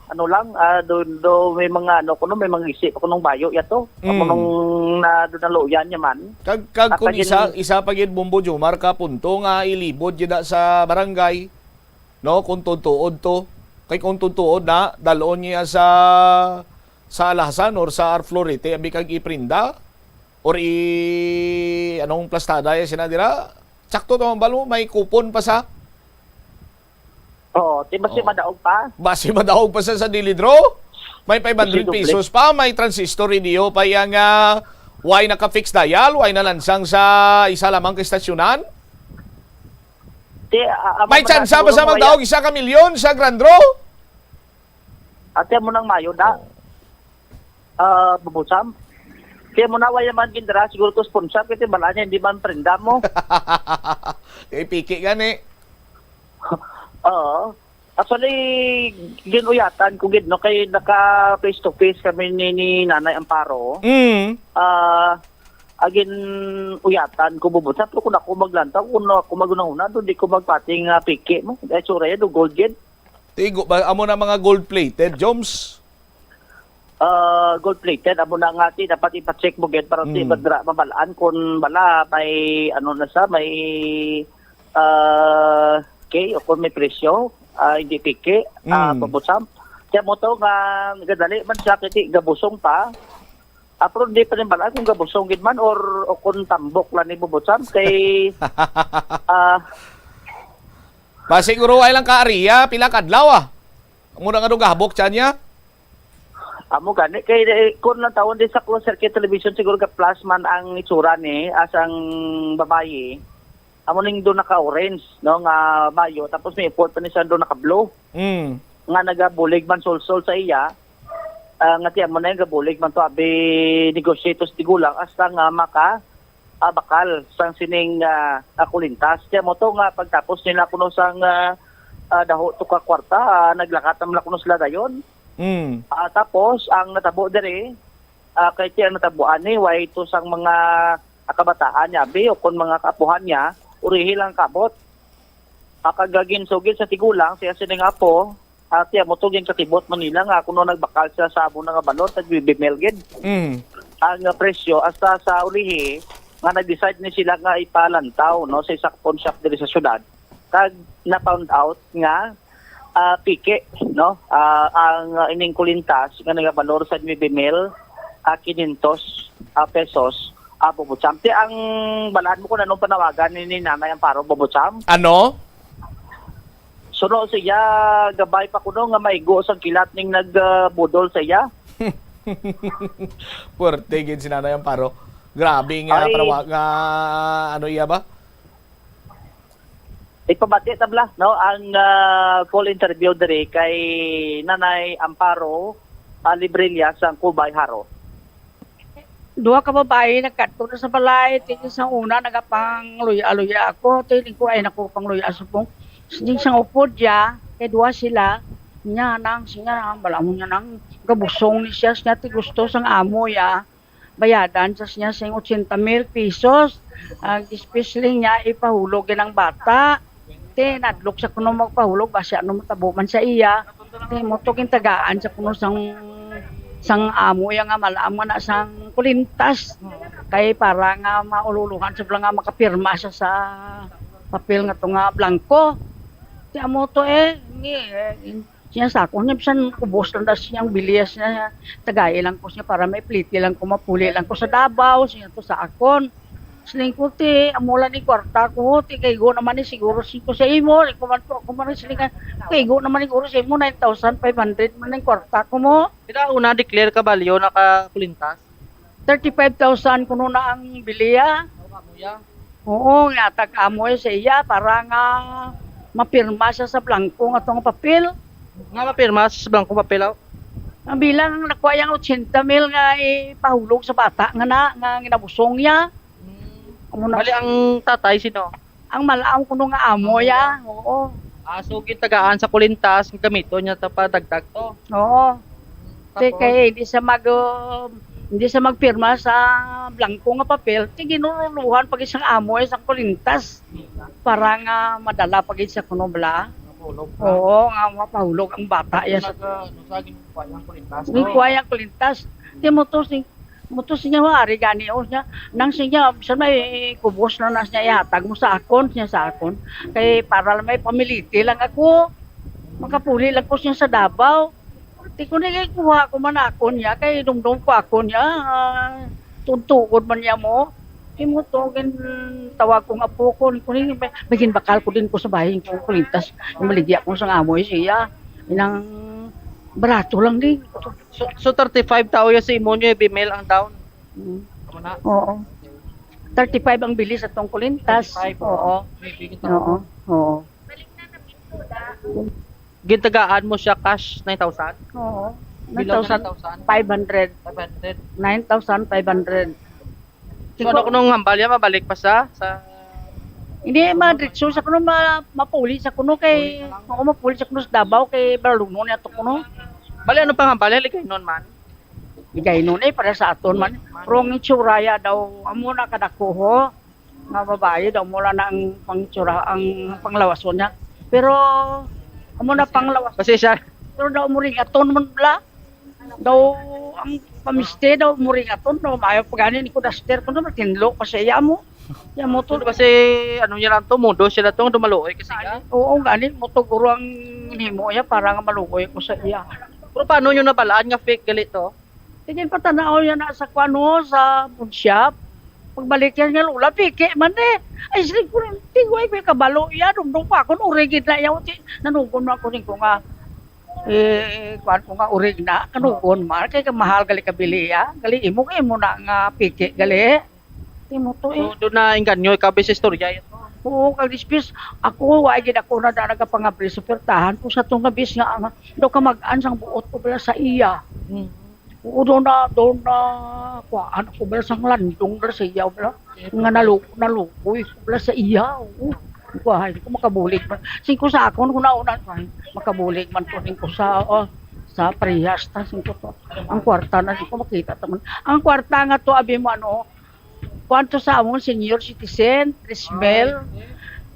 ano lang, ah, do, do may mga, ano, kuno may mga isi pa kunong bayo yato. Amo Mm. nung na, do naluyan niya man. Kag, kag At kung agin- isa, isa pa gid, Bombo Jomar, ka punto nga ilibot gid na sa barangay, no, kung tuod-tuod to. Kay kung tuod-tuod na, dalon niya sa, sa alhasan or sa Arflorete, abi kag iprinda, or i-, anong plastada ya sina dira? Sakto to, ang balo, may kupon pa sa Oo, ti basi Oo. madaog pa. Basi madaog pa sa, sa Dili Draw. May five hundred Basi doble. pesos pa, may transistor radio pa yang, ah, way naka-fix dial, way nalansang sa isa lamang ka istasyonan. Ti, ah, amo May man tsansa ang ba sa siguro magdaog isa ka milyon sa Grand Draw? Ate mo nang mayo na. Oo. Ah, Bubusam. Kaya mo na, wala man gindara, siguro to sponsor, kasi bala niya, hindi man prenda mo. Kay piki gani. Oo. Actually, ginuyatan ko gid, no, kay naka face to face kami ni, ni Nanay Amparo. Mm. Ah, agin uyatan ko, Bubusam, pero kung ako maglantaw, kung ako magunahuna, doon di ko magpating, ah, piki mo. Ay, sura yan, do gold gid. Tigo ba? Amo na mga gold-plated, Joms? Ah, gold-plated, amo na nga, ti, dapat ipa-check mo gid para ti Mm. madra-, mabalaan kung bala may, ano na sa, may, ah, key o kung may presyo, ah, hindi piki, ah, Mm. Bubusam. Kaya mo to nga, gadali man siya, kiti, gabusong pa. Ah, pero di pa rin bala kung gabusong gid man or, o kung tambok lang ni Bubusam kay, ah, Ba, siguro ay lang ka, Aria, pila kadlaw, ah. Mura nga do gabok siya niya. Amo gani kay, eh, kung lang tawon di sa closed circuit television, siguro ga-flash man ang itsura ni as ang babayi. Amo ning do naka-orange, no, nga bayo, tapos may ipot pa ni siya do naka-blue. Mm. Nga nagabulig man solsol sa iya, ah, nga ti amo na yung gabulig man to abi negosyos tigulang hasta nga maka, ah, bakal sang sining, ah, ah, kulintas. Kaya mo to nga pagtapos nila kuno sang, ah, ah, daho to ka kwarta, ah, naglakat naman kuno sila dayon. Mm. Ah, tapos ang natabo diri, ah, kay ti ang natabuan ni, way to sang mga, ah, kabataan niya abi o kon mga kaapuhan niya, urihi lang kabot. Ah, kag ginsugid sa tigulang, siya sining apo, ah, ti amo to ginkakibot man nila nga kuno nagbakal siya sa amo na nga balor, tag bibimil gid. Mm. Ang, ah, presyo, hasta sa ulihi, nga nag-decide ni sila nga ipalantaw, no, sa isa ka pawn shop diri sa syudad. Kag na-found out nga, ah, piki, no, ah, ang, ah, ining kulintas nga nagabalor sa bibimil, ah, quinientos, ah, pesos, ah, Bobotsam. Ti ang balaan mo kung anong panawagan ni, ni Nanay Amparo, Bobotsam? Ano? Suno siya, gabay pa kuno nga maigo sang kilat ning nag, ah, budol sa iya. Puwerte gid si Nanay Amparo. Grabe nga Ay. panawa-, nga ano iya ba? Ipabati ta bala, no, ang, ah, full interview diri kay Nanay Amparo, ah, Librilla sang Cubay, Jaro. Duha ka babayi nagkadto na sa balay, ti sa una nagapangluya-luya ako, ti ko ay nako pangluya subong. Sing sang upod ya, kay duha sila, niya nang siya, bala mo niya nang gabusong ni siya, siya ti gusto sang amo ya, bayadan sa siya sing ochenta mil pesos. Ang especially niya ipahulog yun ang bata. Ti nadlok sa kuno magpahulog, basi ano matabo man sa iya. Ti mo to gintagaan sa kuno sang, sang amo ya nga malaam nga na sang kulintas. Kay para nga maululuhan sa nga makapirma siya sa papel nga to nga blanco. Ti amo to eh, ni, eh, siya sa akon, niya bisan ubos lang das siyang bilis niya, tagai lang ko siya para maipliti lang ko, mapuli lang ko sa Davao, siya to sa akon. Siling ko, ti, amo lang ni kwarta ko, ti, kaigo naman ni siguro singko sa imo. Siling ko man po, ako man siling ka, kaigo naman ni siguro sa imo, nine thousand five hundred man ang kwarta ko mo. Pila una declare ka balyo na ka kulintas? Thirty-five thousand kuno na ang biliya. Oo, nga tag-amo sa iya para nga mapirma siya sa blanco nga tong papel. Nga mapirma sa blanco papel, aw? Ang bilang nakuha yang eighty mil nga ipahulog sa bata nga na, nga ginabusong niya. Amo na. Bali, ang tatay sino? Ang malaam kuno nga amo ya. Oo. Ah, so gitagaan sa kulintas, gamiton niya ta padagdag to. Oo. Ti Tapos? Kay hindi sa mag, uh, hindi sa magpirma sa blanco nga papel, ti ginuruluhan pag isang amo ya sa kulintas para nga madala pag sa kuno bala. Mapahulog pa. Oo, nga mapahulog ang bata ya sa Nag, uh, ano sa ginkuha niyang kulintas, no? Ginkuha yang kulintas. Ti mo to sing mo to siya wari gani o siya. Nang siya, bisan may kubos na nas niya ihatag mo sa akon, siya sa akon. Kay para lang may pamiliti lang ako. Makapuli lang ko siya sa Davao. Ti ko ni kuha ko man akon niya, kay dumdum ko akon niya. Ah, tuntugon man niya mo. Ti mo to, gin tawag kong apo ko, ni ko ni, may, may ginbakal ko din ko sa bahin ko, kulintas. Maligya ko sa amoy siya. Inang barato lang din. So, so thirty-five tao ya sa imo niyo, Bimel, ang down? Mm. Amo na? Oo. Thirty-five ang bilis atong kulintas. Thirty-five, Oo. Oo. May bigyan Oo. tao. Oo. Gintagaan mo siya cash nine thousand? Oo. Below na Nine thousand? Nine thousand five hundred. Five hundred. Nine thousand five hundred. So, ano kunong hambal ya? Mabalik pa sa, sa Hindi, madritso sa kuno, ma-, mapuli sa kuno kay, Puli na lang. Oo, mapuli sa kuno sa Davao kay Barluno niya to kuno. Bali, ano pang hambal ya? Ligaynon man? Ligaynon eh, para sa aton man. Pero ang itsura ya daw, amo na kadako ho. Nga babae daw, mula na ang pangitsura, ang panglawason niya. Pero, amo na panglawas. Kasi siya. Pero daw, muringaton man bala. Daw, ang pamiste daw, muringaton daw, maayo pa gani ni ko daster ko daw, matinlo pa sa iya mo. Iya mo to. Ano ba si, ano niya lang to, mudo sila to, dumaluoy kasi nga. Oo, gani mo to, guro ang himo iya, para nga maluoy ko sa iya. Pero paano nyo nabalaan nga fake gali to? Tigin pa tanaw niya na sa kuan, no, sa food shop. Pagbalik niya nga, "Lola, piki man eh." Ay, sige ko, tigway ko yung kabalo iya, dumdum pa ako, urig na iya, ti-, nanugon mo ako, ning ko nga, eh, kuan ko nga, urig na, kanugon man, kay kamahal gali kabili iya, gali imo, kay imo na nga piki, gali. Ti mo to eh. So, doon na engganyo, ikaw, bis istorya yan. Oo, kag dispis, ako, wa gid ako na, na nagapangabri sa pertahan, kung sa itong nabis nga, nga, daw kamag-an sang buot ko pala sa iya. Hmm. Oo, doon na, doon na, kuhaan ako ba sang landong na sa iya, bala? Nga nalu-, nalukoy ko bala sa iya, oo. Kuhaan ko makabulig man. Singko sa akon, kung naunan ko, ay, makabulig man ko, singko sa, oh, sa parehas ta, singko to. Ang kwarta na, singko makita ta man. Ang kwarta nga to, abi mo, ano, kuwanto sa amon, senior citizen, tres mil.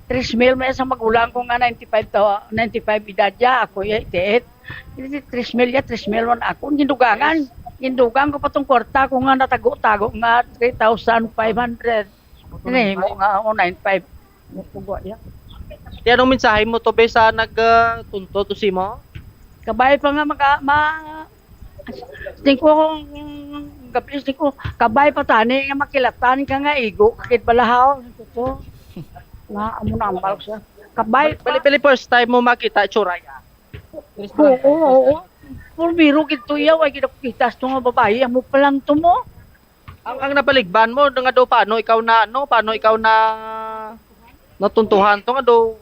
Tres mil, may isang magulang ko nga ninety-five to, ninety-five edad ya, ako ya, eighty-eight. Hindi, tres mil ya, tres mil man ako. Gindugangan. Gindugang ko pa tong kwarta ko nga natago-tago nga three thousand five hundred. Hindi mo nga ako, nine five. Nagpugwa ya. Di, anong mensahe mo to, be, sa nag, ah, tunto to si mo? Kabay pa nga maka-, ma-, Sting ko, kung gabi, sting ko, kabay pa tani nga makilatan ka nga igo, kakit balahaw. Ito to. Na, amo na ang balak siya. Kabay Bali, pa. Bali, first time mo makita itsura ya? Oo, oo, oo. Puro biro gid to iya, way gid ako kita sa to nga babayi, amo pa lang to mo. Ang, ang napaligban mo, nga daw paano ikaw na, ano, paano ikaw na natuntuhan to, nga daw,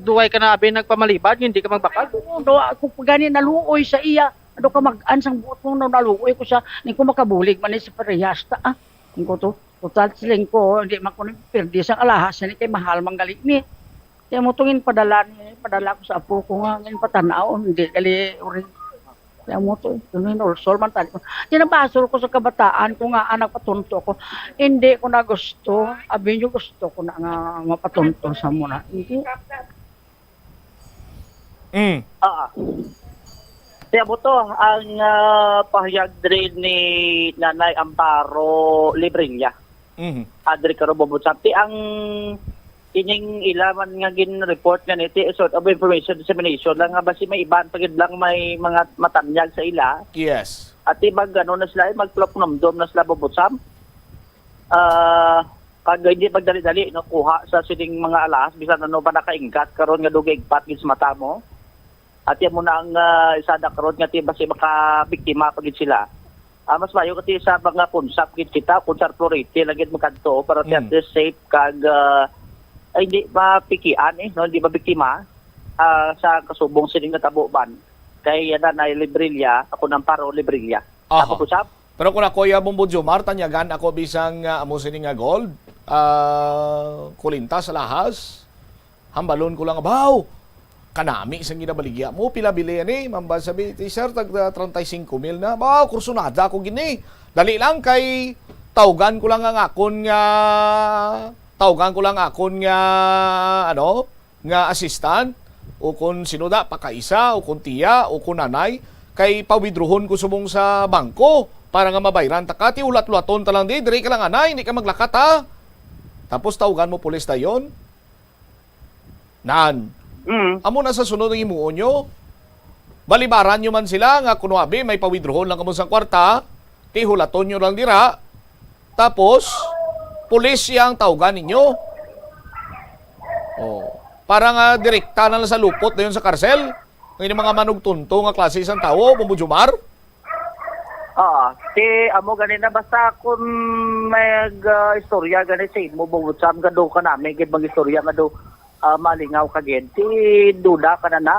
duway ka na abi nagpamalibad, hindi ka magbakal? Oo, daw ako pa gani naluoy sa iya. Daw kamag-an sang buot mo, daw naluoy ko siya, ni ko makabulig man ni sa parehas ta, ah. Ang ko to, total siling ko, hindi man ko ni pirdi sang alahas, ni kay mahal man gali ni. Kaya mo tong ginpadala ni, padala ko sa apo ko nga, ginpatanaw, hindi gali uri. Kaya mo to, ito na yun, ulsol man tali ko. Tinabasol ko sa kabataan ko nga, anak, patunto ko. Hindi ko na gusto. Abi nyo gusto ko na nga mapatunto sa muna. Hindi. Mm. Ah. Kaya mo to, ang, ah, pahayag diri ni Nanay Amparo Librilla. Mhm. Adri Caro Bobo Santi, ang ining ila man nga gin-report nga ni ti-, sort of information dissemination lang nga basi may iban pa gid lang may mga matanyag sa ila. Yes. At ibang ano na sila, eh, magpulapnumdom na sila, Bobo Sam. Ah, Pag hindi pagdali-dali, no, kuha sa sining mga alahas, bisan ano pa nakaingkat karon nga dugay igpat gid sa mata mo. At yan mo na ang, ah, isada karon nga ti basi makabiktima pa gid sila. Ah, mas mayo kasi sa mga punsap gid kita, punsap Florete lang gid magkadto, para ti at Mm. least safe kag, ah, ay, hindi mapikian, eh, no, hindi mabiktima, ah, sa kasubong sining natabo ban. Kay yan na, na Librilla, ako ng Paro Librilla. Aha. Ako, Kusap? Pero kung ako, ya, Bombo Jomar, tanyagan ako bisang, ah, amo sini nga gold, ah, kulinta sa lahas. Hambalon ko lang, "Baw, kanami sang ginabaligya mo, pila bili ani?" Mamba sabi, "Ti, sir, tag, ah, treinta y cinco mil na." "Baw, kursunada ko gini. Dali lang kay tawgan ko lang ang akon nga, tawgan ko lang akon nga, ano, nga assistant, o kon sino da, pakaisa, o kon tiya, o kon nanay, kay pawidrohon ko subong sa bangko para nga mabayran ta ka. Ti hulat-hulaton ta lang di, diri ka lang, anay, hindi ka maglakat, ha?" Tapos tawgan mo pulis dayon. Nan. Mm. Amo na sa sunod ang himuon nyo. Balibaran nyo man sila nga, "Kuno abi, may pawidrohon lang kamo sa kwarta, ti hulaton nyo lang dira." Tapos, pulis siya ang tawgan ninyo. Oh. Para nga direkta na lang sa lupot dayon sa karsel. Ang inyong mga manugtunto nga klase sang tawo, Bombo Jomar. Ah, ti amo gani na, basta kung may, ah, istorya gani sa imo, bubot sa mga do ka namin, gid mag-istorya nga do, ah, malingaw ka gid. Ti duda ka na na.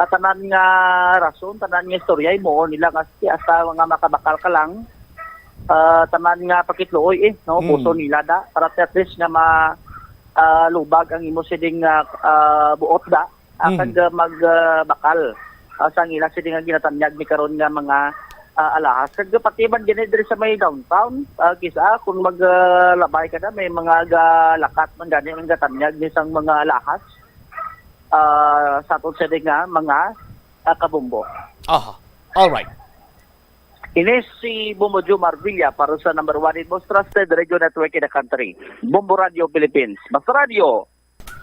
At tanan nga rason, tanan nga istorya, imo nila nga si hasta nga makabakal ka lang. Ah, tanan nga pakitluoy, eh, no? Mm. Puso nila da. Para at least nga ma-, ah, lubag ang imo sining, ah, ah, buot da. Ah, Mm. kag, ah, mag, ah, bakal, ah, sang ila sini nga ginatanyag ni karon nga mga, ah, alahas. Kag pati man gani diri sa may downtown, ah, kisa kung mag, ah, labay ka na, may mga ga-, lakat man gani ang gatanyag ni sang mga alahas, ah, sa aton sini nga mga, ah, kabombo. Aha. All right. Ini si Bombo Jomar Villa para sa number one in most trusted radio network in the country, Bombo Radio Philippines. Mas radio,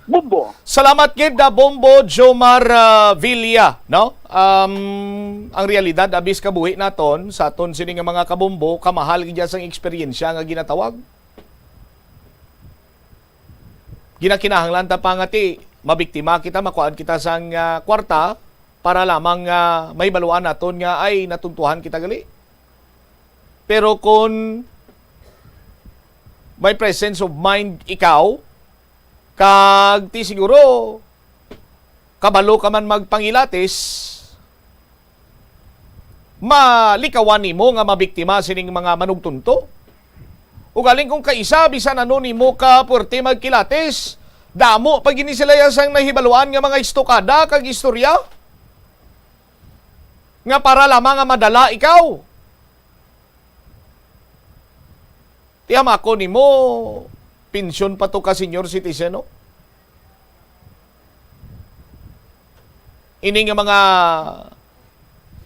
Bombo. Salamat gid na Bombo Jomar, ah, Villa, no? Um, ang realidad, abis kabuhi naton, sa aton sini nga mga kabombo, kamahal gid sang eksperyensya nga ginatawag. Ginakinahanglan ta pa nga ti mabiktima kita, makuhaan kita sang, ah, kwarta para lamang nga mahibaluan naton nga, ay, natuntuhan kita gali. Pero kung may presence of mind ikaw, kag ti siguro kabalo ka man magpangilatis, malikawan nimo nga mabiktima sining mga manugtunto. Ugaling kung kaisa, bisan ano nimo ka puwerte magkilatis, damo pa gini sila ya sang nahibaluan nga mga istokada kag istorya nga para lamang nga madala ikaw. Ti, hamakon nimo, pensyon pa to ka senior citizen, no? Ini nga mga,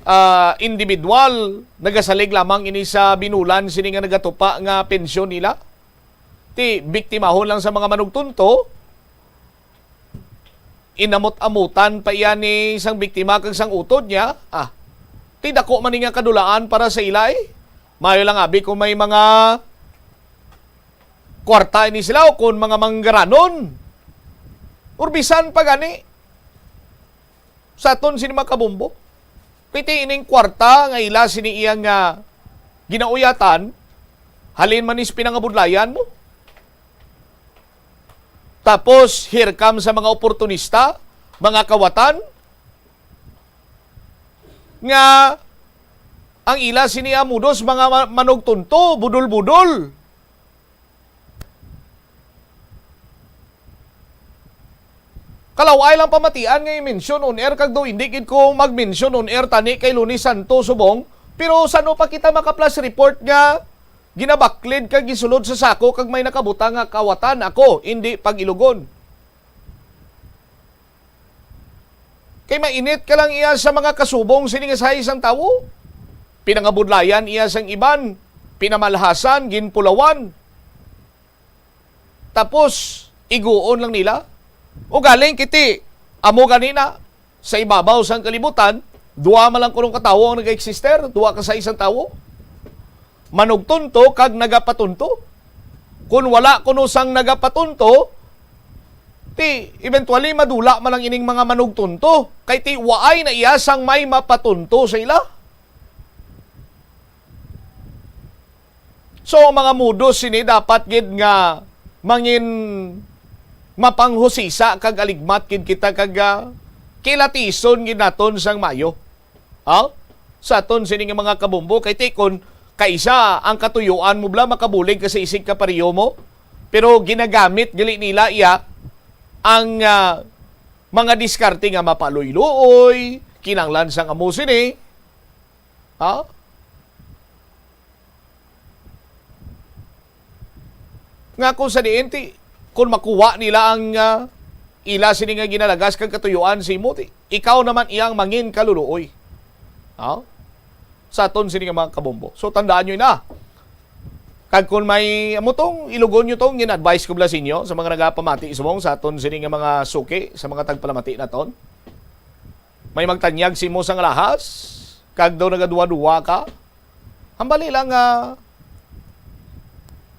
ah, individual, nagasalig lamang ini sa binulan sini nga nagatupa nga pensyon nila. Ti, biktimahon lang sa mga manugtunto, inamot-amutan pa iya ni sang biktima kag sang utod niya. Ah, ti dako man ni nga kadulaan para sa ila, eh. Maayo lang abi kung may mga kwarta ini sila o kung mga manggaranon. Or bisan pa gani, sa aton sini mga kabombo. Piti ining kwarta nga ila sini iyang, ah, ginauyatan, halin man is pinangabudlayan mo. Tapos, here come sa mga oportunista, mga kawatan, nga ang ila sini amudos, mga ma-, manugtunto, budol-budol. Kalaw-ay lang pamatian nga i-mention on air, kag do hindi gid ko mag-mention on air tani kay Lunes Santo subong, pero sano pa kita maka-flash report nga ginabaklid kag gisulod sa sako kag may nakabutang nga kawatan ako, hindi pag-ilogon. Kay mainit ka lang iya sa mga kasubong sini nga sahi sang tawo. Pinangabudlayan iya sang iban, pinamalhasan, ginpulawan. Tapos, iguon lang nila. Ugaling kiti, amo gani na, sa ibabaw sang kalibutan, duha man lang kuno ka tawo ang nag-eksister, duha ka sahi sang tawo. Manugtunto kag nagapatunto. Kung wala kuno sang nagapatunto, ti eventually madula man lang ining mga manugtunto. Kay ti waay na iya sang may mapatunto sa ila. So, ang mga modus sini dapat gid nga mangin mapanghusisa kag aligmat gid kita kag, ah, kilatison gid naton sang mayo. Ha? Sa aton sini nga mga kabombo, kay ti kon kaisa ang katuyuan mo bala, makabulig ka sa isig ka pareho mo, pero ginagamit gali nila iya ang, ah, mga diskarte nga mapaluoy-luoy, kinahanglan sang amo sini. Ha? Nga kung sa diin ti, kung makuha nila ang, ah, ila sini nga ginalagas kag katuyuan sa imo, ti, ikaw naman iyang mangin kaluluoy. Ha? Sa aton sini nga mga kabombo. So, tandaan nyo na. Kag kung may, amo tong, ilugon nyo tong, gin-advise ko bala sa inyo, sa mga nagapamati subong sa aton sini nga mga suki, sa mga tagpalamati naton. May magtanyag sa imo sang alahas, kag daw nagaduwa-duwa ka. Hambali lang nga,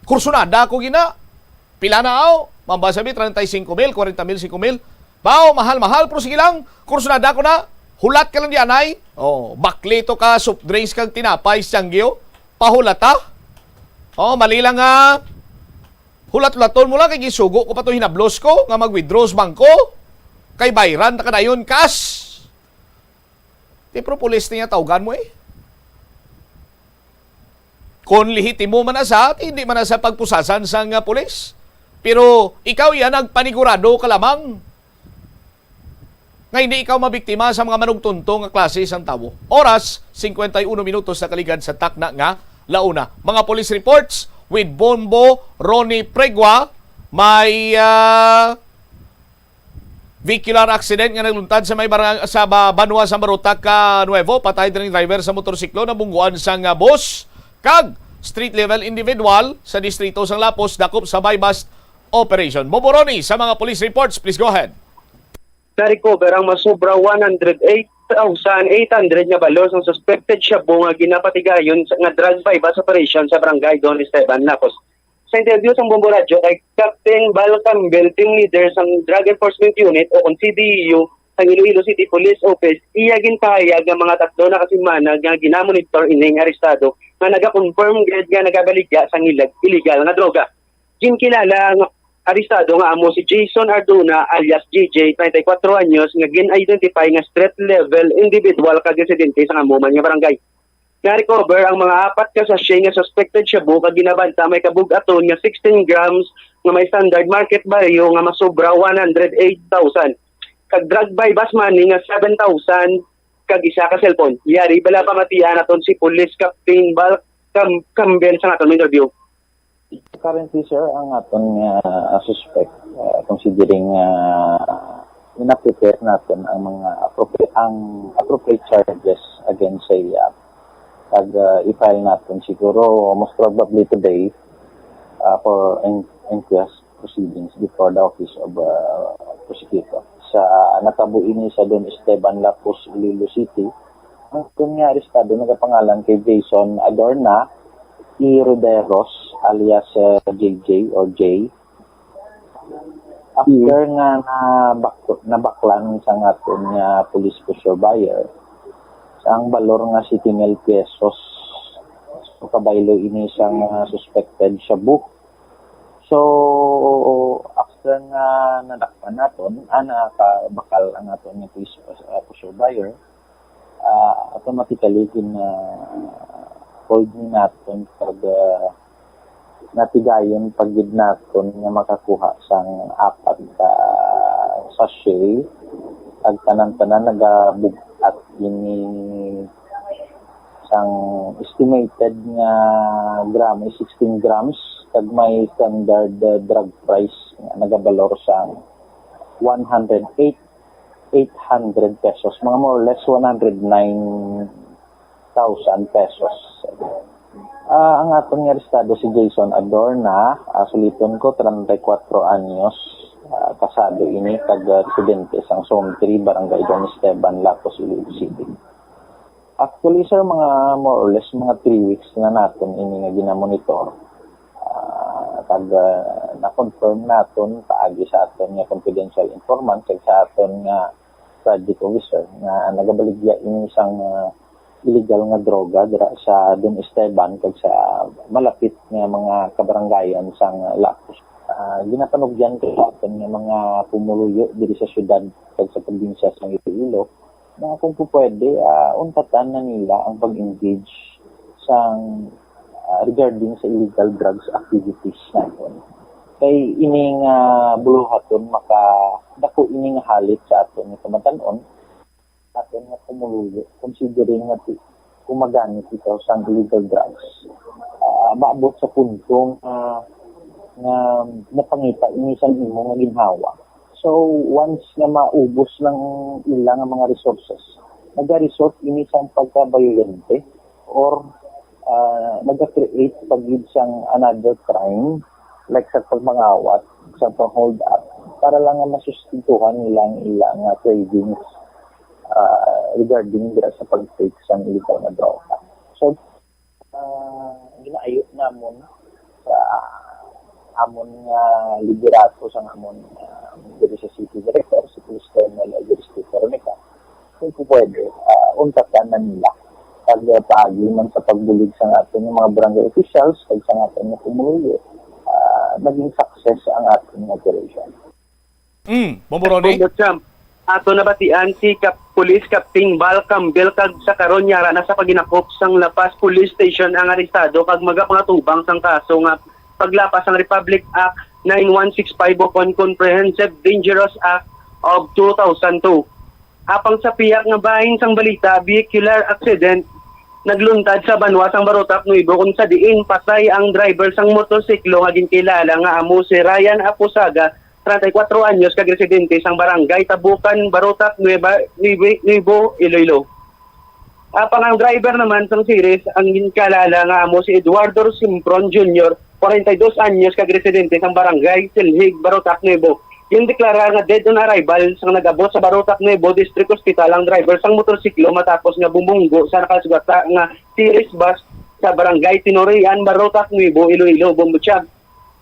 kursunada ko gina. Pila na aw? Mambasa bi, treinta y cinco mil, cuarenta mil, cinco mil. Bao, mahal, mahal, pero sige lang, kursunada ko na. Hulat ka lang di anay. Oh, bakli to ka soft drinks kag tinapay sa Tiangge, oh. Pahulata. Oh, mali lang nga. Hulat-hulaton mo lang, kay gisugo ko pa to, hinablos ko nga mag-withdraw sa bangko. Kay bayran ta ka dayon cash. Ti, pero pulis niya tawgan mo eh. Kung lehitimo man na sa, ti hindi man na sa pagpusasan sang, ah, pulis. Pero ikaw iya nagpanigurado ka lamang nga hindi ikaw mabiktima sa mga manugtunto nga klase sang tawo. Oras, cincuenta y uno minutos na kaligad sa takna nga launa. Mga police reports with Bombo Ronnie Pregua, may, ah, vehicular accident nga nagluntad sa may barang-, sa ba-, Banwa, San Barotac, ah, Nuevo. Patay diri ang driver sa motorsiklo, nabungguan sang, ah, bus kag street level individual sa distrito sang Lapus, dakop sa buy-bust operation. Bombo Ronnie, sa mga police reports, please go ahead. Na-recover ang masobra one hundred eight thousand eight hundred nga balor sang suspected shabu nga ginapatigayon sa, nga drug buy-bust operation sa Barangay Don Esteban, Lapus. Sa interview sang Bombo Radyo kay Captain Val Campbell, team leader sang Drug Enforcement Unit o kon C D E U sang Iloilo City Police Office, iya ginpahayag nga mga tatlo na ka semana nga ginamonitor ining arestado nga nagakonfirm gid nga nagabaligya sang ilag-, illegal nga droga. Ginkilala ang arestado nga amo si Jason Ardona alias J J, treinta y cuatro anyos, nga gin-identify nga street level individual kag residente sang amo man nga barangay. Na-recover ang mga apat ka sachet nga suspected shabu kag ginabanta may kabug-aton nga sixteen grams nga may standard market value nga masobra one hundred eight thousand, kag drug buy-bust money nga seven thousand, kag isa ka cellphone. Yari bala pamatian naton si Police Captain Val Cam-, Campbell sa aton interview. Currently, sir, ang aton nga, ah, suspect, ah, considering, ah, ina-prepare naton ang mga appropri-, ang appropriate charges against sa iya. Kag, ah, i-file naton siguro most probably today, ah, for in-, inquest proceedings before the office of, ah, prosecutor. Sa natabo ini sa Don Esteban Lapus, Iloilo City, ang aton nga arestado nagapangalan kay Jason Adorna E. Roderos alias, ah, J J or Jay. After nga nabak-, nabaklan sa nga aton nga police for sure buyer, sa ang balor nga siyete mil pesos. So, kabaylo ini sa mga suspected shabu. So, after nga nadakpan naton, ah, nakabakal ang aton nga police, ah, for sure buyer, ah, automatically gin, ah, hold ni naton pag, ah, natigayon pa gid naton nga makakuha sang apat ka sachet, kag tanan-tanan nagabug-at ini sang estimated nga gram is sixteen grams, kag may standard, uh, drug price nga nagabalor sang one hundred eight, eight hundred pesos, mga more or less one hundred nine thousand pesos. Ah, ang aton nga arestado si Jason Adorna, ah, suliton ko, treinta y cuatro anyos, ah, kasado ini, taga residente sang Zone three, Barangay Don Esteban, Lapus, Iloilo City. Actually, sir, mga more or less mga three weeks na naton ini nga ginamonitor. Ah, Pag ah, na-confirm naton paagi sa aton nga confidential informant kag sa aton nga project officer nga nagabaligya ini sang ah, illegal nga droga dira sa Don Esteban kag sa malapit nga mga kabarangayan sang Lapus. Ah, ginapanugyan ko sa aton nga mga pumuluyo diri sa syudad kag sa probinsya sang Iloilo na kung pupwede, ah, untatan na nila ang pag-engage sang ah, regarding sa illegal drugs activities naton. Kay ini nga buluhaton makadako ini nga halit sa aton nga kamatan-on, aton nga pumuluyo, considering nga ti- gumagamit ikaw sang illegal drugs. Ah, maabot sa punto nga nga napangita ini sang imo nga ginhawa. So, once nga maubos lang ila nga mga resources, nagaresult ini sang pagkabayolente or ah, nag-create pa gid sang another crime, like sa pagmangawat, sa pang-hold up, para lang nga masustentuhan nila ang ila nga cravings ah, regarding dira sa pag-take sang illegal nga droga. So, ah, ginaayo namon sa amon nga liderato sang amon ah, diri sa city director, si Police Colonel Elvis Veronica, kung po pwede, ah, untatan na nila pag paagi man sa pagbulig sa aton nga mga barangay officials kag sa aton nga pumuluyo, ah, naging success ang aton nga operation. Mm, Bombo Ronnie? Bombo Champ, ato nabatian si Kap Police Captain Val Campbell kag sa karon yara na sa paginakop sang La Paz Police Station ang arestado kag magapangatubang sang kaso nga paglapas sang Republic Act nine one six five ukon Comprehensive Dangerous Act of two thousand two. Apang sa pihak nga bahin sang balita, vehicular accident nagluntad sa banwa sang Barotac Nuevo kung sa diin patay ang driver sang motorsiklo nga ginkilala nga amo si Ryan Aposaga, treinta y cuatro anyos, kag residente sang barangay Tabukan, Barotac Nueva, Nuevo, Nuevo, Iloilo. Apang ang driver naman sang series ang ginkilala nga amo si Eduardo Simpron Junior, kwarenta y dos anyos, kag residente sang barangay Silhig, Barotac Nuevo, gindeklarar nga dead on arrival sang nag-abot sa Barotac Nuevo District Hospital ang driver sang motorsiklo matapos nga bumunggo sa nakasugata nga series bus sa barangay Tinorian, Barotac Nuevo, Iloilo, Bombo Champ.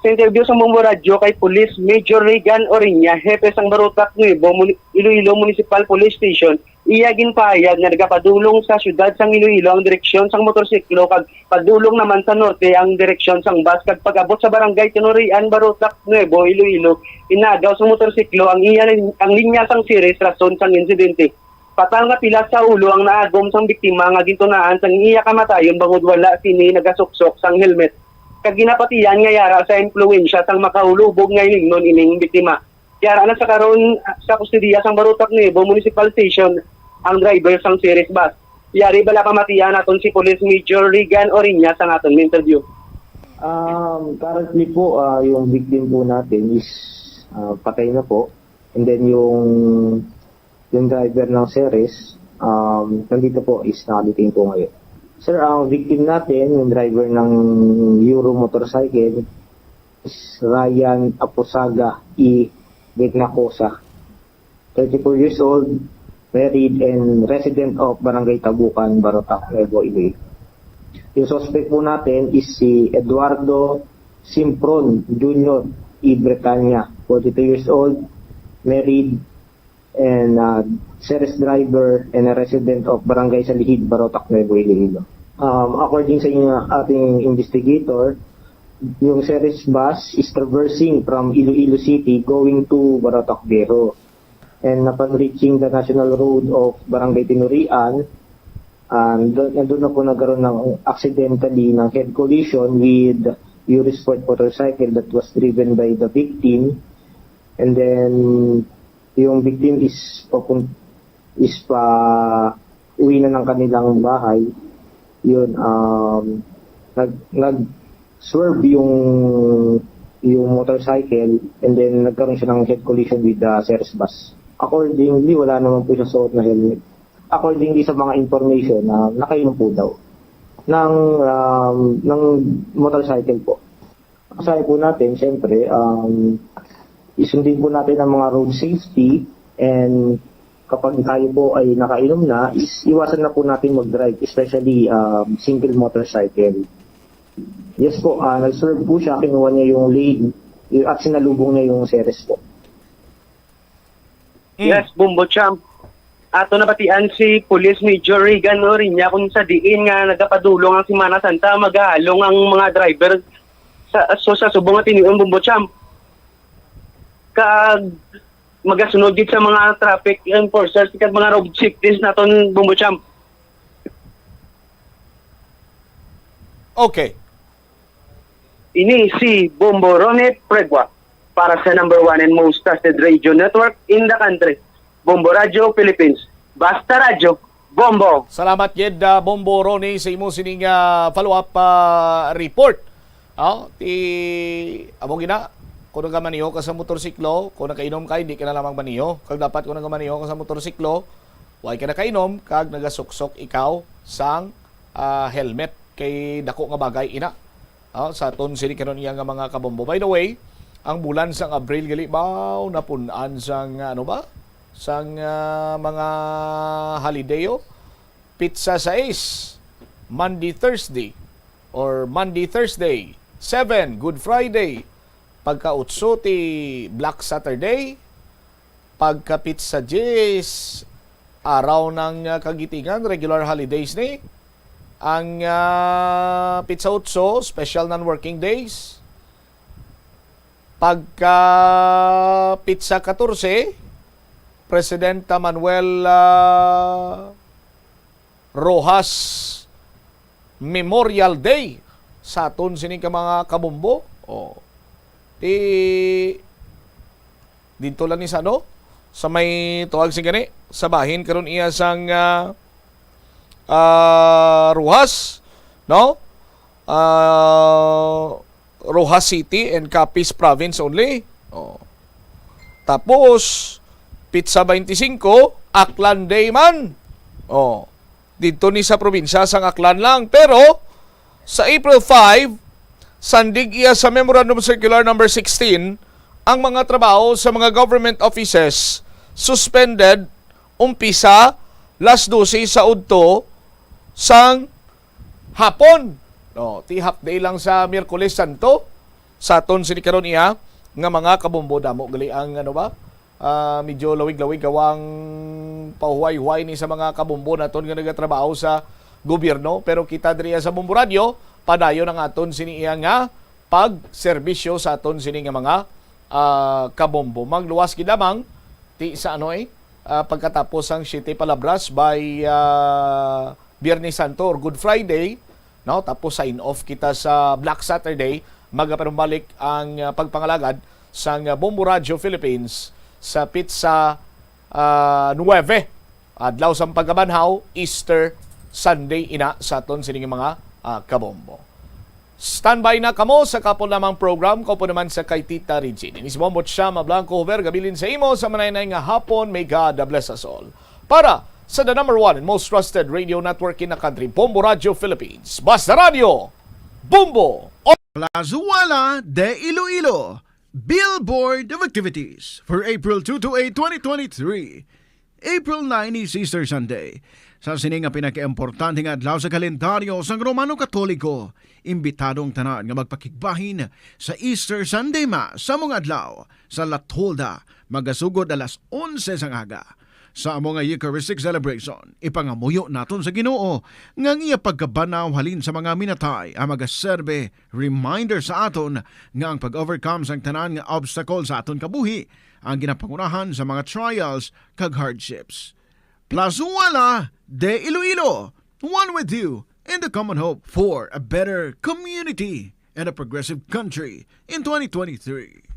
Sa interview sa Bombo Radyo kay Police Major Regan Oriña, hepe sang Barotac Nuevo, Muni- Iloilo Municipal Police Station, iya ginpahayag nga nagapadulong sa siyudad sang Iloilo ang direksyon sang motorsiklo kag padulong naman sa norte ang direksyon sang bus kag pag-abot sa barangay Tinorian, Barotac Nuevo, Iloilo, inagaw sang motorsiklo ang iya ang linya sang series rason sang insidente. Fatal nga pilas sa ulo ang naagom sang biktima nga gintunaan sang iya kamatayon bangod wala sini nagasuksok sang helmet kag ginapatihan nga yara sa impluwensya sang makahulubog nga hinimnon ining biktima. Yara na sa karon sa kustodiya sang Barotac Nuevo Municipal Station ang driver sang series bus. Yari bala pamatian naton si Police Major Regan Oriña sa aton interview. Um, currently po, ah, yung victim po natin is ah, patay na po. And then yung yung driver ng series, um, nandito po is nakadetain po ngayon. Sir, ang victim natin, yung driver ng Euro motorcycle, is Ryan Aposaga E. Vignacosa, thirty-four years old, married and resident of Barangay Tabukan, Barotac, Nuevo, Iloilo. Yung suspect po natin is si Eduardo Simpron Junior E. Bretanya, forty-two years old, married, and uh, series driver and a resident of Barangay Salihid, Barotac, Nuevo, Iloilo. Um, according sa inyo, ating investigator, yung series bus is traversing from Iloilo City going to Barotac Viejo. And upon reaching the national road of Barangay Tinurian, and doon, nandun na po nagkaroon ng accidentally ng head collision with Eurosport motorcycle that was driven by the victim. And then, yung victim is papun- is pa uwi na ng kanilang bahay. Yun, um, nag nag swerve yung yung motorcycle, and then nagkaroon siya ng head collision with the series bus. Accordingly, wala naman po siya suot na helmet. Accordingly sa mga information na nakainom po daw ng um, ng motorcycle po. Sabi po natin, siyempre, um, isundin po natin ang mga road safety, and kapag tayo po ay nakainom na, is iwasan na po natin mag-drive, especially um, single motorcycle. Yes po, ah, nag-serve po siya, kinuha niya yung lady, y-, at sinalubong niya yung Ceres po. Mm. Yes, Bombo Champ. Ato nabatian si Police Major Regan Oriña kung sa diin nga nagapadulong ang Semana Santa, magahalong ang mga driver sa, so, sa subong nga tinion, Bombo Champ. Kag magasunod gid sa mga traffic enforcers kag mga road safeties naton, Bombo Champ. Okay. Ini si Bombo Ronnie Pregua para sa number one and most trusted radio network in the country, Bombo Radio Philippines. Basta Radyo, Bombo! Salamat gid, ah, Bombo Ronnie, sa imo sining, ah, follow-up, ah, report. Oh, ti amo gina, kung nagamaniho ka sa motorsiklo, kung nakainom ka, hindi ka na lamang maniho. Kag dapat kung nagamaniho ka sa motorsiklo, way ka nakainom, kag nagasuksok ikaw sang, ah, helmet. Kay dako nga bagay ina. Oh, sa aton sini karon iya nga mga kabombo. By the way, ang bulan sang Abril gali, baw, napun-an sang, ano ba? Sang, ah, mga holiday, oh. Pizza sais, Monday, Thursday, or Monday, Thursday. Seven, Good Friday. Pagka utso ti Black Saturday. Pagka pizza diyes, araw ng, ah, kagitingan, regular holidays ni. Ang, ah, pizza utso, special non-working days. Pagka pizza katorse, President Manuel, ah, Roxas Memorial Day sa aton sini ka mga kabombo. Oh. Ti dito lang ni sa ano? Sa may tuwag sing gani, sa bahin karon iya sang, ah, ah, Roxas, no? Ah, Roxas City and Capiz Province only. Oh. Tapos, Pizza twenty-five, Aklan Day man. Oh. Didto ni sa probinsya sang Aklan lang. Pero, sa April five, sandig iya sa Memorandum Circular Number sixteen, ang mga trabaho sa mga government offices suspended umpisa las dose sa udto sang hapon. No, ti half day lang sa Miyerkules Santo. Sa aton sini karon iya nga mga kabombo, damo gali ang, ano ba, ah, medyo lawig-lawig gawa ang pahuway-huway ni sa mga kabombo naton nga nagatrabaho sa gobyerno. Pero kita diri sa Bombo Radyo, padayon ang aton sini iya nga pagserbisyo sa aton sini nga mga, ah, kabombo. Magluwas gid lamang ti sa ano, eh, ah, pagkatapos sang Siete Palabras by, ah, Biyernes Santo or Good Friday, no? Tapos sign off kita sa Black Saturday, magapanumbalik ang, ah, pagpangalagad sang, ah, Bombo Radio Philippines sa pitsa, ah, nuwebe adlaw sang pagkabanhaw, Easter Sunday ina sa aton sining mga, ah, kabombo. Standby na kamo sa kapon lamang program, kaupo naman sa kay Tita Regine. Ini si Bombo Chama Blanco Huber, gabilin sa imo sa manaynay nga hapon. May God bless us all. Para sa the number one and most trusted radio network in the country, Bombo Radio Philippines. Basta Radio, Bombo! Plazuela de Iloilo, Billboard of Activities for April two to eight, twenty twenty-three. April nine is Easter Sunday. Sa sini nga pinakaimportante nga adlaw sa kalendaryo sang Romano Katoliko, imbitado ang tanan nga magpakigbahin sa Easter Sunday Mass sa mga adlaw sa Latolda, magasugod alas onse sang aga. Sa amo nga Eucharistic celebration, ipangamuyo naton sa Ginoo nga ang iya pagkabanaw halin sa mga minatay ang magaserbe reminder sa aton nga ang pag-overcome sang tanan nga obstacle sa aton kabuhi ang ginapangunahan sa mga trials kag hardships. Plazuela de Iloilo, one with you in the common hope for a better community and a progressive country in twenty twenty-three.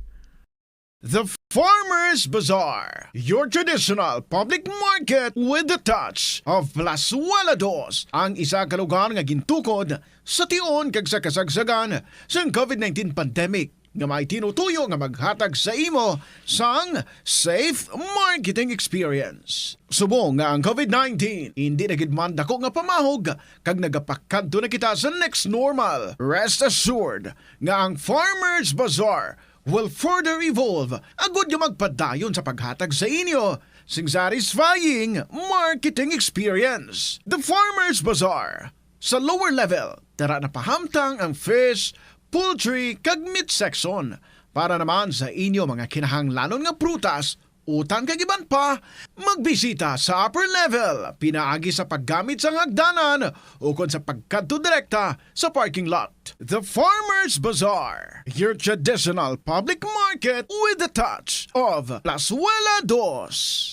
The Farmers Bazaar, your traditional public market with the touch of Plazuela Dos, ang isa ka lugar nga gintukod sa tion kag sa kasagsagan sang COVID nineteen pandemic, nga may tinutuyo nga maghatag sa imo sang safe marketing experience. Subong nga ang COVID nineteen indi na gid man dako nga pamahog kag nagapakadto na kita sa next normal, rest assured nga ang Farmers Bazaar will further evolve agud nga magpadayon sa paghatag sa inyo sing satisfying marketing experience. The Farmers Bazaar, Sa lower level, dira na pahamtang ang fish, poultry, kag meat section. Para naman sa inyo mga kinahanglanon nga prutas, utan kag iban pa, magbisita sa upper level, pinaagi sa paggamit sang hagdanan ukon sa pagkadto direkta sa parking lot. The Farmers Bazaar, your traditional public market with the touch of Plazuela Dos.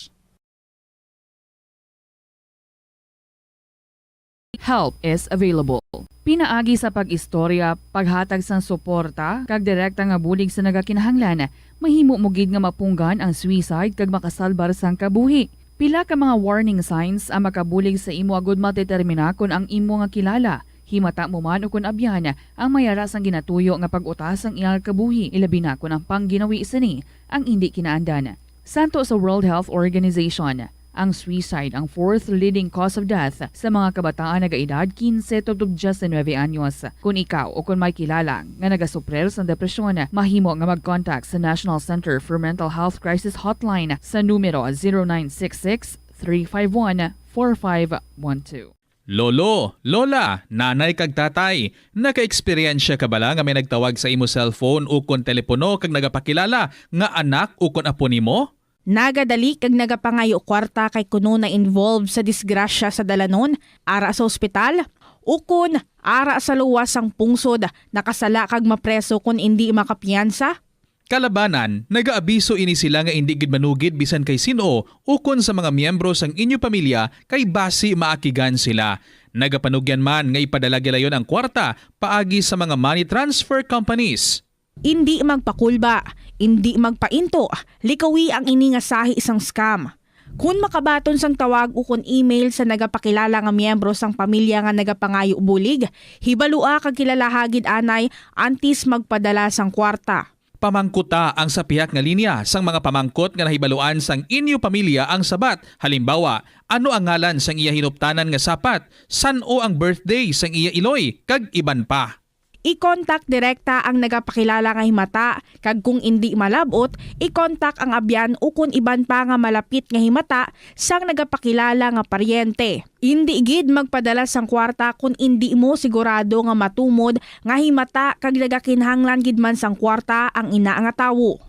Help is available. Pinaagi sa pag-istorya, paghatag sang suporta, kag direkta nga bulig sa nagakinahanglan, mahimo mo gid nga mapunggan ang suicide kag makasalbar sang kabuhi. Pila ka mga warning signs ang makabulig sa imo agud madetermina kon ang imo nga kilala, himata mo man ukon abyan, ang may ara sang ginatuyo nga pag-uta sang iyang kabuhi, ilabi na kon ang pangginawi sini ang indi kinaandan. Santo sa World Health Organization, ang suicide ang fourth leading cause of death sa mga kabataan nagaedad quince tubtob diyes nuebe anyos. Kon ikaw o kon may kilala nga nagasuprir sang depresyon, mahimo nga mag-contact sa National Center for Mental Health Crisis Hotline sa numero zero nine six six, three five one, four five one two. Lolo, lola, nanay kag tatay, nakaeksperyensya ka bala nga may nagtawag sa imo cellphone ukon telepono kag nagapakilala nga anak ukon apo nimo? Nagadali kag nagapangayo kwarta kay kuno na-involve sa disgrasya sa dalanon, ara sa ospital, ukon ara sa luwas sang pungsod, nakasala kag mapreso kon indi makapiyansa? Kalabanan, nagaabiso ini sila nga indi gid manugid bisan kay sin-o ukon sa mga miyembro sang inyo pamilya kay basi maakigan sila. Nagapanugyan man nga ipadala gilayon ang kwarta paagi sa mga money transfer companies. Indi magpakulba, indi magpainto, likawi ang ini nga sahi sang scam. Kon makabaton sang tawag ukon email sa nagapakilala nga miyembro sang pamilya nga nagapangayo bulig, hibalua kag kilalaha gid anay antes magpadala sang kwarta. Pamangkuta ang sa pihak nga linya sang mga pamangkot nga nahibaluan sang inyo pamilya ang sabat, halimbawa, ano ang ngalan sang iya hinuptanan nga sapat, san-o ang birthday sang iya iloy, kag iban pa. I-contact direkta ang nagapakilala nga himata, kag kon indi malab-ot, i-contact ang abyan ukon iban pa nga malapit nga himata sang nagapakilala nga paryente. Indi gid magpadala sang kwarta kon indi mo sigurado nga matumod nga himata kag nagakinahanglan gid man sang kwarta ang ina nga tawo.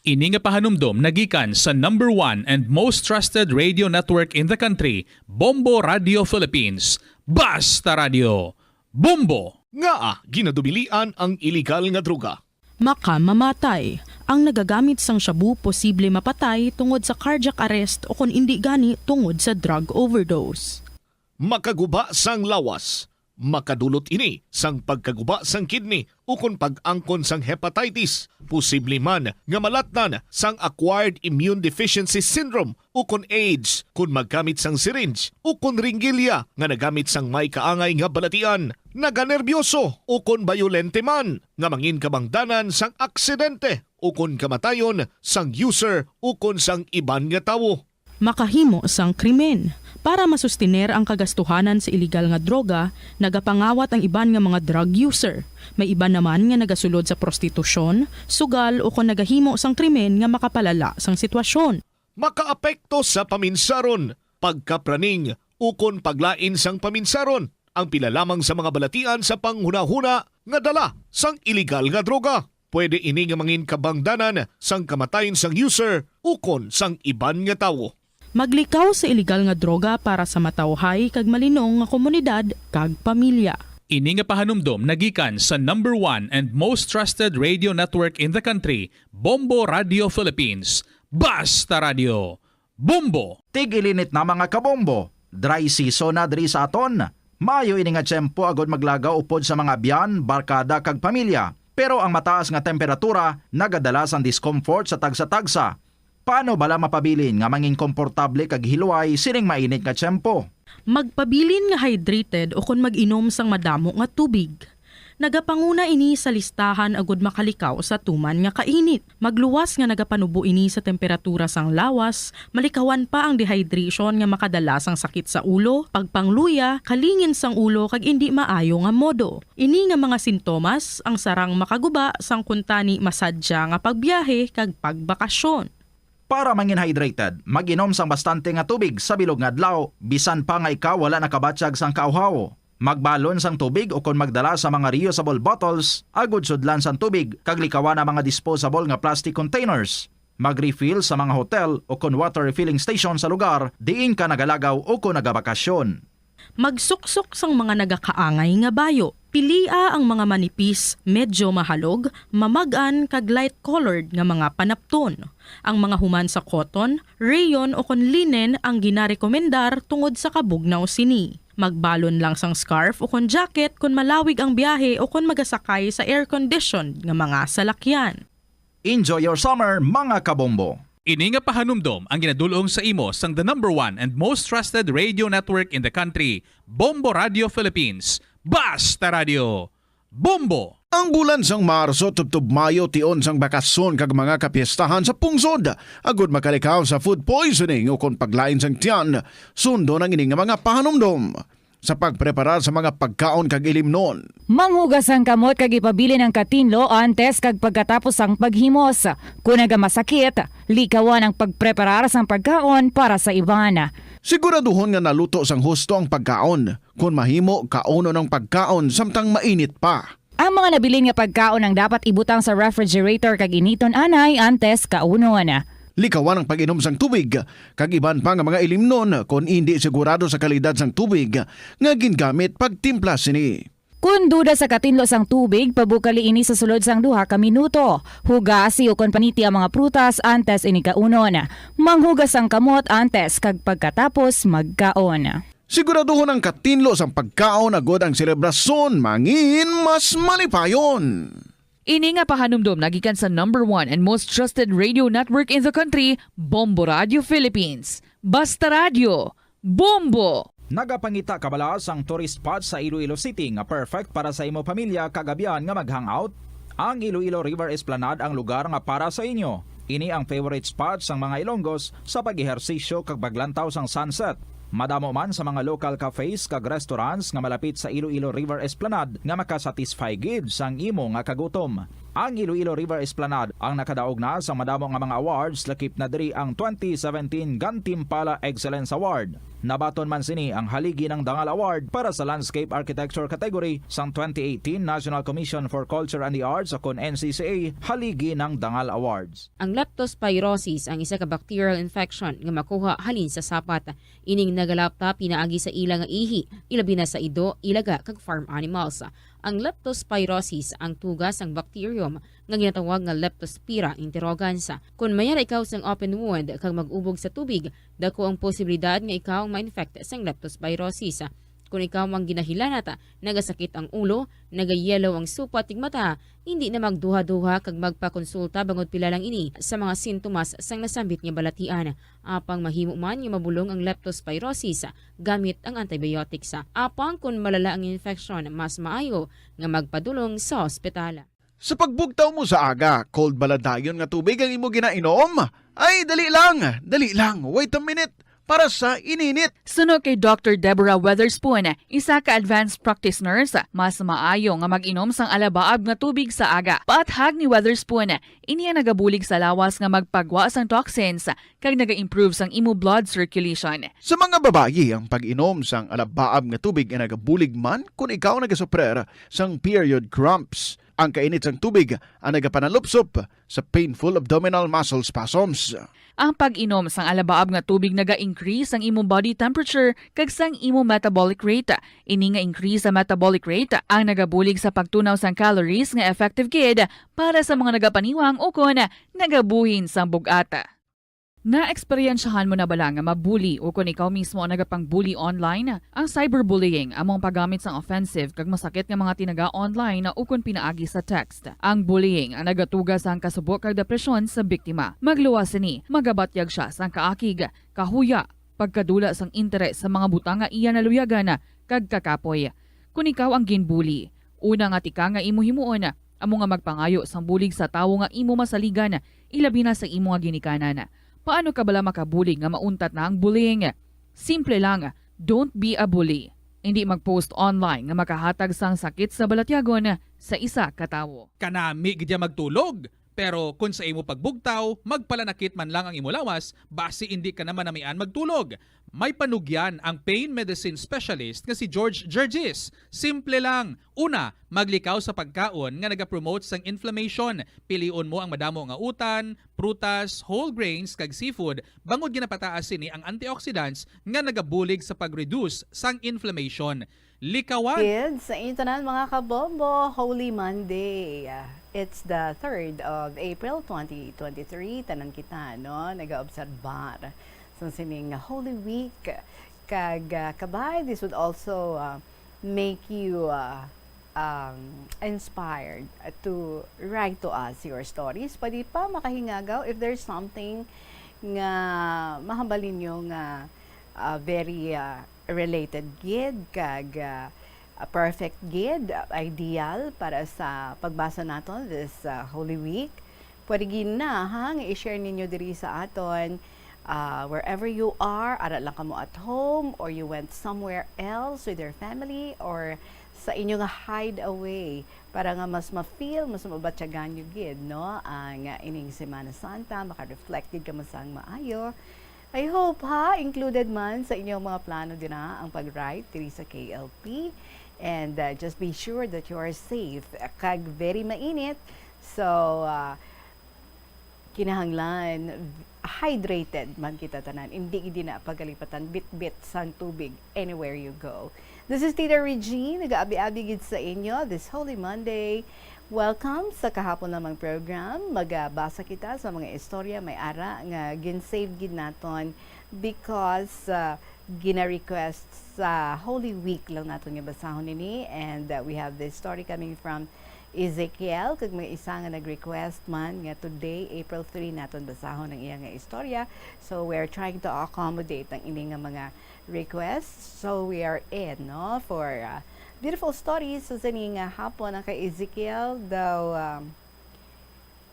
Ini nga pahanumdom nagikan sa number one and most trusted radio network in the country, Bombo Radio Philippines. Basta Radio! Bombo! Ngaa ginadubilian ang iligal nga droga? Makamamatay. Ang nagagamit sang shabu posible mapatay tungod sa cardiac arrest o kon indi gani tungod sa drug overdose. Makaguba sang lawas. Makadulot ini sang pagkaguba sang kidney ukon pag-angkon sang hepatitis. Posible man nga malatnan sang acquired immune deficiency syndrome ukon AIDS kon maggamit sang syringe ukon ringgilya nga nagamit sang may kaangay nga balatian, naganerbyoso ukon bayolente man nga mangin kabangdanan sang aksidente ukon kamatayon sang user ukon sang iban nga tawo. Makahimo sang krimen. Para masustiner ang kagastuhanan sa iligal nga droga, nagapangawat ang iban nga mga drug user. May iban naman nga nagasulod sa prostitusyon, sugal ukon nagahimo sang krimen nga makapalala sang sitwasyon. Makaapekto sa paminsaron, pagkapraning, ukon paglain sang paminsaron ang pila lamang sa mga balatian sa panghunahuna nga dala sang iligal nga droga. Pwede ini nga mangin kabangdanan sang kamatayon sang user ukon sang iban nga tawo. Maglikaw sa iligal nga droga para sa matawhay kag malinong nga komunidad kag pamilya. Ini nga pahanumdom nagikan sa number one and most trusted radio network in the country, Bombo Radio Philippines. Basta Radio! Bombo! Tig-ilinit na, mga kabombo! Dry season na diri sa aton. Maayo ini nga tiyempo agud maglagaw upod sa mga abyan, barkada kag pamilya. Pero ang mataas nga temperatura nagadala sang discomfort sa tagsa-tagsa. Paano bala mapabilin nga mangin komportable kag hilway sining mainit nga tiyempo? Magpabilin nga hydrated ukon mag-inom sang madamo nga tubig. Nagapanguna ini sa listahan agud makalikaw sa tuman nga kainit. Magluwas nga nagapanubo ini sa temperatura sang lawas, malikawan pa ang dehydration nga makadala sang sakit sa ulo, pagpangluya, kalingin sang ulo kag indi maayo nga modo. Ini nga mga sintomas ang sarang makaguba sang kuntani masadya nga pagbiyahe kag pagbakasyon. Para mangin hydrated, mag-inom sang bastante nga tubig sa bilog nga adlaw, bisan pa nga ikaw wala nakabatyag sang kaawhaw. Magbalon sang tubig ukon magdala sa mga reusable bottles agud sudlan sang tubig, kag likawan ang mga disposable nga plastic containers. Mag-refill sa mga hotel ukon water refilling station sa lugar diin ka nagalagaw ukon nagabakasyon. Magsuksok sang mga nagakaangay nga bayo. Pilia ang mga manipis, medyo mahalog, mamag-an, kag light-colored nga mga panapton. Ang mga human sa cotton, rayon, ukon linen ang ginarekomendar tungod sa kabugnaw sini. Magbalon lang sang scarf ukon jacket kon malawig ang biyahe ukon magasakay sa air-conditioned nga mga salakyan. Enjoy your summer, mga kabombo! Ini nga pahanumdom ang ginadul-ong sa imo sang the number one and most trusted radio network in the country, Bombo Radio Philippines. Basta Radio, Bombo! Ang bulan sang Marso tubtob Mayo tion sang bakasyon kag mga kapiestahan sa pungsod. Agud makalikaw sa food poisoning ukon paglain sang tiyan, sundon ang ini nga mga pahanumdom. Sa pagpreparar sa mga pagkaon kag ilimnon. Manghugas ang kamot kag ipabilin ang katinlo antes kag pagkatapos sang paghimos. Kon nagamasakit, likawan ang pagpreparar sang pagkaon para sa iban. Siguraduhon nga naluto sang husto ang pagkaon. Kon mahimo, kaunon ang pagkaon samtang mainit pa. Ang mga nabilin nga pagkaon ang dapat ibutang sa refrigerator kag initon anay antes kaunon. Likawan ang pag-inom sang tubig kag iban pa nga mga ilimnon kon indi sigurado sa kalidad sang tubig nga gingamit pagtimpla sini. Kon duda sa katinlo sang tubig, pabukali ini sa sulod sang duha ka minuto. Hugasi ukon paniti ang mga prutas antes ini kaunon. Manghugas ang kamot antes kag pagkatapos magkaon. Siguraduhon ang katinlo sang pagkaon agud ang selebrasyon mangin mas malipayon. Ini nga pahanumdom nagikan sa number one and most trusted radio network in the country, Bombo Radio Philippines. Basta Radio, Bombo! Nagapangita ka bala sang tourist spot sa Iloilo City nga perfect para sa imo pamilya kag abyan nga mag-hangout? Ang Iloilo River Esplanade ang lugar nga para sa inyo. Ini ang favorite spot sang mga Ilonggos sa pag-ehersisyo kag paglantaw sang sunset. Madamo man sa mga local cafes kag restaurants nga malapit sa Iloilo River Esplanade nga makasatisfy gid sang imo nga kagutom. Ang Iloilo River Esplanade ang nakadaog na sang madamo nga mga awards, lakip na diri ang twenty seventeen Gantimpala Excellence Award. Nabaton man sini ang Haligi ng Dangal Award para sa Landscape Architecture category sang twenty eighteen National Commission for Culture and the Arts, o kon N C C A, Haligi ng Dangal Awards. Ang leptospirosis ang isa ka bacterial infection nga makuha halin sa sapat. Ining nagalapta pinaagi sa ila nga ihi, ilabi na sa ido, ilaga, kag farm animals. Ang leptospirosis ang tuga sang bacterium nga ginatawag nga Leptospira interrogans. Kon mayara ikaw sang open wound kag mag-ubog sa tubig, dako ang posibilidad nga ikaw ang ma-infect sang leptospirosis. Kon ikaw ang ginahilanat, nagasakit ang ulo, nagayellow ang supat kag mata, hindi na magduha-duha kag magpakonsulta bangod pila lang ini sa mga sintomas sang nasambit nga balatian. Apang mahimo man nga mabulong ang leptospirosis gamit ang antibiotics. Apang kon malala ang infeksyon, mas maayo nga magpadulong sa ospital. Sa pagbugtaw mo sa aga, cold bala dayon nga tubig ang imo ginainom? Ay, dali lang, dali lang, wait a minute, para sa ininit. Suno kay Doctor Deborah Weatherspoon, isa ka advanced practice nurse, mas maayo nga mag-inom sang alabaab nga tubig sa aga. Paathag ni Weatherspoon, ini ang nagabulig sa lawas nga magpagwa sang toxins kag naga-improve sang imo blood circulation. Sa mga babayi, ang pag-inom sang alabaab nga tubig ay nagabulig man kon ikaw nagasuprer sang period cramps. Ang kainit sang tubig ang nagapanalupsop sa painful abdominal muscle spasms. Ang pag-inom sang alabaab nga tubig naga-increase sang imo body temperature kag sang imo metabolic rate. Ini nga increase sa metabolic rate ang nagabulig sa pagtunaw sang calories nga effective gid para sa mga nagapaniwang ukon nagabuhin sang bug-at. Naeksperyensyahan mo na bala nga ma-bully ukon ikaw mismo ang nagapang-bully online? Ang cyberbullying amo ang paggamit sang offensive kag masakit nga mga tinaga online ukon pinaagi sa text. Ang bullying ang nagatuga sang kasubo kag depresyon sa biktima. Magluwas sini, magabatyag sia sang kaakig, kahuya, pagkadula sang interes sa mga butang nga iya naluyagan, kag kakapoy. Kon ikaw ang ginbully, una nga tikang nga imo himuon amo nga magpangayo sang bulig sa tawo nga imo masaligan, ilabi na sa imo nga ginikanan. Paano ka bala makabulig nga mauntat na ang bullying? Simple lang, don't be a bully. Indi mag-post online nga makahatag sang sakit sa balatyagon sa isa ka tawo. Kanami gid ya magtulog. Pero kon sa imo pagbugtaw, magpalanakit man lang ang imo lawas, basi indi ka na manamian magtulog. May panugyan ang pain medicine specialist nga si George Gergis. Simple lang. Una, maglikaw sa pagkaon nga nagapromote sang inflammation. Pilion mo ang madamo nga utan, prutas, whole grains, kag seafood, bangod ginapataas sini ang antioxidants nga nagabulig sa pag-reduce sang inflammation. Likawan. Kids, sa inyo tanan, mga kabombo, Holy Monday. Ah, it's the third of April, twenty twenty-three. Tanan kita, no, nagaobserbar sa sining Holy Week. Kag, ah, kabay, this would also, ah, make you, ah, um, inspired to write to us your stories. Pwede pa makahingagaw if there's something nga mahambal ninyo nga, ah, very, ah, related gid kag, ah, perfect gid, ah, ideal para sa pagbasa naton this, ah, Holy Week. Pwede gid na, ha, nga i-share ninyo diri sa aton, ah, wherever you are, ara lang kamo at home or you went somewhere else with your family or sa inyo nga hideaway para nga mas ma-feel, mas mabatyagan nyo gid, no, ang, ah, ining Semana Santa, maka-reflect gid kamo sang maayo. I hope, ha, included man sa inyong mga plano dira ang pag-write diri sa K L P. And, uh, just be sure that you are safe. Kag very mainit. So, uh, kinahanglan hydrated man kita tanan. Indi gid na pagalipatan bitbit sang tubig anywhere you go. This is Tita Regine, nag-aabi-abi gid sa inyo this Holy Monday. Welcome sa Kahapon Lamang program. Magabasa kita sa mga istorya may ara nga gin-save gid naton because, uh, gina-request sa Holy Week lang naton nga basahon ini. And, uh, we have this story coming from Ezekiel, kag may isa nga nag-request man nga today, April three, naton basahon ang iya nga istorya. So, we're trying to accommodate ang ini nga mga requests. So, we are in, no, for, uh, beautiful stories. So, sa ini nga hapon, ang kay Ezekiel daw, um,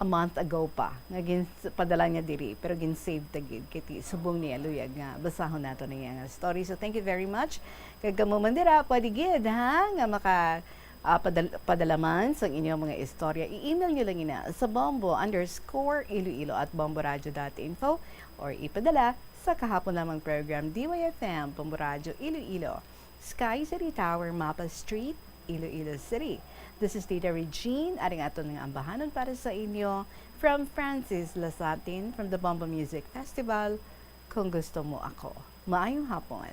a month ago pa nga gin-, padala niya diri, pero gin-save ta gid kay ti-, subong niya luyag nga basahon nato na iya nga story. So, thank you very much. Kag kamo man dira, pwede gid, ha, nga maka, ah, padal-, padala man sang inyong mga istorya. I-email niyo lang ina sa bombo underscore iloilo at bomboradio dot info or ipadala sa Kahapon Lamang Program, D Y F M, Bombo Radyo Iloilo, Sky City Tower, Mapa Street, Iloilo City. This is Tita Regine, aring aton nga ambahanon para sa inyo from Francis Lasatin from the Bombo Music Festival, Kung Gusto Mo Ako. Maayong hapon.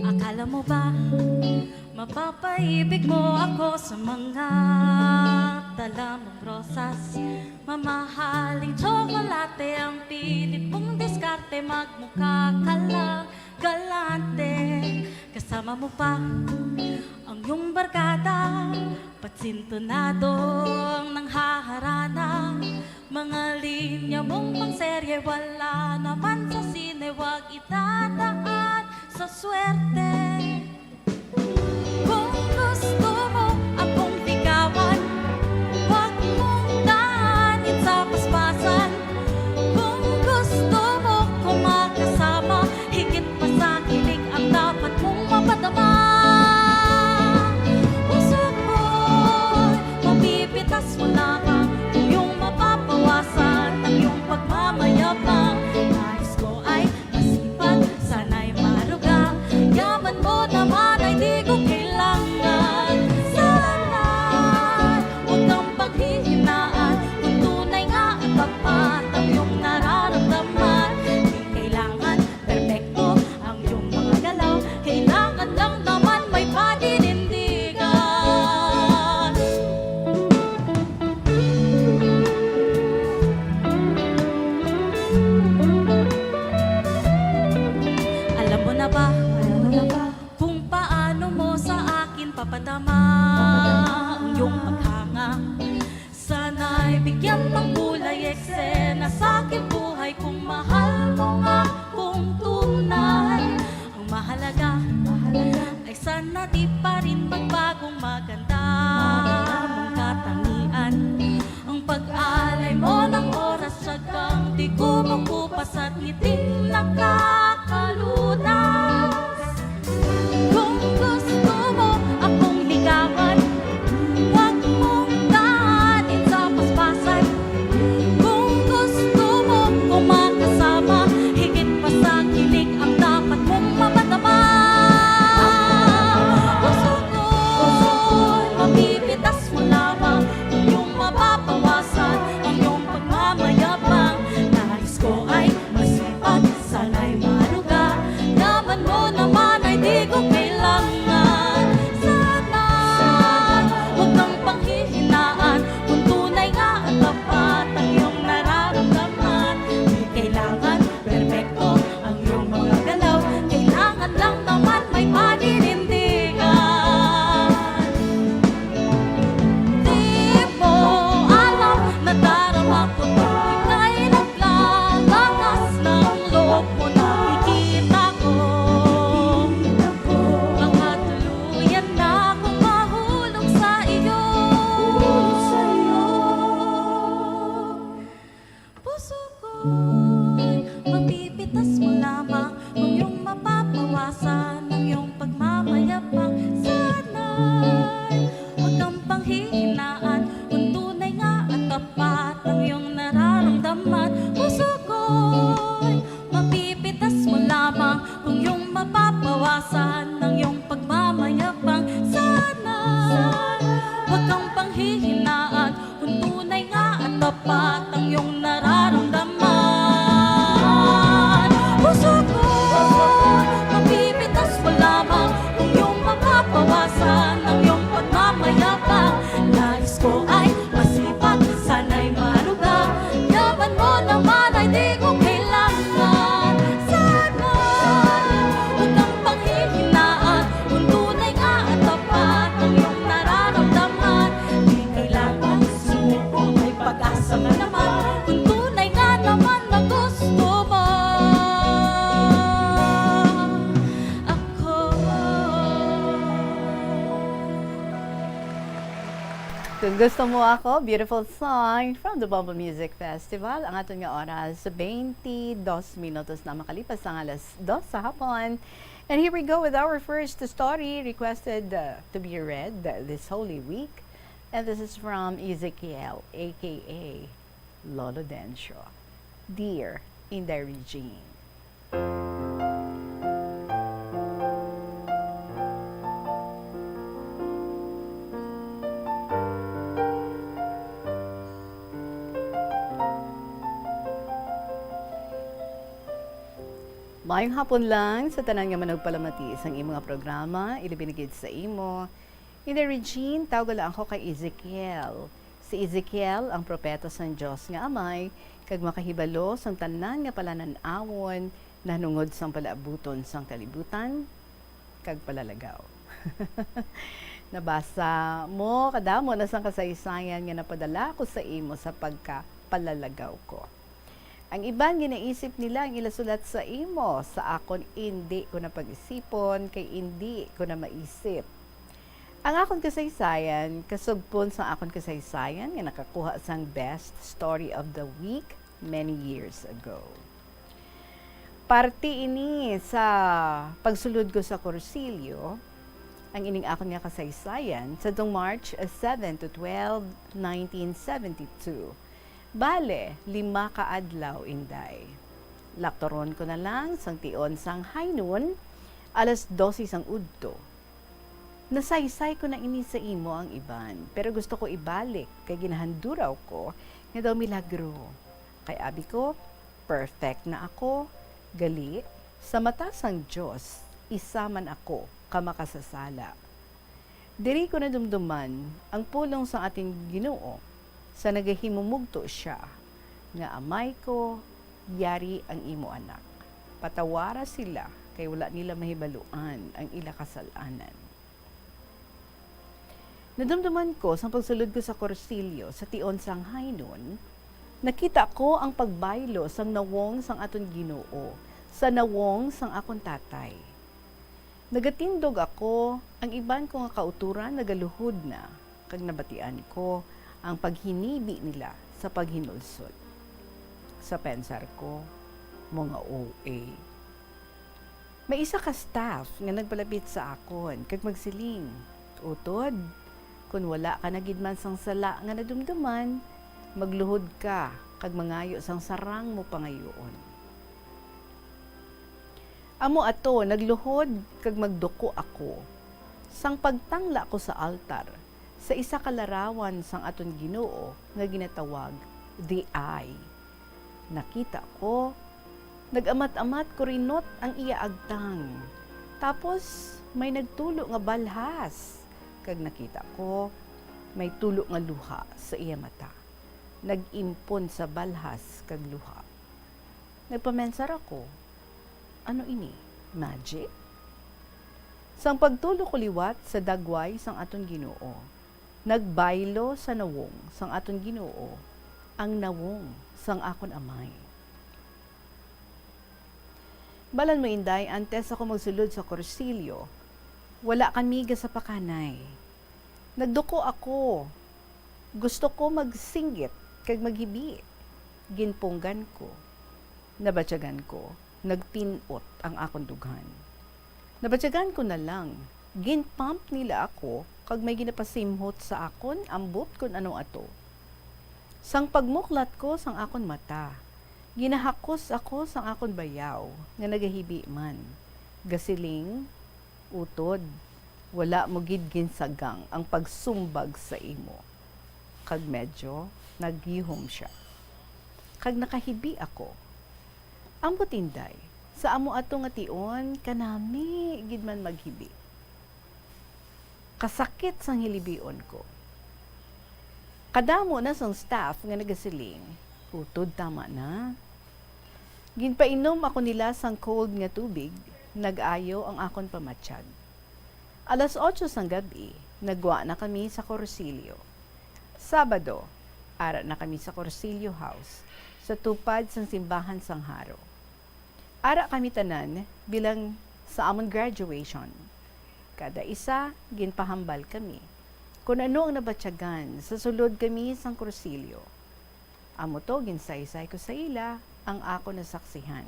Akala mo ba mapapaibig mo ako sa mga dala mong rosas? Mamahaling tsokolate ang pilit mong diskarte, magmukha ka lang galante. Kasama mo pa ang iyong barkada, patsintonado ang nanghaharana. Mga linya mong pangserye, wala naman sa sine, wag idadaan sa swerte. Kung gusto mo akong ligawan, wag mong daanin sa paspasan. Kung gusto mo ko makasama, higit pa sa kilig ang dapat mong mapadama. Puso ko'y mapipitas mo lamang, kung iyong mapapawasan ang iyong pagmamayabang. Nais ko ay masipag, sana'y maruga. Yaman mo naman ay di ko kailangan. Sana'y huwag kang paghihinaan, kung tunay nga at tapat ang iyong nararamdaman. Di kailangan perpekto ang iyong mga galaw, kailangan lang naman may paninindigan. Alam mo na ba, alam mo na ba kung paano mo sa akin papadama ang iyong paghanga? Sana'y bigyan ng kulay eksena sa aking buhay kung mahal mo nga kung tunay. Ang mahalaga, mahalaga ay sana di pa rin magbagong maganda mong katangian. Ang pag-alay mo ng oras, tiyagang di kumukupa Sa ngiting nakakalunas. Kung gusto mo akong ligawan, huwag mong daanin sa paspasan. Kung gusto mo ko makasama, higit pa sa kilig ang dapat mong mapadama. Puso ko'y mapipitas mo lamang, kung iyong mapapawasan ang iyong pagmamayabang. Nais ko ay masipag, sana'y maluga. Yaman mo naman ay di ko kailangan. Sana huwag kang panghihinaan, kung tunay nga at tapat ang iyong nararamdaman. Di kailangan perpekto ang iyong mga galaw, kailangan lang naman may paninindigan. Di mo alam, nadarama ko tuwing ika'y naglalabas ng loob mo, nakikita ko. Baka tuluyan na akong mahulog sa iyo. Puso ko'y mapipitas mo lamang, kung iyong mapapawasan ang iyong pagmamayabang. Sana'y huwag kang panghihinaan, kung tunay nga at tapat ang iyong nararamdaman. Puso ko'y mapipitas mo lamang, kung iyong mapapawasan ang iyong pagmamayabang. Sana huwag kang panghihinaan, kung tunay nga at tapat ang iyong nararamdaman. Puso ko, mapipitas mo lamang, kung iyong mapapawasan ang iyong pagmamayabang. Nais ko ay masipag, sana'y maluga. Yaman mo naman ay di ko kailangan. Sana huwag kang panghihinaan, kung tunay nga at tapat ang iyong nararamdaman. Di kailangan sumuko, may pag-asa ka naman, kung tunay nga naman na gusto mo ako. Kung gusto mo ako, beautiful song from the Bombo Music Festival. Ang aton nga oras, twenty-dos minutos na makalipas ang alas dos sa hapon. And here we go with our first story requested, uh, to be read this Holy Week. And this is from Ezekiel, A K A Lolo Dencio. Dear Inday Regine. Maayong hapon lang sa tanan nga manugpalamati sang imo nga programa, ilabi na gid sa imo, Inday Regine. Tawga lang ako kay Ezekiel. Si Ezekiel ang propeta sang Dios nga Amay, kag makahibalo sang tanan nga palanan-awon nahanungod sang palaabuton sang kalibutan kag palalagaw. Nabasa mo kadamo na sang kasaysayan nga napadala ko sa imo sa pagkapalalagaw ko. Ang iban ginaisip nila ang ila sulat sa imo, sa akon indi ko na pag-isipon, kay indi ko na maisip. Ang akon kasaysayan kasugpon sang akon kasaysayan nga nakakuha sang Best Story of the Week many years ago. Parte ini sa pagsulod ko sa Kursilyo, ang ining akon nga kasaysayan, sadtong March seven to twelve, nineteen seventy-two. Bale, lima ka adlaw, Inday. Lakturon ko na lang sang tion sang high noon, alas dose sang udto. Nasaysay ko na ini sa imo ang iban, pero gusto ko ibalik kay ginahanduraw ko nga daw milagro. Kay abi ko, perfect na ako, gali, sa mata sang Dios, isa man ako ka makasasala. Diri ko nadumduman ang pulong sang aton Ginoo sa nagahimumugto sia nga, "Amay ko, yari ang imo anak. Patawara sila, kay wala nila mahibaluan ang ila kasal-anan." Nadumduman ko sang pagsulod ko sa Kursilyo sa tion sang high noon, nakita ko ang pagbaylo sang nawong sang aton Ginoo sa nawong sang akon tatay. Nagatindog ako, ang iban ko nga kautoran nagaluhod na, kag nabatian ko ang paghinibi nila sa paghinulsol. Sa pensar ko, mo nga O A. May isa ka staff nga nagpalapit sa akon kag magsiling, "Utod, kon wala ka na gid man sang sala nga nadumduman, magluhod ka kag mangayo sang sarang mo pangayoon." Amo ato, nagluhod kag magduko ako. Sang pagtangla ko sa altar, sa isa ka larawan sang aton Ginoo nga ginatawag The Eye, nakita ko, nag-amat-amat kurinot ang iya agtang. Tapos may nagtulo nga balhas, kag nakita ko, may tulo nga luha sa iya mata. Nag-impon sa balhas kag luha. Nagpamensar ako, "Ano ini? Magic?" Sang pagtulo ko liwat sa dagway sang aton Ginoo, nagbaylo sa nawong sang aton Ginoo ang nawong sang akon amay. Balan mo, Inday, antes ako magsulod sa kursilyo, wala kami gasapakanay. Nagduko ako. Gusto ko magsinggit kag maghibi. Ginpunggan ko. Nabatyagan ko, nagtin-ot ang akon dughan. Nabatyagan ko na lang, ginpump nila ako kag may ginapasimhot sa akon ambot kon ano ato. Sang pagmuklat ko sang akon mata, ginahakos ako sang akon bayaw nga nagahibi man. Gasiling, "Utod, wala mo gid ginsagang ang pagsumbag sa imo." Kag medyo nagyuhom siya. Kag nakahibi ako. Ambot, Inday, sa amo ato nga tion, kanami gid man maghibi. Kasakit sang hilibion ko. Kadamo na sang staff nga nagasiling, "Utod, tama na." Ginpainom ako nila sang cold nga tubig, nag-ayo ang akon pamatyag. Alas otso sang gab-i, nagwa na kami sa Corsilio. Sabado, ara na kami sa Corsilio House, sa tupad sang simbahan sang Haro. Ara kami tanan bilang sa amon graduation. Kada isa, ginpahambal kami kon ano ang nabatyagan sa sulod kami sang Corsilio. Amo to, ginsaysay ko sa ila ang akon nasaksihan.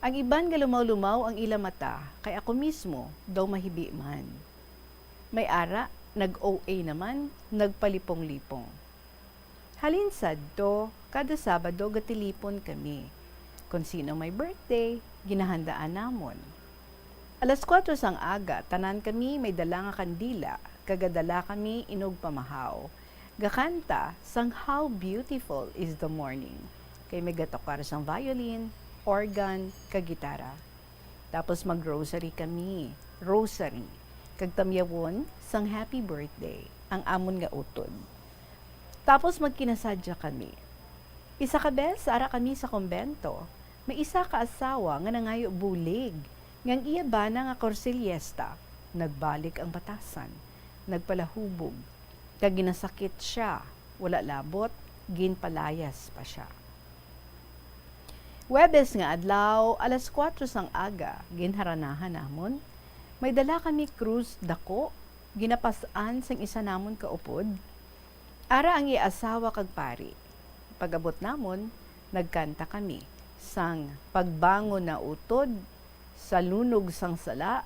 Ang iban nga lumaw-lumaw ang ila mata, kay ako mismo daw mahibi man. May ara, nag-O A naman, nagpalipong-lipong. Halin sadto, kada Sabado gatilipon kami. Kon sino may birthday, ginahandaan namon. Alas kuwatro sang aga, tanan kami may dala nga kandila, kag gadala kami inog pamahaw. Gakanta sang "How Beautiful Is the Morning," kay may gatokar sang violin, organ, kag gitara. Tapos mag-rosary kami, rosary, kag tamyawon sang "Happy Birthday" ang amon nga utod. Tapos magkinasadya kami. Isa ka bes, ara kami sa kumbento, may isa ka asawa nga nangayo bulig nga ang iya bana nga Corceliesta, nagbalik ang batasan, nagpalahubog, kag ginasakit sia, wala labot, ginpalayas pa sia. Huwebes nga adlaw, alas kuwatro sang aga, ginharanahan namon. May dala kami krus dako, ginapas-an sang isa namon ka upod. Ara ang iya asawa kag pari. Pag-abot namon, nagkanta kami sang "Pagbangon na, utod, sa lunog sang sala,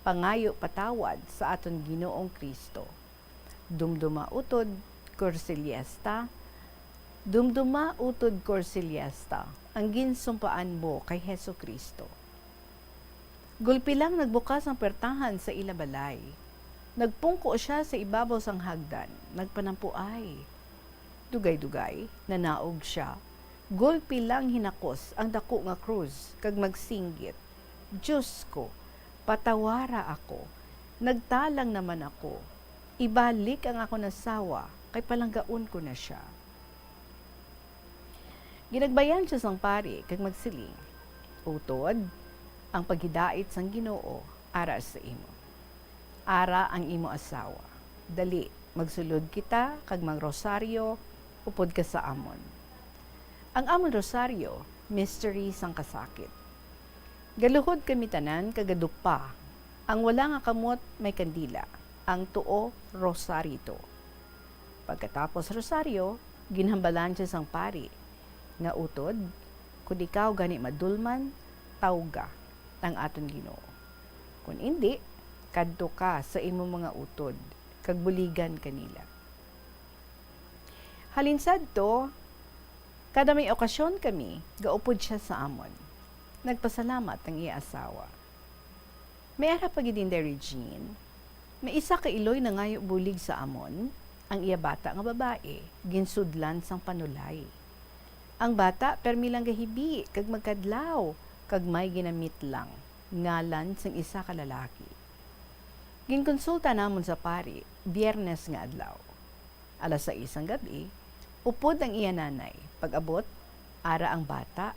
pangayo patawad sa aton Ginoong Kristo." Dumduma, utod, Corceliesta. Dumduma, utod, Corceliesta, ang ginsumpaan mo kay Jesu-Cristo. Gulpi lang nagbukas ang pertahan sa ila balay. Nagpungko sia sa ibabaw sang hagdan, nagpanampuay. Dugay-dugay, nanaog sia. Gulpi lang hinakos ang dako nga krus kag magsinggit, "Dios ko, patawara ako. Nagtalang naman ako. Ibalik ang akon asawa, kay palanggaon ko na sia." Ginagbayan sia sang pari kag magsiling, "Utod, ang paghidait sang Ginoo ara sa imo. Ara ang imo asawa. Dali, magsulod kita kag mangrosaryo upod ka sa amon." Ang amon rosaryo, mystery sang kasakit. Galuhod kami tanan kag gadupa. Ang wala nga kamot may kandila, ang tuo rosarito. Pagkatapos rosaryo, ginhambalan sia sang pari nga, "Utod, Kon ikaw gani madulman, tawga ang aton Ginoo. Kon indi, kadto ka sa imo mga utod kag buligan kanila. Halin sadto, kada may okasyon kami, gaupod sia sa amon. Nagpasalamat ang iya asawa. May ara pa gid, Inday Regine, may isa ka iloy nangayo bulig sa amon, ang iya bata nga babayi ginsudlan sang panulay. Ang bata permi lang gahibi kag magkadlaw, kag may ginamit lang ngalan sang isa ka lalaki. Ginkonsulta namon sa pari Biyernes nga adlaw. Alas sais sang gab-i, upod ang iya nanay. Pag-abot, ara ang bata,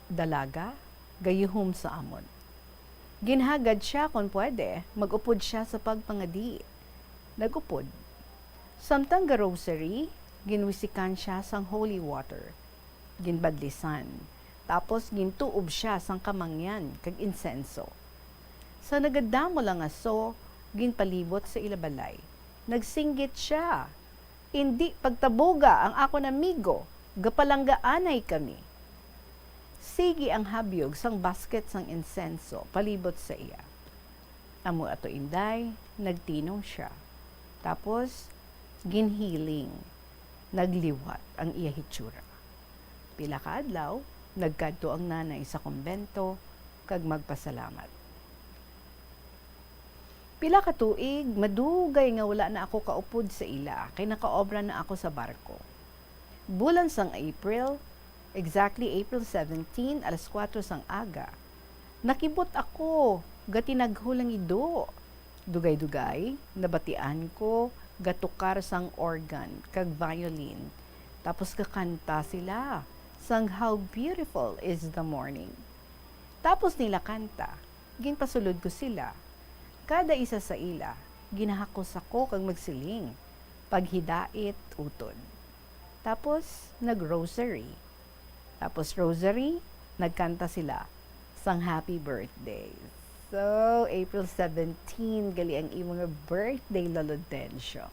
dalaga, gayuhom sa amon. Ginhagad sia kon pwede, mag-upod sia sa pagpangadi. Nag-upod. Samtang ga-rosary, ginwisikan sia sang holy water. Ginbadlisan, tapos gintuob sia sang kamangyan kag insenso. Sa nagadamo lang nga so, ginpalibot sa ila balay. Nagsinggit sia, "Indi pagtabuga ang akon amigo, gapalanggaanay kami." Sige ang habyog sang basket sang insenso palibot sa iya. Amo ato, Inday, nagtinong sia. Tapos, ginhiling, nagliwat ang iya hitsura. Pila ka adlaw, nagkadto ang nanay sa kumbento kag magpasalamat. Pila ka tuig, madugay nga wala na ako kaupod sa ila, kay nakaobra na ako sa barko. Bulan sang April, exactly April seventeen, alas kuwatro sang aga, nakibot ako, gatinagho lang ido. Dugay-dugay, nabatian ko, gatukar sang organ kag violin. Tapos gakanta sila sang "How Beautiful is the Morning." Tapos nila kanta, ginpasulod ko sila. Kada isa sa ila, ginahakos ako kag magsiling, "Paghidait, utod." Tapos, nag-rosary. Tapos, rosary, nagkanta sila sang "Happy Birthday." So, April seventeen, gali ang imo nga birthday, Lolo Dencio.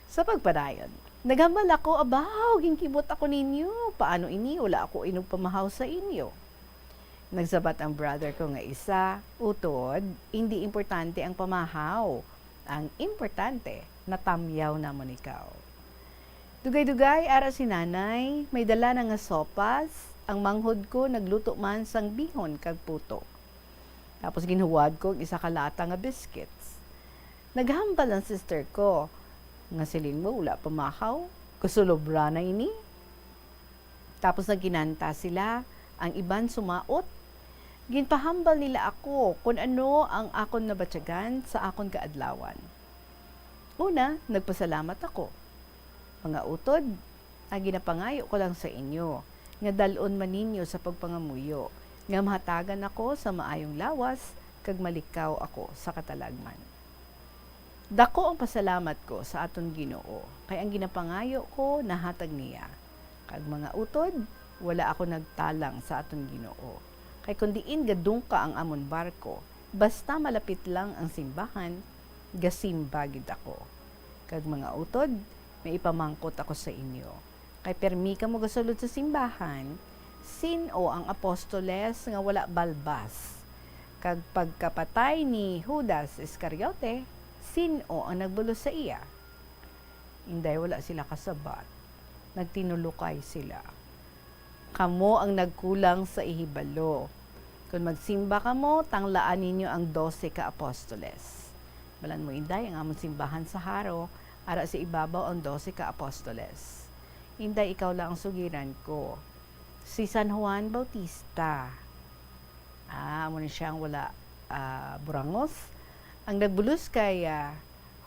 Sa pagpadayon, naghambal ako, "Abaw, ginkibot ako ninyo. Paano ini? Wala ako inugpamahaw sa inyo." Nagsabat ang brother ko nga isa, "Utod, indi importante ang pamahaw. Ang importante, natamyaw namon ikaw." Dugay-dugay, ara si nanay, may dala na nga sopas, ang manghod ko nagluto man sang bihon kag puto. Tapos ginhuwad ko ang isa ka lata nga biscuits. Naghambal ang sister ko, nga siling mo, "Wala pamahaw, kasulobra na ini." Tapos nagkinanta sila, ang iban sumaot. Ginpahambal nila ako kon ano ang akon nabatyagan sa akon kaadlawan. Una, nagpasalamat ako. "Mga utod, ang ginapangayo ko lang sa inyo, nga dal-on man ninyo sa pagpangamuyo, nga mahatagan ako sa maayong lawas, kag malikaw ako sa katalagman." Daku ang pasalamat ko sa aton Ginoo, kay ang ginapangayo ko nahatag niya. Kag, mga utod, wala ako nagtalang sa aton Ginoo, kay kon diin gadungka ang amon barko, basta malapit lang ang simbahan, gasimba gid ako. Kag, mga utod, may ipamangkot ako sa inyo. Kay permi kamo gasulod sa simbahan, sin-o ang apostoles nga wala balbas? Kag pagkapatay ni Judas Iscariote, sin-o ang nagbulos sa iya? Inday, wala sila kasabat. Nagtinulokay sila. Kamo ang nagkulang sa ihibalo. Kon magsimba kamo, tanglaan ninyo ang dose ka apostoles. Balan mo, Inday, ang amon simbahan sa Jaro, ara sa ibabaw ang dose ka apostoles. Inday, ikaw lang ang sugiran ko. Si San Juan Bautista. Ah, amo ni siya ang wala, ah, burangos. Ang nagbulos kay, ah,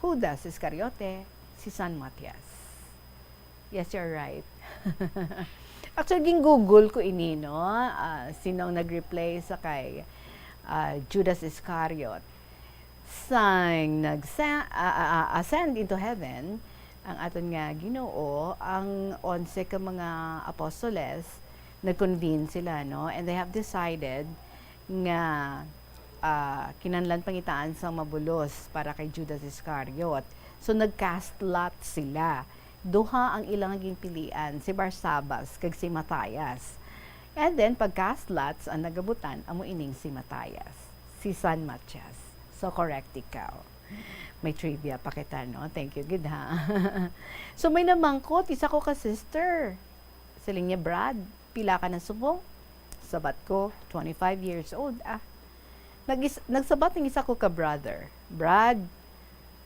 Judas Iscariote, si San Matias. Yes, you're right. Actually, gin-google ko ini, no? Ah, sino ang nag-replace sa kay, ah, Judas Iscariot? Sang nagsa-, ah, ah, ah, ascend into heaven ang aton nga Ginoo, ang onse ka mga apostoles, nag-convene sila, no? And they have decided nga, ah, kinahanglan pangitaan sang mabulos para kay Judas Iscariot. So, nag-cast lot sila. Duha ang ilang ginpilian, si Barsabas kag si Mathias. And then, pag-cast lots, ang nagabutan, amo ining si Mathias, si San Matias. So, correct ikaw. May trivia pa kita, no? Thank you, gid, ha? So, may namangkot, isa ko ka sister. Siling niya, "Brad, pila ka na subong?" Sabat ko, "Twenty-five years old, ah." Nag-is-, nagsabat ng isa ko ka brother, "Brad,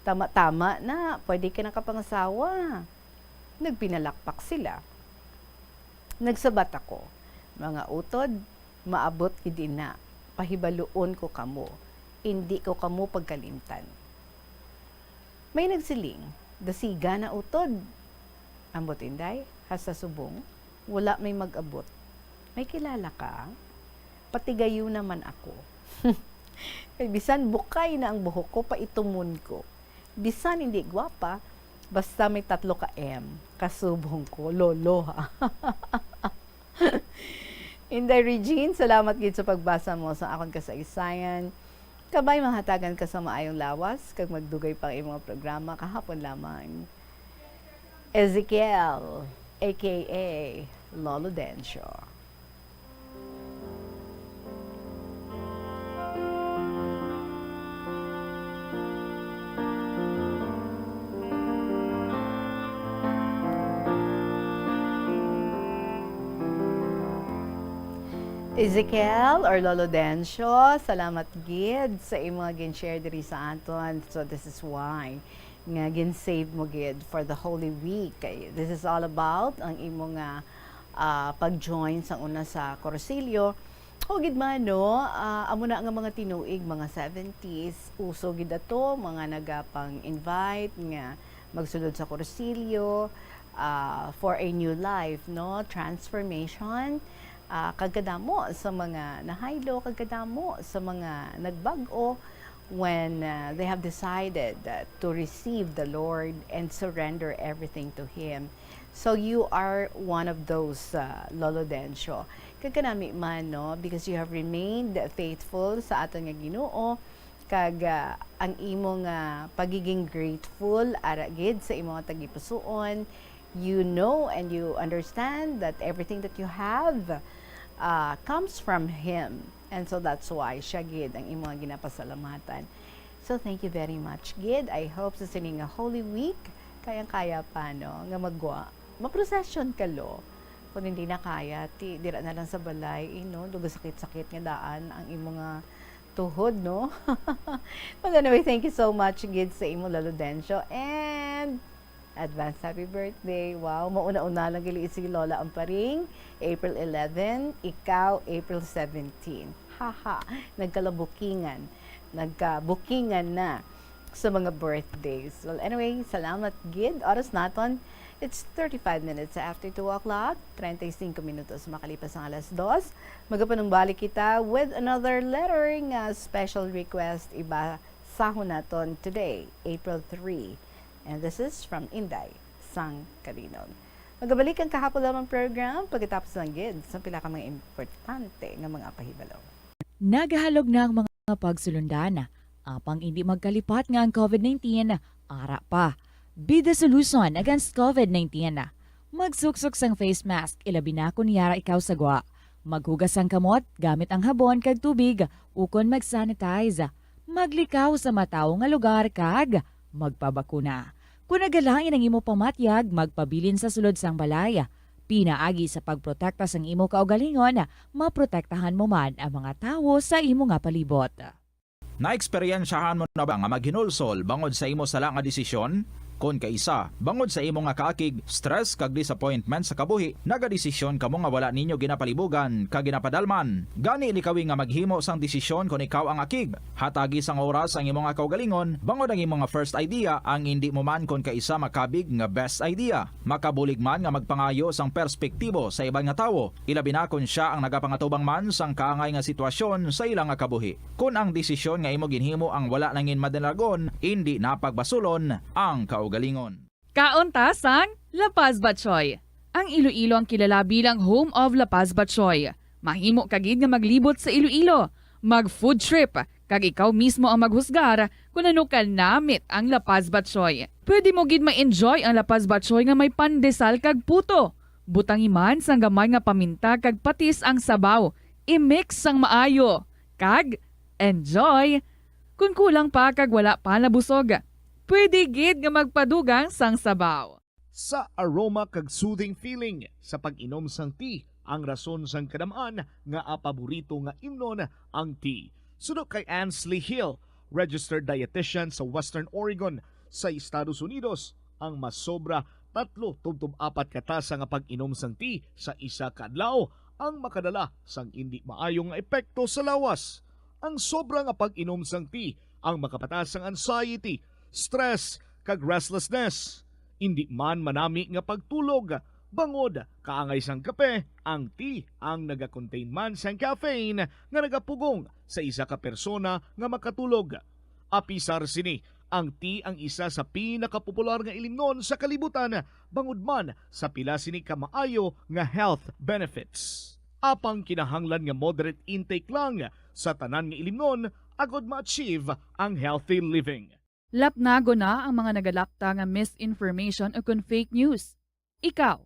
tama-tama na, pwede ka nakapangasawa." Nagpinalakpak sila. Nagsabat ako, "Mga utod, maabot gid ina, pahibaluon ko kamo, indi ko kamo pagkalimtan." May nagsiling, "Dasiga na utod." Ambot, Inday, hasta subong, wala may mag-abot. May kilala ka? Patigayon naman ako. Kay bisan bukay na ang buhok ko, paitumon ko. Bisan hindi gwapa, basta may tatlo ka M, kasubong ko, lolo, ha. Inday Regine, salamat gid sa pagbasa mo sa akon kasaysayan. Kabay mahatagan ka sa maayong lawas, kag magdugay pa ang imong programa kahapon lamang. Ezekiel, A K A Lolo Dencio. Ezekiel or Lolo Dencio, salamat gid sa imong gin-share diri sa aton. So, this is why nga gin-save mo gid for the Holy Week. Kay this is all about ang imo nga, ah, pag-join sa una sa Kurosilyo. O gid man, no, ah, amo na nga mga tinuig, mga seventies, uso gid ato, mga nagapang-invite nga magsulod sa Kurosilyo, ah, for a new life, no, transformation. Ah, kag kadamo sa mga nahaylo, kag kadamo sa mga nagbag-o, when, uh, they have decided, uh, to receive the Lord and surrender everything to Him. So you are one of those, uh, Lolo Dencio. Kag kanami man, no, because you have remained faithful sa aton nga Ginoo, kag, uh, ang imo nga pagiging grateful ara gid sa imo nga tagipusoon, you know and you understand that everything that you have, uh, comes from Him. And so that's why siya gid ang imo nga ginapasalamatan. So thank you very much gid. I hope sa sini nga Holy Week, kayang-kaya pa, no, nga magwa, ma-procession ka, lo. Kung hindi na kaya, ti, dira na lang sa balay, eh, no? Dugo sakit-sakit nga daan ang imo nga tuhod, no? But anyway, thank you so much gid sa imo, Lolo Dencio. And advance happy birthday. Wow, mauna-una lang gali si Lola Amparing, April eleven, ikaw, April seventeen. Haha, nagkalabukingan. Nagkabukingan na sa mga birthdays. Well, anyway, salamat gid. Oras naton, it's thirty-five minutes after two o'clock. Treinta y cinco minutos makalipas ang alas dos. Magapanumbalik kita with another letter nga special request. Ibasahon naton today, April three. And this is from Inday sang Calinog. Magabalik ang kahapon lamang program pagkatapos lang gid sa pila ka mga importante nga mga pahibalo. Nagahalog na ang mga pagsulundan, apang indi magkalipat nga ang COVID nineteen ara pa. Be the solution against COVID nineteen. Magsuksok sang face mask, ilabi na kon yara ikaw sa gwa. Maghugas sang kamot gamit ang habon kag tubig, ukon mag-sanitize. Maglikaw sa matawo nga lugar kag magpabakuna. Kon nagalain ang imo pamatyag, magpabilin sa sulod sang balay. Pinaagi sa pagprotekta sang imo kaugalingon, maprotektahan mo man ang mga tawo sa imo nga palibot. Naeksperyensyahan mo na ba nga maghinulsol bangod sa imo sala nga desisyon? Kon kaisa, bangod sa imo nga kaakig, stress kag disappointment sa kabuhi, nagadesisyon kamo nga wala ninyo ginapalibugan kag ginapadalman. Gani likawi nga maghimo sang desisyon kon ikaw ang akig. Hatagi sang oras ang imo nga kaugalingon, bangod ang imo nga first idea ang indi mo man kon kaisa makabig nga best idea. Makabulig man nga magpangayo sang perspektibo sa iban nga tawo, ilabi na kon sia ang nagapangatubang man sang kaangay nga sitwasyon sa ila nga kabuhi. Kon ang desisyon nga imo ginhimo ang wala nangin madalagon, indi na pagbasulon ang kaugalingon. Kaon ta sang La Paz Batchoy. Ang Iloilo ang kilala bilang home of La Paz Batchoy. Mahimo ka gid nga maglibot sa Iloilo, mag food trip, kag ikaw mismo ang maghusgar kon ano kanamit ang La Paz Batchoy. Pwede mo gid ma-enjoy ang La Paz Batchoy nga may pandesal kag puto. Butangi man sang gamay nga paminta kag patis ang sabaw. I-mix sang maayo. Kag enjoy! Kon kulang pa kag wala pa nabusog, pwede gid nga magpadugang sang sabaw. Sa aroma kag soothing feeling sa pag-inom sang tea ang rason sang kadam-an nga paborito nga imnon ang tea. Suno kay Ansley Hill, registered dietitian sa Western Oregon sa Estados Unidos, ang masobra tatlo tubtob apat ka tasa nga pag-inom sang tea sa isa ka adlaw ang makadala sang indi maayo nga epekto sa lawas. Ang sobra nga pag-inom sang tea ang makapataas sang anxiety, stress, kag restlessness. Indi man manami nga pagtulog, bangod kaangay sang kape, ang tea ang nagakontain man sang caffeine nga nagapugong sa isa ka persona nga makatulog. Apisar sini, ang tea ang isa sa pinakapopular nga ilimnon sa kalibutan, bangod man sa pila sini ka maayo nga health benefits. Apang kinahanglan nga moderate intake lang sa tanan nga ilimnon agod ma-achieve ang healthy living. Lapnagon na ang mga nagalakta nga misinformation o kon fake news. Ikaw,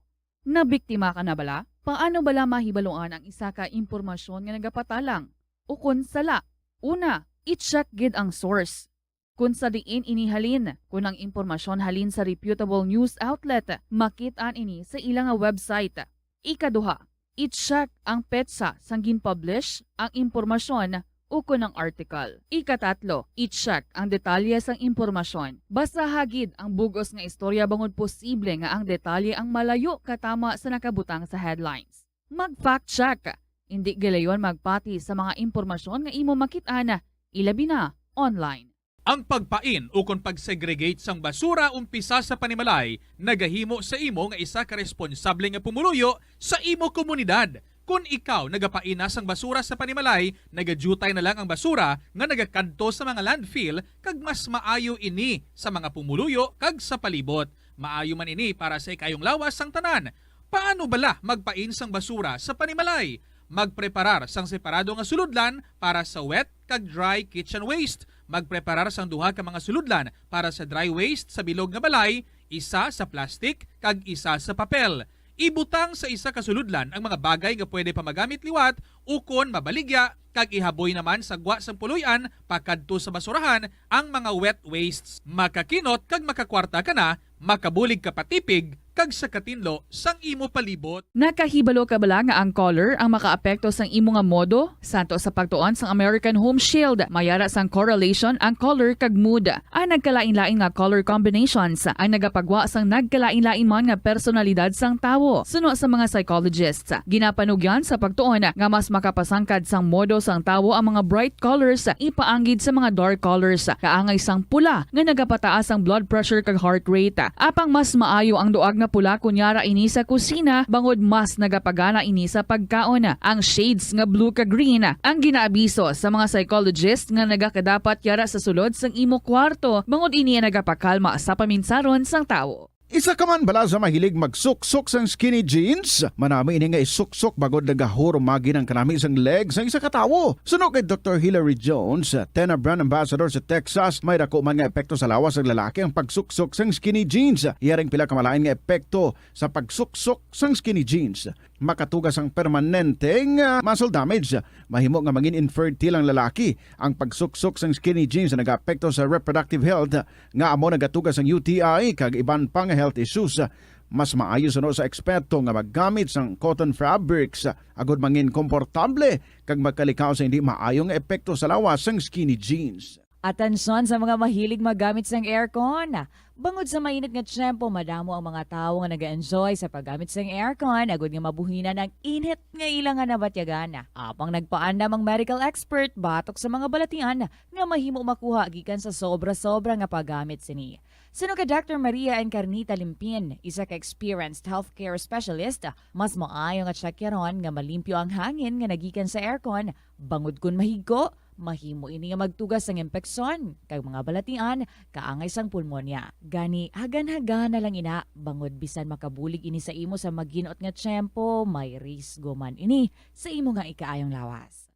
nabiktima ka na bala? Paano bala mahibaluan ang isa ka impormasyon nga nagapatalang o kon sala? Una, i-check gid ang source. Kon sa diin ini halin, kon ang impormasyon halin sa reputable news outlet, makit-an ini sa ila nga website. Ikaduha, i-check ang petsa sang gin-publish ang impormasyon ukon ang article. Ikatatlo, i-check ang detalye sang impormasyon. Basaha gid ang bug-os nga istorya bangod posible nga ang detalye ang malayo katama sa nakabutang sa headlines. Mag-fact check. Indi gilayon magpati sa mga impormasyon nga imo makit-an, ilabi na online. Ang pagpain ukon pag-segregate sang basura umpisa sa panimalay nagahimo sa imo nga isa ka responsable nga pumuluyo sa imo komunidad. Kon ikaw nagapain na sang basura sa panimalay, nagadiutay na lang ang basura nga nagakadto sa mga landfill, kag mas maayo ini sa mga pumuluyo kag sa palibot. Maayo man ini para sa ikaayong lawas sang tanan. Paano bala magpain sang basura sa panimalay? Magpreparar sang separado nga sulodlan para sa wet kag dry kitchen waste. Magpreparar sang duha ka mga sulodlan para sa dry waste sa bilog nga balay, isa sa plastic kag isa sa papel. Ibutang sa isa ka sulodlan ang mga bagay nga pwede pa magamit liwat ukon mabaligya, kag ihaboy naman sa gwa sang puloy-an pakadto sa basurahan ang mga wet wastes. Makakinot kag makakwarta ka na, makabulig ka pa tipig kag sa katinlo sang imo palibot. Nakahibalo ka bala nga ang color ang makaapekto sang imo nga modo? Santo sa pagtuon sang American Home Shield, may ara sang correlation ang color kag mood. Ang nagkalain-lain nga color combinations ang nagapagwa sang nagkalain-lain man nga personalidad sang tawo. Suno sa mga psychologists, ginapanugyan sa pagtuon nga mas makapasangkad sang modo sang tawo ang mga bright colors ipaanggid sa mga dark colors, kaangay sang pula nga nagapataas ang blood pressure kag heart rate. Apang mas maayo ang duag nga pula kon yara ini sa kusina, bangod mas nagapagana ini sa pagkaon. Ang shades nga blue kag green ang ginaabiso sa mga psychologist nga nagakadapat yara sa sulod sang imo kwarto, bangod ini ang nagapakalma sa paminsaron sang tawo. Isa ka man bala sa mahilig magsuksok sang skinny jeans? Manami ini nga isuksok bangod nagahurumagi ang kanami sang leg sang isa ka tawo. Suno kay Doktor Hilary Jones, Tena brand ambassador sa Texas, may dako man nga epekto sa lawas sang lalaki ang pagsuksok sang skinny jeans. Iya ring pila ka malain nga epekto sa pagsuksok sang skinny jeans. Makatuga sang permanente nga muscle damage. Mahimo nga mangin infertile ang lalaki. Ang pagsuksok sang skinny jeans nagaapekto sa reproductive health, nga amo nagatuga sang U T I kag iban pa nga health issues. Mas maayo suno sa eksperto nga maggamit sang cotton fabrics agod mangin komportable kag magkalikaw sa hindi maayo nga epekto sa lawas sang skinny jeans. Atensyon sa mga mahilig maggamit sang aircon. Bangod sa mainit nga tiyempo, madamo ang mga tawo nga nag-enjoy sa paggamit sang aircon agud nga mabuhinan ang init nga ila nga nabatyagan. Apang nagpaandam ang medical expert batok sa mga balatian nga mahimo makuha gikan sa sobra-sobra nga paggamit sini. Suno kay Doktor Maria Encarnita Limpin, isa ka experienced healthcare specialist, mas maayo nga tsekyaron nga malimpyo ang hangin nga nagikan sa aircon, bangod kon mahigko, mahimo ini nga magtuga sang impeksyon kag mga balatian kaangay sang pulmonya. Gani, hagan-hagana lang ina, bangod bisan makabulig ini sa imo sa maginot nga tiyempo, may risgo man ini sa imo nga ikaayong lawas.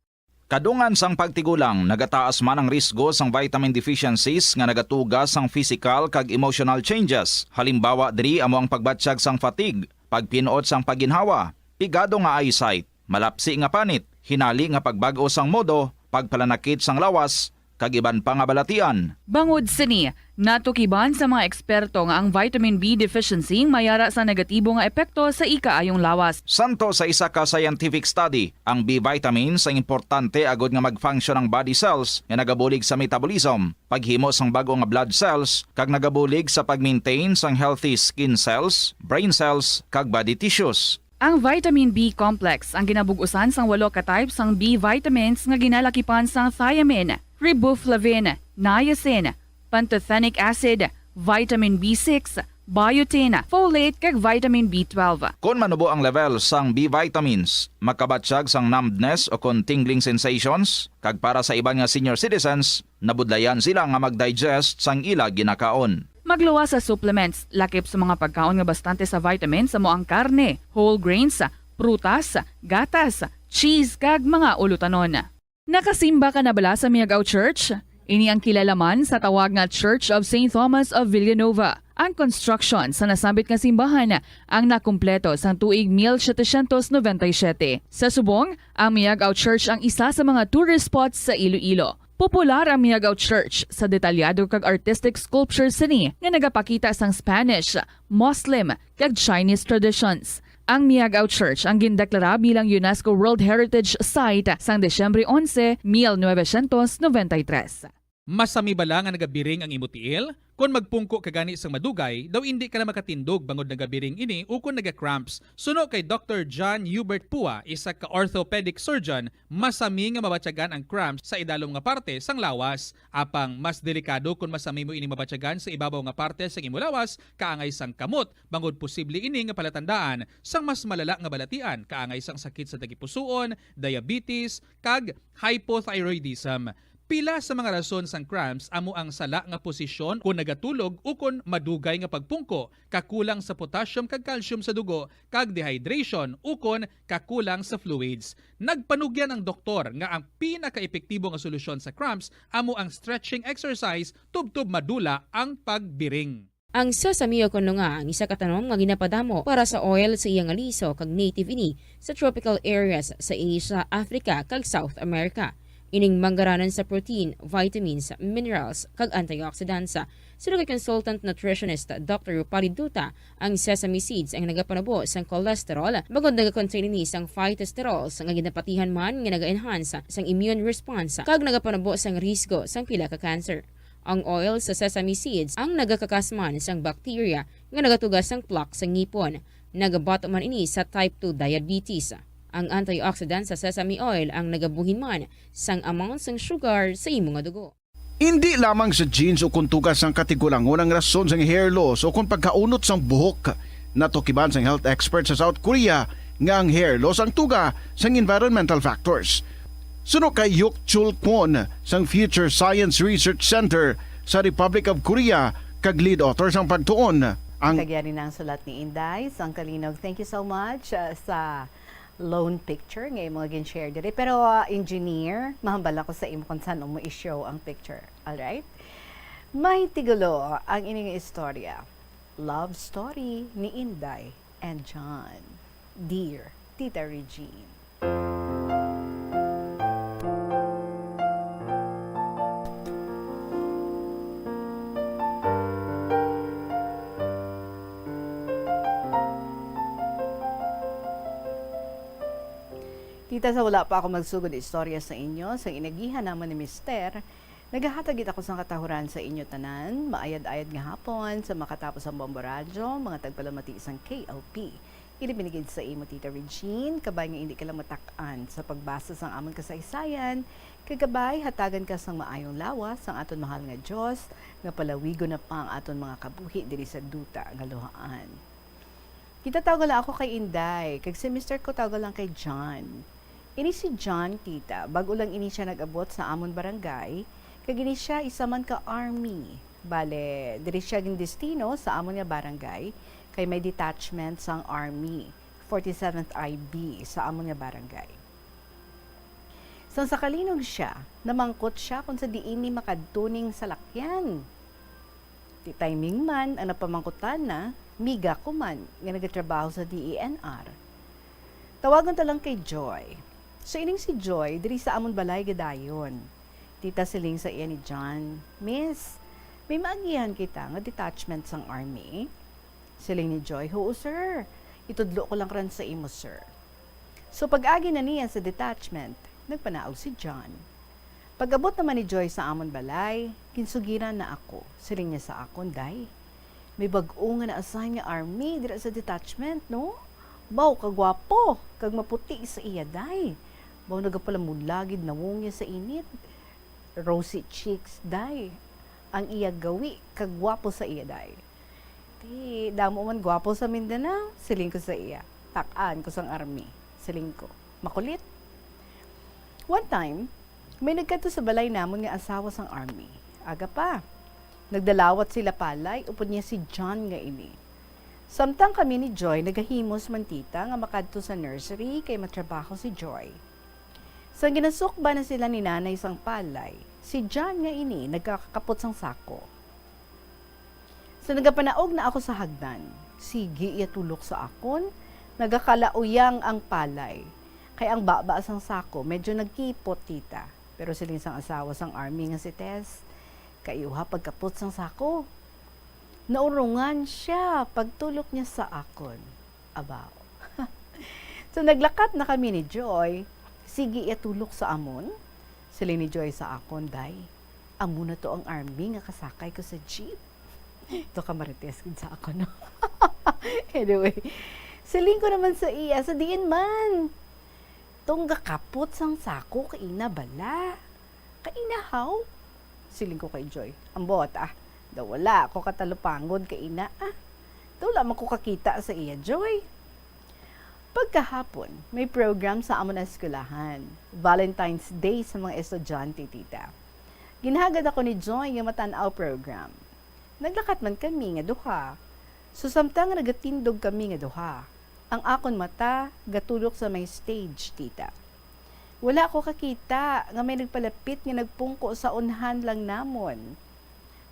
Kadungan sang pagtigulang, nagataas man ang risgo sang vitamin deficiencies nga nagatuga sang physical kag emotional changes. Halimbawa diri amo ang pagbatyag sang fatigue, pagpin-ot sang pagginhawa, pigado nga eyesight, malapsi nga panit, hinali nga pagbag-o sang modo, pagpalanakit sang lawas, kag iban pa nga balatian. Bangod sini, natukiban sa mga eksperto nga ang vitamin B deficiency mayara sa negatibo nga epekto sa ikaayong lawas. Santo sa isa ka scientific study, ang B vitamins ang importante agod nga mag-function ang body cells nga nagabulig sa metabolism, paghimo sang bag-o nga blood cells, kag nagabulig sa pag-maintain sang healthy skin cells, brain cells, kag body tissues. Ang vitamin B complex ang ginabug-usan sang walo ka type sang B vitamins nga ginalakipan sang thiamine, riboflavin, niacin, pantothenic acid, vitamin B six, biotin, folate, kag vitamin B twelve. Kon manubo ang level sang B vitamins, makabatyag sang numbness o kon tingling sensations, kag para sa iban nga senior citizens, nabudlayan sila nga mag-digest sang ila ginakaon. Magluwas sa supplements, lakip sa mga pagkaon nga bastante sa vitamins amo ang karne, whole grains, prutas, gatas, cheese, kag mga ulutanon. Nakasimba ka na bala sa Miagao Church? Ini ang kilala man sa tawag nga Church of Saint Thomas of Villanova. Ang construction sa nasambit nga simbahan ang nakumpleto sang tuig mil setecientos noventa y siete. Sa subong, ang Miagao Church ang isa sa mga tourist spots sa Iloilo. Popular ang Miagao Church sa detalyado kag artistic sculpture sini nga nagapakita sang Spanish, Muslim, kag Chinese traditions. Ang Miagao Church ang gindeklara bilang UNESCO World Heritage Site sang Disyembre onse, mil novecientos noventa y tres. Masami bala nga nagabiring ang imo tiil? Kon magpungko ka gani sang madugay, daw indi ka na makatindog bangod nagabiring ini ukon naga-cramps. Suno kay Doctor John Hubert Pua, isa ka orthopedic surgeon, masami nga mabatyagan ang cramps sa idalom nga parte sang lawas. Apang mas delikado kon masami mo ini mabatyagan sa ibabaw nga parte sang imo lawas, kaangay sang kamot, bangod posible ini nga palatandaan sang mas malala nga balatian, kaangay sang sakit sa tagipusoon, diabetes, kag hypothyroidism. Pila sa mga rason sang cramps amo ang sala nga posisyon kon nagatulog ukon madugay nga pagpungko, kakulang sa potassium kag calcium sa dugo, kag dehydration ukon kakulang sa fluids. Nagpanugyan ang doktor nga ang pinakaepektibo nga solusyon sa cramps amo ang stretching exercise tubtob madula ang pagbiring. Ang sesame o kon nga ang isa ka tanom nga ginapadamo para sa oil sa iya nga liso kag native ini sa tropical areas sa Asia, Africa, kag South America. Ining manggaranan sa protein, vitamins, minerals, kag antioxidants. Suno kay consultant nutritionist Doctor Rupali Duta, ang sesame seeds ang nagapanubo sang cholesterol, bangod nagakontain ini sang phytosterols nga ginapatihan man nga naga-enhance sang immune response kag nagapanubo sang risgo sang pila ka cancer. Ang oil sa sesame seeds ang nagakakas man sang bacteria nga nagatuga sang plaque sa ngipon, nagabato man ini sa type two diabetes. Ang antioxidant sa sesame oil ang nagabuhin man sang amount sang sugar sa imo nga dugo. Indi lamang sa genes o kon tuga sang katigulangon ang rason sang hair loss o kon pagkaunot sang buhok. Natukiban sang health expert sa South Korea nga ang hair loss ang tuga sang environmental factors. Suno kay Hyuk Chul Kwon sang Future Science Research Center sa Republic of Korea kag lead author sang pagtuon, ang Kagyari na ang sulat ni Inday sang Kalinog. Thank you so much, uh, sa lone picture nga imo nga gin-share diri. Pero, uh, engineer, mahambal ako sa imo kung saan mo i-show ang picture. Alright? May tigulo ang ining istorya. Love story ni Inday and John. Dear Tita Regine. Tita, sa wala pa ako magsugod istorya sa inyo, sa inagihan namon ni Mister, nagahatag gid ako sang katahuran sa inyo tanan. Maayad-ayad nga hapon sa makatapos ang Bombo Radyo, mga tagpalamati sang K L P. Ilibin gid sa imo, Tita Regine, kabay nga indi ka lang matak-an sa pagbasa sang amon kasaysayan, kag kabay hatagan ka sang maayong lawas sang aton mahal nga Dios, nga palawigon na pa ang aton mga kabuhi diri sa duta nga luhaan. Kita tawag lang ako kay Inday, kag si Mister ko tawag lang kay John. Ini si John, tita, bag-o lang ini siya nag-abot sa amon barangay, kag ini siya isa man ka army. Bale, diri siya gindestino sa amon nga barangay, kay may detachment sang army, forty-seventh I B, sa amon nga barangay. Sang sa Kalinog siya, namangkot siya kung sa diin ni makadto ning salakyan. Ti timing man ang napamangkutan na, Miga ko man nga nagatrabaho sa D E N R. Tawagon ta lang kay Joy. So, ining si Joy, diri sa amon balay gadayon. Tita, siling sa iya ni John, "Miss, may maagihan kita nga detachment sang army?" Siling ni Joy, "Huo, sir. Itudlo ko lang ran sa imo, sir." So, pag-agi na niya sa detachment, nagpanaog si John. Pag-abot naman ni Joy sa amon balay, ginsugiran na ako. Siling niya sa akon, "Day, may bag-o nga na-assign nga army dira sa detachment, no? Baw, kagwapo, kag maputi sa iya, day. Baw, nagapalamula gid nawong niya sa init. Rosy cheeks, day. Ang iya gawi, kagwapo sa iya, day." Ti, damo man gwapo sa Mindanao, siling ko sa iya. Tak-an ko sang army, siling ko. Makulit. One time, may nagkadto sa balay namon nga asawa sang army. Aga pa. Nagdalawat sila palay, upod niya si John nga ini. Samtang kami ni Joy nagahimos man, tita, nga makadto sa nursery kay matrabaho si Joy. Sang ginasukba na sila ni nanay sang palay, si John nga ini nagakakapot sang sako. Sa nagapanaog na ako sa hagdan, sige iya tulok sa akon, nagakalauyang ang palay. Kay ang baba sang sako medyo nagkipot, tita. Pero siling sang asawa sang army nga si Tess, "Kaayuha pagkapot sang sako." Naurungan siya pagtulok niya sa akon. Abaw. So, naglakat na kami ni Joy. "Sige iya tulok sa amon," siling ni Joy sa akon, "Day, amo na to ang army nga kasakay ko sa jeep." Ito ka marites gid sa akon, no? Anyway, siling ko naman sa iya, "Sa diin man? Tong gakapot sang sako kaina bala." "Kaina, haw?" siling ko kay Joy. "Ambot, ah. Daw wala ako katalupangon kaina, ah. Daw wala man ko kakita sa iya, Joy." Pagkahapon, may program sa amon eskwelahan. Valentine's Day sa mga estudyante, tita. Ginhagad ako ni Joy nga matan-aw program. Naglakat man kami nga duha. So, samtang nagatindog kami nga duha, ang akon mata gatulok sa may stage, tita. Wala ko kakita nga may nagpalapit nga nagpungko sa unhan lang namon.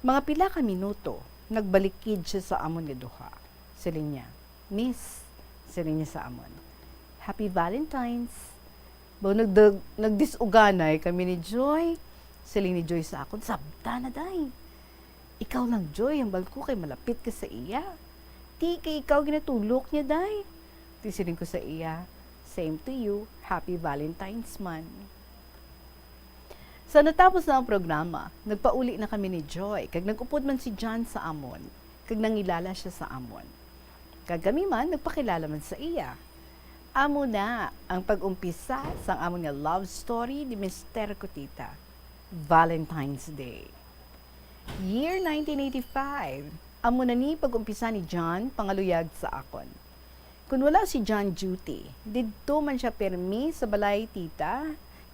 Mga pila ka minuto, nagbalikid siya sa amon nga duha. Siling niya, "Miss," siling niya sa amon, "Happy Valentine's." Baw, nagdag-, nagdis-uganay kami ni Joy. Siling ni Joy sa akon, "Sabta na, day. Ikaw lang, Joy, hambal ko kay malapit ka sa iya. Ti, kay ikaw ginatulok niya, day." Ti, siling ko sa iya, "Same to you. Happy Valentine's man." Sa natapos na ang programa, nagpauli na kami ni Joy, kag nag-upod man si John sa amon, kag nangilala siya sa amon. Kag kami man, nagpakilala man sa iya. Amo na ang pag-umpisa sang amon nga love story ni Mister Kutita, Valentine's Day. Year nineteen eighty-five, amo na ni pag-umpisa ni John pangaluyag sa akon. Kun wala si John duty, didto man siya pirmi sa balay, tita.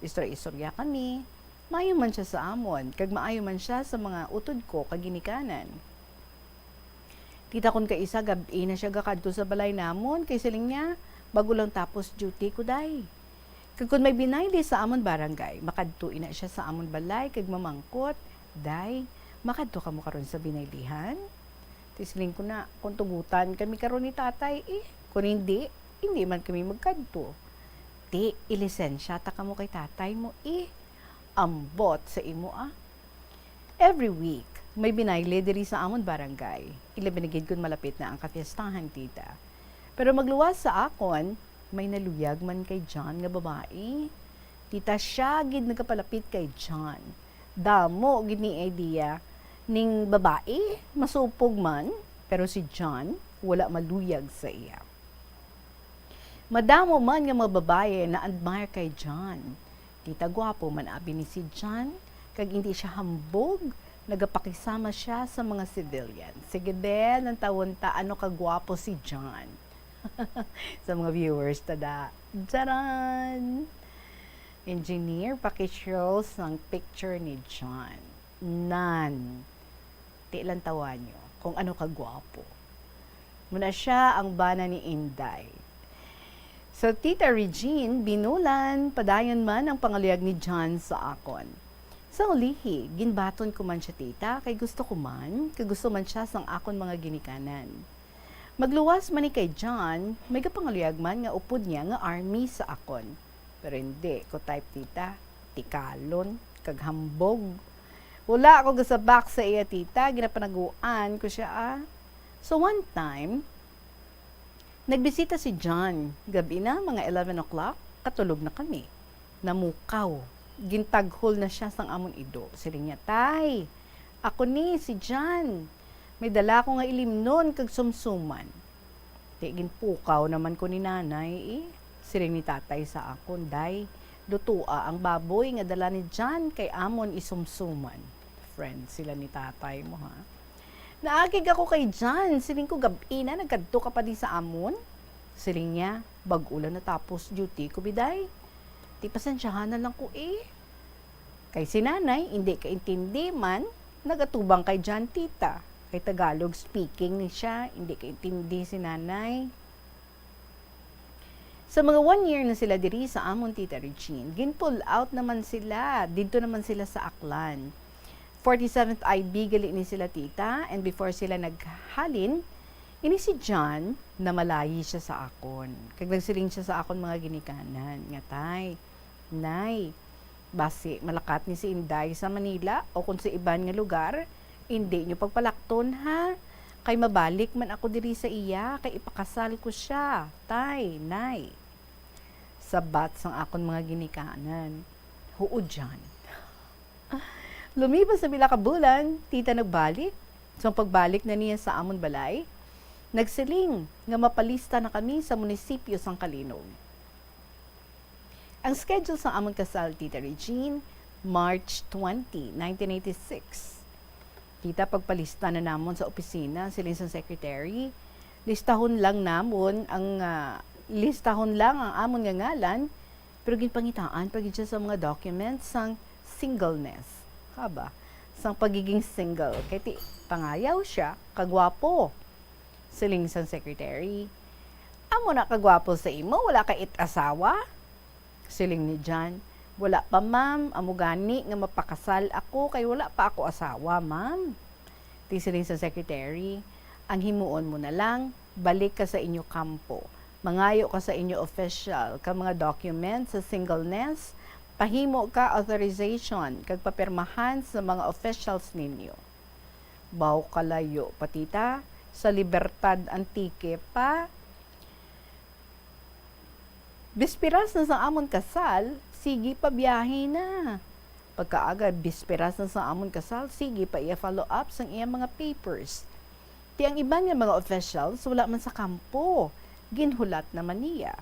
Istorya-istorya kami. Maayo man siya sa amon, kag maayo man siya sa mga utod ko kag ginikanan. Tita, kun kaisa gab-i na siya gakadto sa balay namon, kay siling niya, "Bag-o lang tapos duty ko, day." Kag kun may binayli sa amon barangay, makadto ina siya sa amon balay kag mamangkot, "Day, makadto kamo karon sa binaylihan?" Ti, siling ko na, "Kun tugutan kami karon ni tatay, eh. Kun hindi, hindi man kami magkadto." "Ti, ilisensya ta kamo kay tatay mo, eh. Ambot sa imo, ah." Every week, may binayli diri sa amon barangay, ilabi na gid kun malapit na ang kapiestahan, tita. Pero magluwas sa akon, may naluyag man kay John nga babayi. Tita, sia gid nagapalapit kay John. Damo gid ni idea ning babayi, masupog man, pero si John wala maluyag sa iya. Madamo man nga mga babayi na-admire kay John. Tita, gwapo man abi ni si John, kag indi sia hambog, nagapakisama sia sa mga civilian. Sige, be, lantawon ta, ano kagwapo si John. Sa mga viewers, tada. Charan! Engineer, paki-show sang picture ni John. Nan. Ti, lantawa niyo kung ano kagwapo. Muna siya ang bana ni Inday. So, Tita Regine, binulan, padayon man ang pangaluyag ni John sa akon. Sa ulihi, ginbaton ko man siya, tita, kay gusto ko man, kay gusto man siya sang akon mga ginikanan. Magluwas man ni kay John, may gapangaluyag man nga upod niya nga army sa akon. Pero hindi ko type, tita. Tikalon, kag hambog. Wala ako gasabak sa iya, tita. Ginapanaguan ko siya, ah. So, one time, nagbisita si John. Gabi na, mga eleven o'clock, katulog na kami. Namukaw. Gintaghol na siya sang amon ido. Siling niya, "Tay, ako ni, si John. May dala ko nga ilimnon kag sumsuman." Ti ginpukaw naman ko ni nanay, eh. Siling ni tatay sa akon, "Day, lutoa ang baboy nga dala ni John kay amon isumsuman." Friend sila ni tatay mo, ha? Naagig ako kay John. Siling ko, "Gab-i na, nagkadto ka pa di sa amon?" Siling niya, "Bag-o lang natapos duty ko, biday. Ti pasensyahan na lang ko, eh." Kay si nanay, indi kaintindi man, nagatubang kay John, tita. Kay Tagalog speaking ni siya, indi kaintindi si nanay. Sa mga one year na sila diri sa amon, Tita Regine, gin-pull out naman sila. Didto naman sila sa Aklan. Forty-seventh I B gali ni sila, tita, and before sila naghalin, ini si John, namalayi siya sa akon. Kag nagsiling siya sa akon mga ginikanan nga, "Tay, Nay, basi malakat ni si Inday sa Manila o kon sa iban nga lugar, indi niyo pagpalakton, ha? Kay mabalik man ako diri sa iya, kay ipakasal ko siya, Tay, Nay." Sabat sang akon mga ginikanan, "Huo, John." Lumipas na pila ka bulan, tita nagbalik. Sang pagbalik na niya sa amon balay, nagsiling nga mapalista na kami sa munisipyo sang Calinog. Ang schedule sang amon kasal, Tita Regine, March twenty, nineteen eighty-six. Tita, pagpalista na namon sa opisina, siling sang secretary. Listahon lang namon ang, ah, listahon lang ang amon nga ngalan, pero ginpangitaan pa gid siya sa mga documents sang singleness. Haba, sang pagiging single. Kay ti, pangayaw siya, kagwapo. Siling sang secretary, "Amo na kagwapo sa imo, wala ka it asawa?" Siling ni John, "Wala pa, ma'am. Amo gani nga mapakasal ako kay wala pa ako asawa, ma'am." Ti siling sang secretary, "Ang himuon mo na lang, balik ka sa inyo kampo. Mangayo ka sa inyo official ka mga document sa singleness, pahimo ka authorization kag papirmahan sa mga officials ninyo." Baw kalayo pa, tita, sa Libertad, Antique pa. Bisperas na sa amon kasal, sige pa biyahe na. Pagkaaga, bisperas na sa amon kasal, sige pa iya follow up sang iya mga papers. Ti ang iban nga mga officials wala man sa kampo, ginhulat naman niya.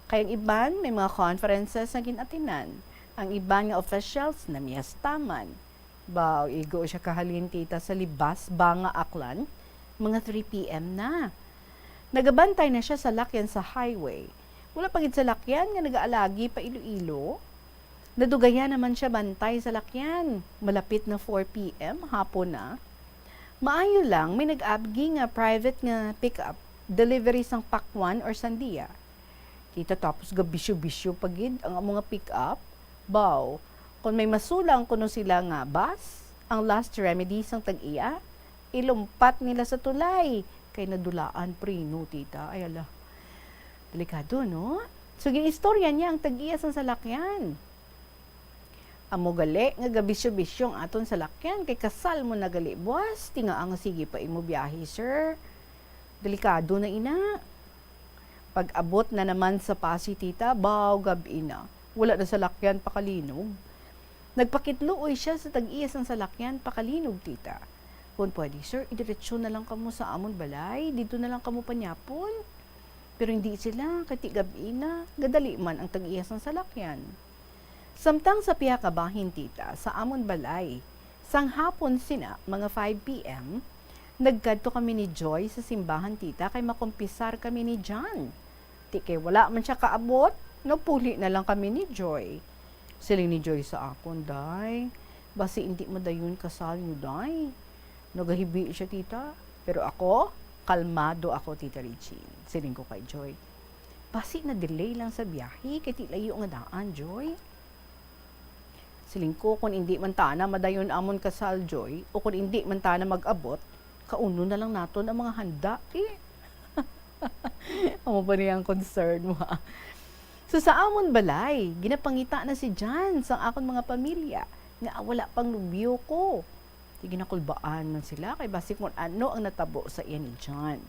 Kay ang iban may mga conferences nga gin-atinan. Ang iban nga officials namiesta man. Baw, igo siya kahalin, tita, sa Libas, Banga, Aklan, mga three P M na. Nagabantay na siya sa lakyan sa highway. Wala pa gid salakyan nga nagaalagi pa Iloilo. Nadugayan naman siya bantay sa lakyan. Malapit na four P M, hapon na. Maayo lang, may nag-abgi nga private nga pick-up, delivery sang pakwan or sandia. Tita, tapos gabisyo-bisyo pa gid ang among nga pick-up. Baw, kon may masulang kuno sila nga bus, ang last remedy sang tag-iya, ilumpat nila sa tulay, kay nadulaan preno, tita. Ay, ala. Delikado, no? So, gin-istorya niya ang tag-iya sang salakyan. "Amo gali nga gabisyo-bisyo ang aton salakyan, kay kasal mo na gali buwas, ti ngaa nga sige pa imo biyahe, sir? Delikado na ina." Pag-abot na naman sa Passi, tita, baw, gab-i na. Wala na salakyan pa Calinog. Nagpakitluoy siya sa tag-iya sang salakyan pa Calinog, tita. "Kon pwede, sir, idiretso na lang kamo sa amon balay, didto na lang kamo panyapon." Pero hindi sila, kay ti gab-i na, gadali man ang tag-iya sang salakyan. Samtang sa piha ka bahin, tita, sa amon balay, sang hapon sina, mga five P M, nagkadto kami ni Joy sa simbahan, tita, kay makumpisar kami ni John. Ti kay wala man siya kaabot, nagpuli na lang kami ni Joy. Siling ni Joy sa akon, "Day, basi indi madayon kasal niyo, day." Nagahibi siya, tita. Pero ako, kalmado ako, Tita Regine. Siling ko kay Joy, "Basi na-delay lang sa biyahe, kay ti layo nga daan, Joy." Siling ko, "Kon indi man tana madayon amon kasal, Joy, o kon indi man tana mag-abot, kaunon na lang naton ang mga handa, eh." Amo ba niya ang concern mo, ha? So, sa amon balay, ginapangita na si John sang akon mga pamilya nga wala pang nobyo ko. Sige, nakulbaan man sila kay basi kung ano ang natabo sa iya ni John.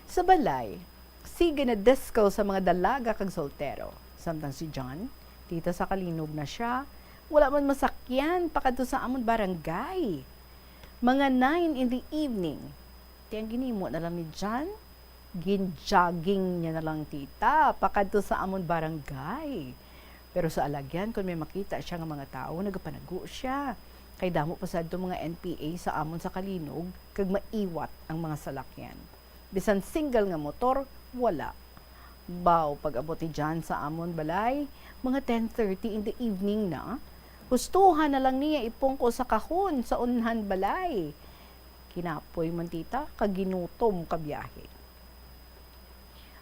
Sa balay, sige na disco sa mga dalaga kag soltero. Samtang si John, tita, sa Kalinog na siya, wala man masakyan pakadto sa amon barangay. Mga nine in the evening, ti ang ginimo na lang ni John, gin-jogging niya na lang, tita, pakadto sa amon barangay. Pero sa alagyan, kung may makita siya nga mga tawo, nagapanago siya. Kay damo pa sadto mga N P A sa amon sa Kalinog, kag maiwat ang mga salakyan. Bisan single nga motor, wala. Baw, pag-abot ni John sa amon balay, mga ten thirty in the evening na, hustuhan na lang niya ipungko sa kahon sa unhan balay. Kinapoy man, tita, kag ginutom ka biyahe.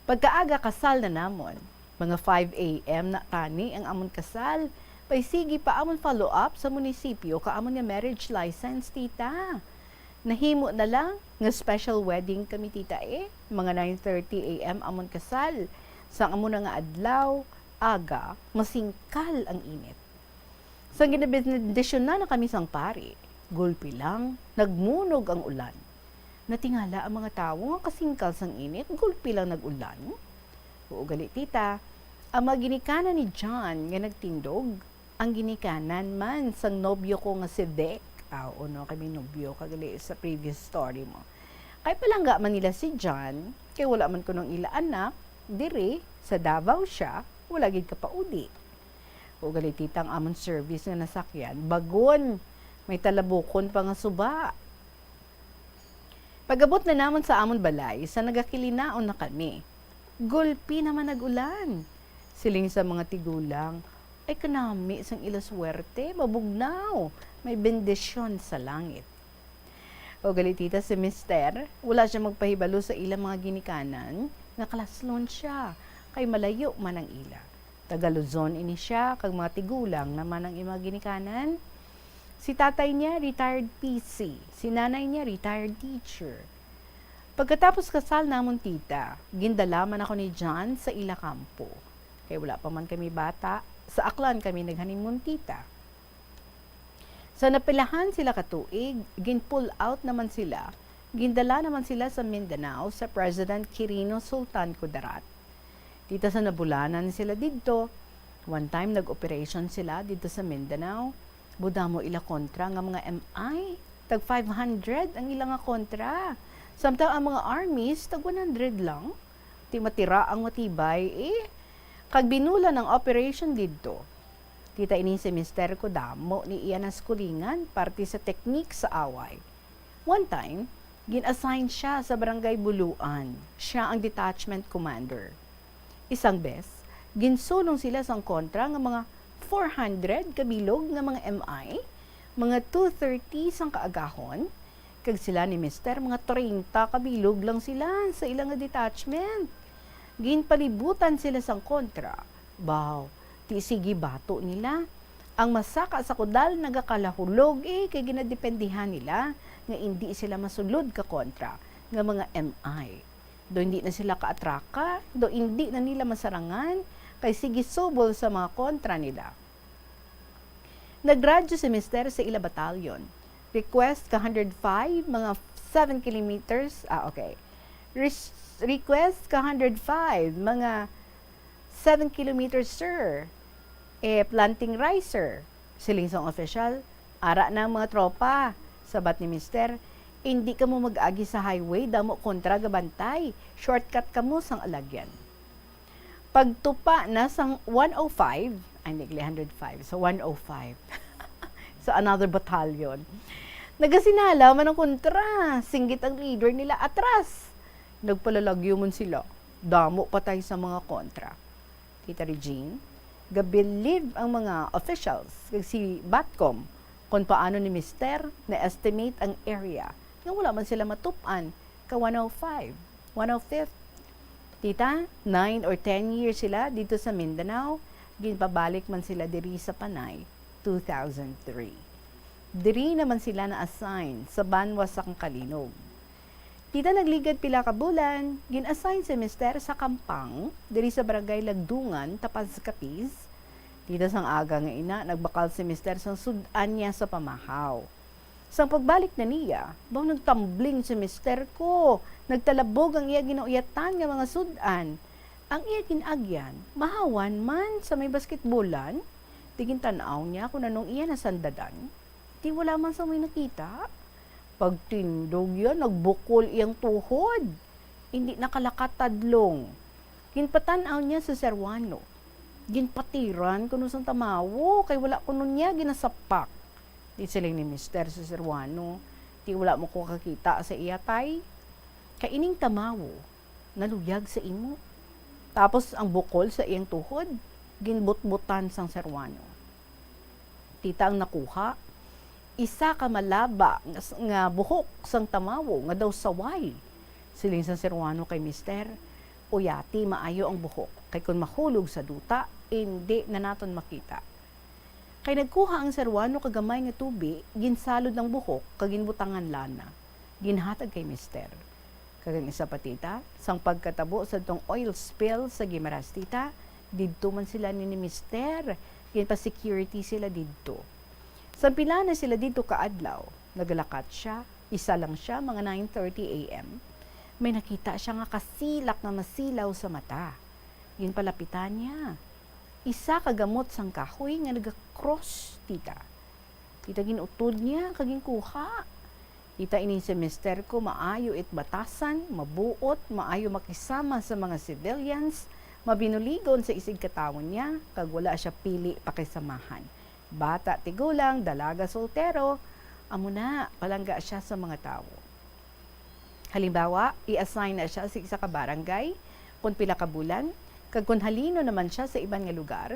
Pagkaaga, kasal na namon. Mga five A M na tani ang amon kasal. Paisigi pa amon follow-up sa munisipyo ka amon nga marriage license, tita. Nahimo na lang nga special wedding kami, tita, eh. Mga nine thirty A M amon kasal. Sang amo na nga adlaw, aga, masingkal ang init. Sang ginabendisyonan na kami sang pari, gulpi lang, nagmunog ang ulan. Natingala ang mga tawo nga kasingkal sang init, gulpi lang nag-ulan. Huo gali, tita, ang mga ginikanan ni John nga nagtindog, ang ginikanan man sang nobyo ko nga si Vic. Ah, oo, no, kami nobyo ka gali sa previous story mo. Kay palangga man nila si John, kay wala man kuno ang ila anak, diri, sa Davao siya, wala gid kapauli. Huo gali, tita, ang amon service nga nasakyan, bagon, may talabukon pa nga suba. Pag-abot na namon sa amon balay, sa nagakilinaon na kami, gulpi naman nag-ulan. Siling sa mga tigulang, "Ay, kanami sang ila swerte, mabugnaw, may bendisyon sa langit." Huo gali, tita, si Mister, wala siya magpahibalo sa ilang mga ginikanan nga kalaslon siya, kay malayo man ang ila. Taga Luzon ini siya, kag mga tigulang naman ang iyang mga ginikanan. Si tatay niya, retired P C. Si nanay niya, retired teacher. Pagkatapos kasal namon, tita, gindala man ako ni John sa ila kampo. Kay wala pa man kami bata, sa Aklan kami nag-honeymoon, tita. Sa napilahan sila ka tuig, gin-pull out naman sila, gindala naman sila sa Mindanao sa President Quirino Sultan Kudarat. Tita, sa nabulanan sila didto, one time nag-operation sila didto sa Mindanao. Budamo ila kontra nga mga M I, tag five hundred ang ila nga kontra. Samtang ang mga armies, tag one hundred lang. Ti matira ang matibay, eh. Kag binulan ang operation didto. Tita, ini si mister ko, damo ni iya naskulingan, parte sa teknik sa away. One time, gin-assign siya sa Barangay Buluan. Siya ang detachment commander. Isang bes, ginsulong sila sang kontra nga mga four hundred ka bilog nga mga M I, mga two thirty sang kaagahon, kag sila ni mister, mga treinta ka bilog lang sila sa ila nga detachment. Ginpalibutan sila sang kontra. Baw, ti sige bato nila. Ang masaka sa kudal nagakalahulog, eh, kay ginadependihan nila nga indi sila masulod ka kontra nga mga M I. Do indi na sila kaatraka, do indi na nila masarangan, kay sige subol sa mga kontra nila. Nagradyo si mister sa ila batalyon. Request ka hundred five, mga seven kilometers. Ah, okay. Res-, request ka hundred five, mga seven kilometers, sir. Eh, planting rice, sir. Siling sang official, "Ara na ang mga tropa," sabat ni mister. "Indi kamo mag-agi sa highway, damo kontra gabantay. Shortcut kamo sang alagyan." Pagtupa na sang one oh five, ay, hindi, hundred five, sa one oh five. Sa another battalion. Nagasinala man ang kontra. Singgit ang leader nila, "Atras!" Nagpalalagyo man sila. Damo patay sa mga kontra. Tita Regine, gabilib ang mga officials kag si BATCOM kung paano ni mister na-estimate ang area nga wala man sila matup-an ka one oh five, one oh fifth. Tita, nine or ten years sila dito sa Mindanao, ginpabalik man sila diri sa Panay, two thousand three. Diri naman sila na-assign sa banwa sa Kalinog. Tita, nagligad pila ka bulan, gin-assign si Mister sa kampang diri sa Barangay Lagdungan, Tapaz, Capiz. Tita, sang aga nga ina, nagbakal si Mister sang sud-an niya sa pamahaw. Sang pagbalik na niya, baw nagtambling si Mister ko. Nagtalabog ang iya ginauyatan nga mga sud-an. Ang iya gin-agyan, mahawan man sa may basketbolan. Di gintan-aw niya kung anong iya nasandadan. Di wala man sa may nakita. Pagtindog niya, nagbukol iyang tuhod. Indi nakalakat tadlong. Ginpatan-aw niya si Sir Wano. Ginpatiran kuno sang tamawo, kay wala kuno niya ginasapak. Di siling ni Mister si Sir Wano, "Di wala mo ko kakita sa iya, tay? Kay ining tamawo, naluyag sa imo. Tapos ang bukol sa iyang tuhod, ginbutbutan sang Sir Wano." Tita, ang nakuha, isa ka malaba nga s-, nga buhok sang tamawo nga daw saway. Siling sang Sir Wano kay Mister, "Uyati maayo ang buhok, kay kon mahulog sa duta, indi na naton makita." Kay nagkuha ang Sir Wano ka gamay nga tubi, ginsalod ang buhok, kag ginbutangan lana. Ginhatag kay Mister. Kag ang isa pa, tita, sang pagkatabo sadtong oil spill sa Guimaras, tita, didto man sila ni, ni Mister. Ginpa-security sila didto. Sang pila na sila didto ka adlaw, nagalakat siya, isa lang siya, mga nine thirty A M. May nakita siya nga kasilak nga masilaw sa mata. Ginpalapitan niya. Isa ka gamot sang kahoy nga naga-cross, tita. Tita, gin-utod niya kag ginkuha. Tita, ini si Mister ko, maayo it batasan, mabuot, maayo makisama sa mga civilians, mabinuligon sa isigkatawo niya, kag wala siya pili pakisamahan. Bata, tigulang, dalaga, soltero, amo na, palangga siya sa mga tawo. Halimbawa, i-assign na siya sa isa ka barangay kon pila ka bulan, kag kon halino naman siya sa iban nga lugar,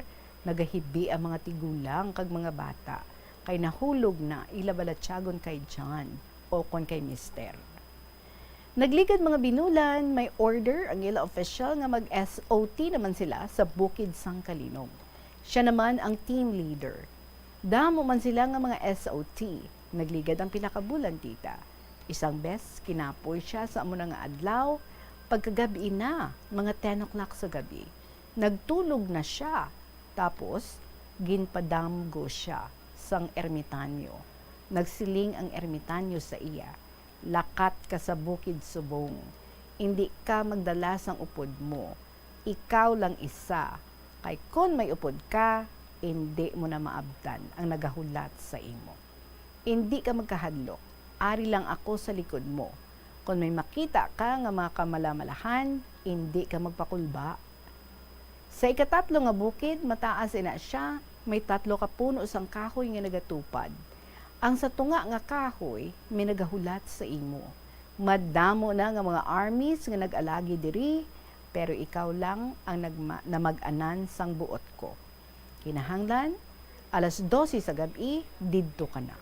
nagahibi ang mga tigulang kag mga bata, kay nahulog na ila balatyagon kay John o kon kay Mister. Nagligad mga binulan, may order ang ila opisyal nga mag-S O T naman sila sa Bukid sang Kalinog. Siya naman ang team leader. Damo man sila nga mga S O T. Nagligad ang pila ka bulan, tita. Isang bes, kinapoy siya sa amo na nga adlaw, pagkagab-i na, mga ten o'clock sa gabi. Nagtulog na siya, tapos ginpadamgo siya sang ermitanyo. Nagsiling ang ermitanyo sa iya, "Lakat ka sa bukid subong. Indi ka magdala sang upod mo. Ikaw lang isa, kay kon may upod ka, indi mo na maabtan ang nagahulat sa imo. Indi ka magkahadlok, ari lang ako sa likod mo. Kon may makita ka nga mga kamalamalahan, indi ka magpakulba." Sa ikatatlo nga bukid, mataas ina sia, may tatlo ka puno sang kahoy nga nagatupad. Ang sa tunga nga kahoy may nagahulat sa imo, "Madamo na nga mga armies nga nag-alagi diri, pero ikaw lang ang nagma-, namag-anan sang buot ko. Kinahanglan, alas dose sa gab-i, didto ka na."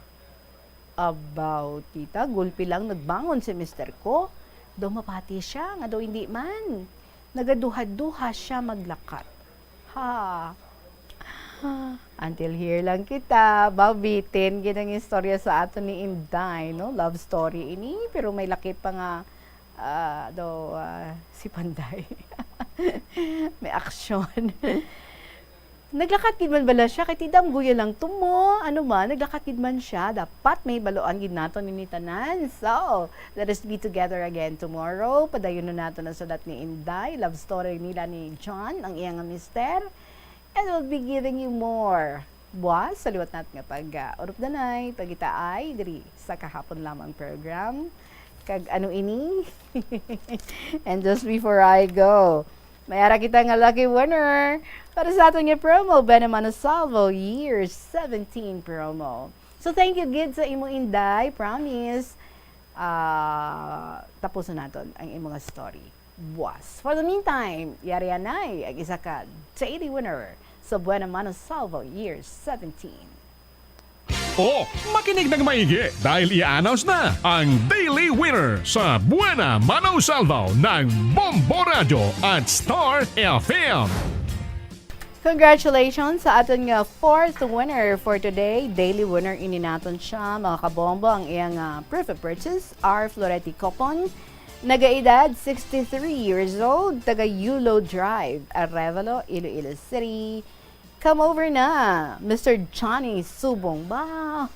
Abaw, tita, gulpi lang nagbangon si mister ko. Daw mapati siya, nga daw hindi man. Nagaduha-duha siya maglakat. Ha. Until here lang kita. Baw, bitin gid ang istorya sa aton ni Inday, no? Love story ini, pero may lakip pa nga, ah, daw, ah, si Panday. May aksyon. Naglakat gid man bala siya? Kay ti damguya lang to mo. Ano man, naglakat gid man siya. Dapat may baluan gid naton ini tanan. So, let us be together again tomorrow. Padayon na naton ang sulat ni Inday, love story nila ni John, ang iya nga mister. And we'll be giving you more. Buwas, sa liwat naton nga pag, ah, urupdanay, pagitaay, diri sa Kahapon Lamang program. Kag ano ini? And just before I go, may ara kita nga lucky winner para sa aton nga promo, Buena Mano Salvo Year seventeen promo. So, thank you gid sa imo, Inday. Promise, ah, tapuson naton ang imo nga story buwas. For the meantime, yari anay ang isa ka daily winner sa Buena Mano Salvo Year seventeen. O, makinig ng maigi dahil i-announce na ang Daily Winner sa Buena Mano Salvo ng Bombo Radyo at Star F M. Congratulations sa aton nga fourth winner for today. Daily winner ini naton siya, mga kabombo, ang iyang, ah, proof of purchase, R Floreti Coupon. Nagaedad sixty-three years old, taga Yulo Drive, Arevalo, Iloilo City. Come over na, Mister Johnny Subong. Wow!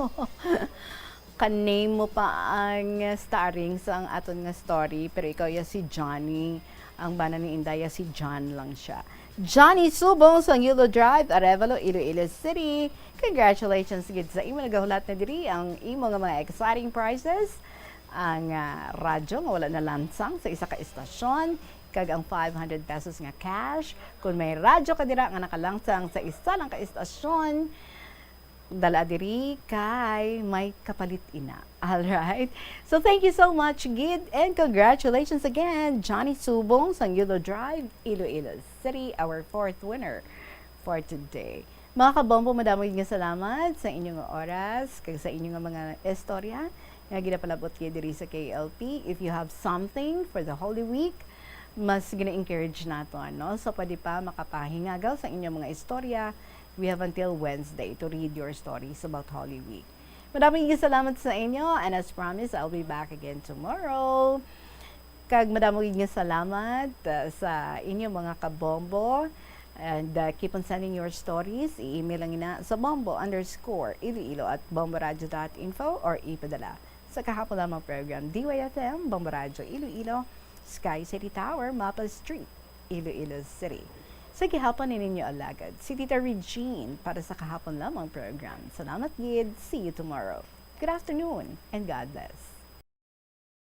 Ka-name mo pa ang starring sa ang aton nga story, pero ikaw ya si Johnny. Ang bana ni Inday ya si John lang siya. Johnny Subong sa Yulo Drive, Arevalo, Iloilo City. Congratulations gid sa imo. Nagahulat na diri ang imo nga mga exciting prizes. Ang ah, radyo nga wala nalansang sa isa ka istasyon, kag ang five hundred pesos nga cash. Kung may radyo ka dira nga nakalansang sa isa lang ka istasyon, dala diri kay may kapalit ina. Alright? So thank you so much, Gid, and congratulations again, Johnny Subong, sang Yulo Drive, Iloilo City, our fourth winner for today. Mga kabombo, madamo gid nga salamat sa inyo nga oras kag sa inyo nga mga istorya nga ginapalabot kayo diri sa K L P. If you have something for the Holy Week, mas gina-encourage nato, ano? So, pwede pa makapahingagaw sa inyong mga istorya. We have until Wednesday to read your stories about Holy Week. Madaming salamat sa inyo, and as promised, I'll be back again tomorrow. Kag madamo gid nga salamat uh, sa inyo mga kabombo. And uh, keep on sending your stories. I-email lang ina sa bombo underscore iloilo at bomboradio dot info or ipadala sa kahapon lamang program, D Y F M, Bombo Radio Iloilo, Sky City Tower, Mapa Street, Iloilo City. Sa gihapon ni ninyo alagad, si Tita Regine para sa kahapon lamang program. Salamat gid. See you tomorrow. Good afternoon and God bless.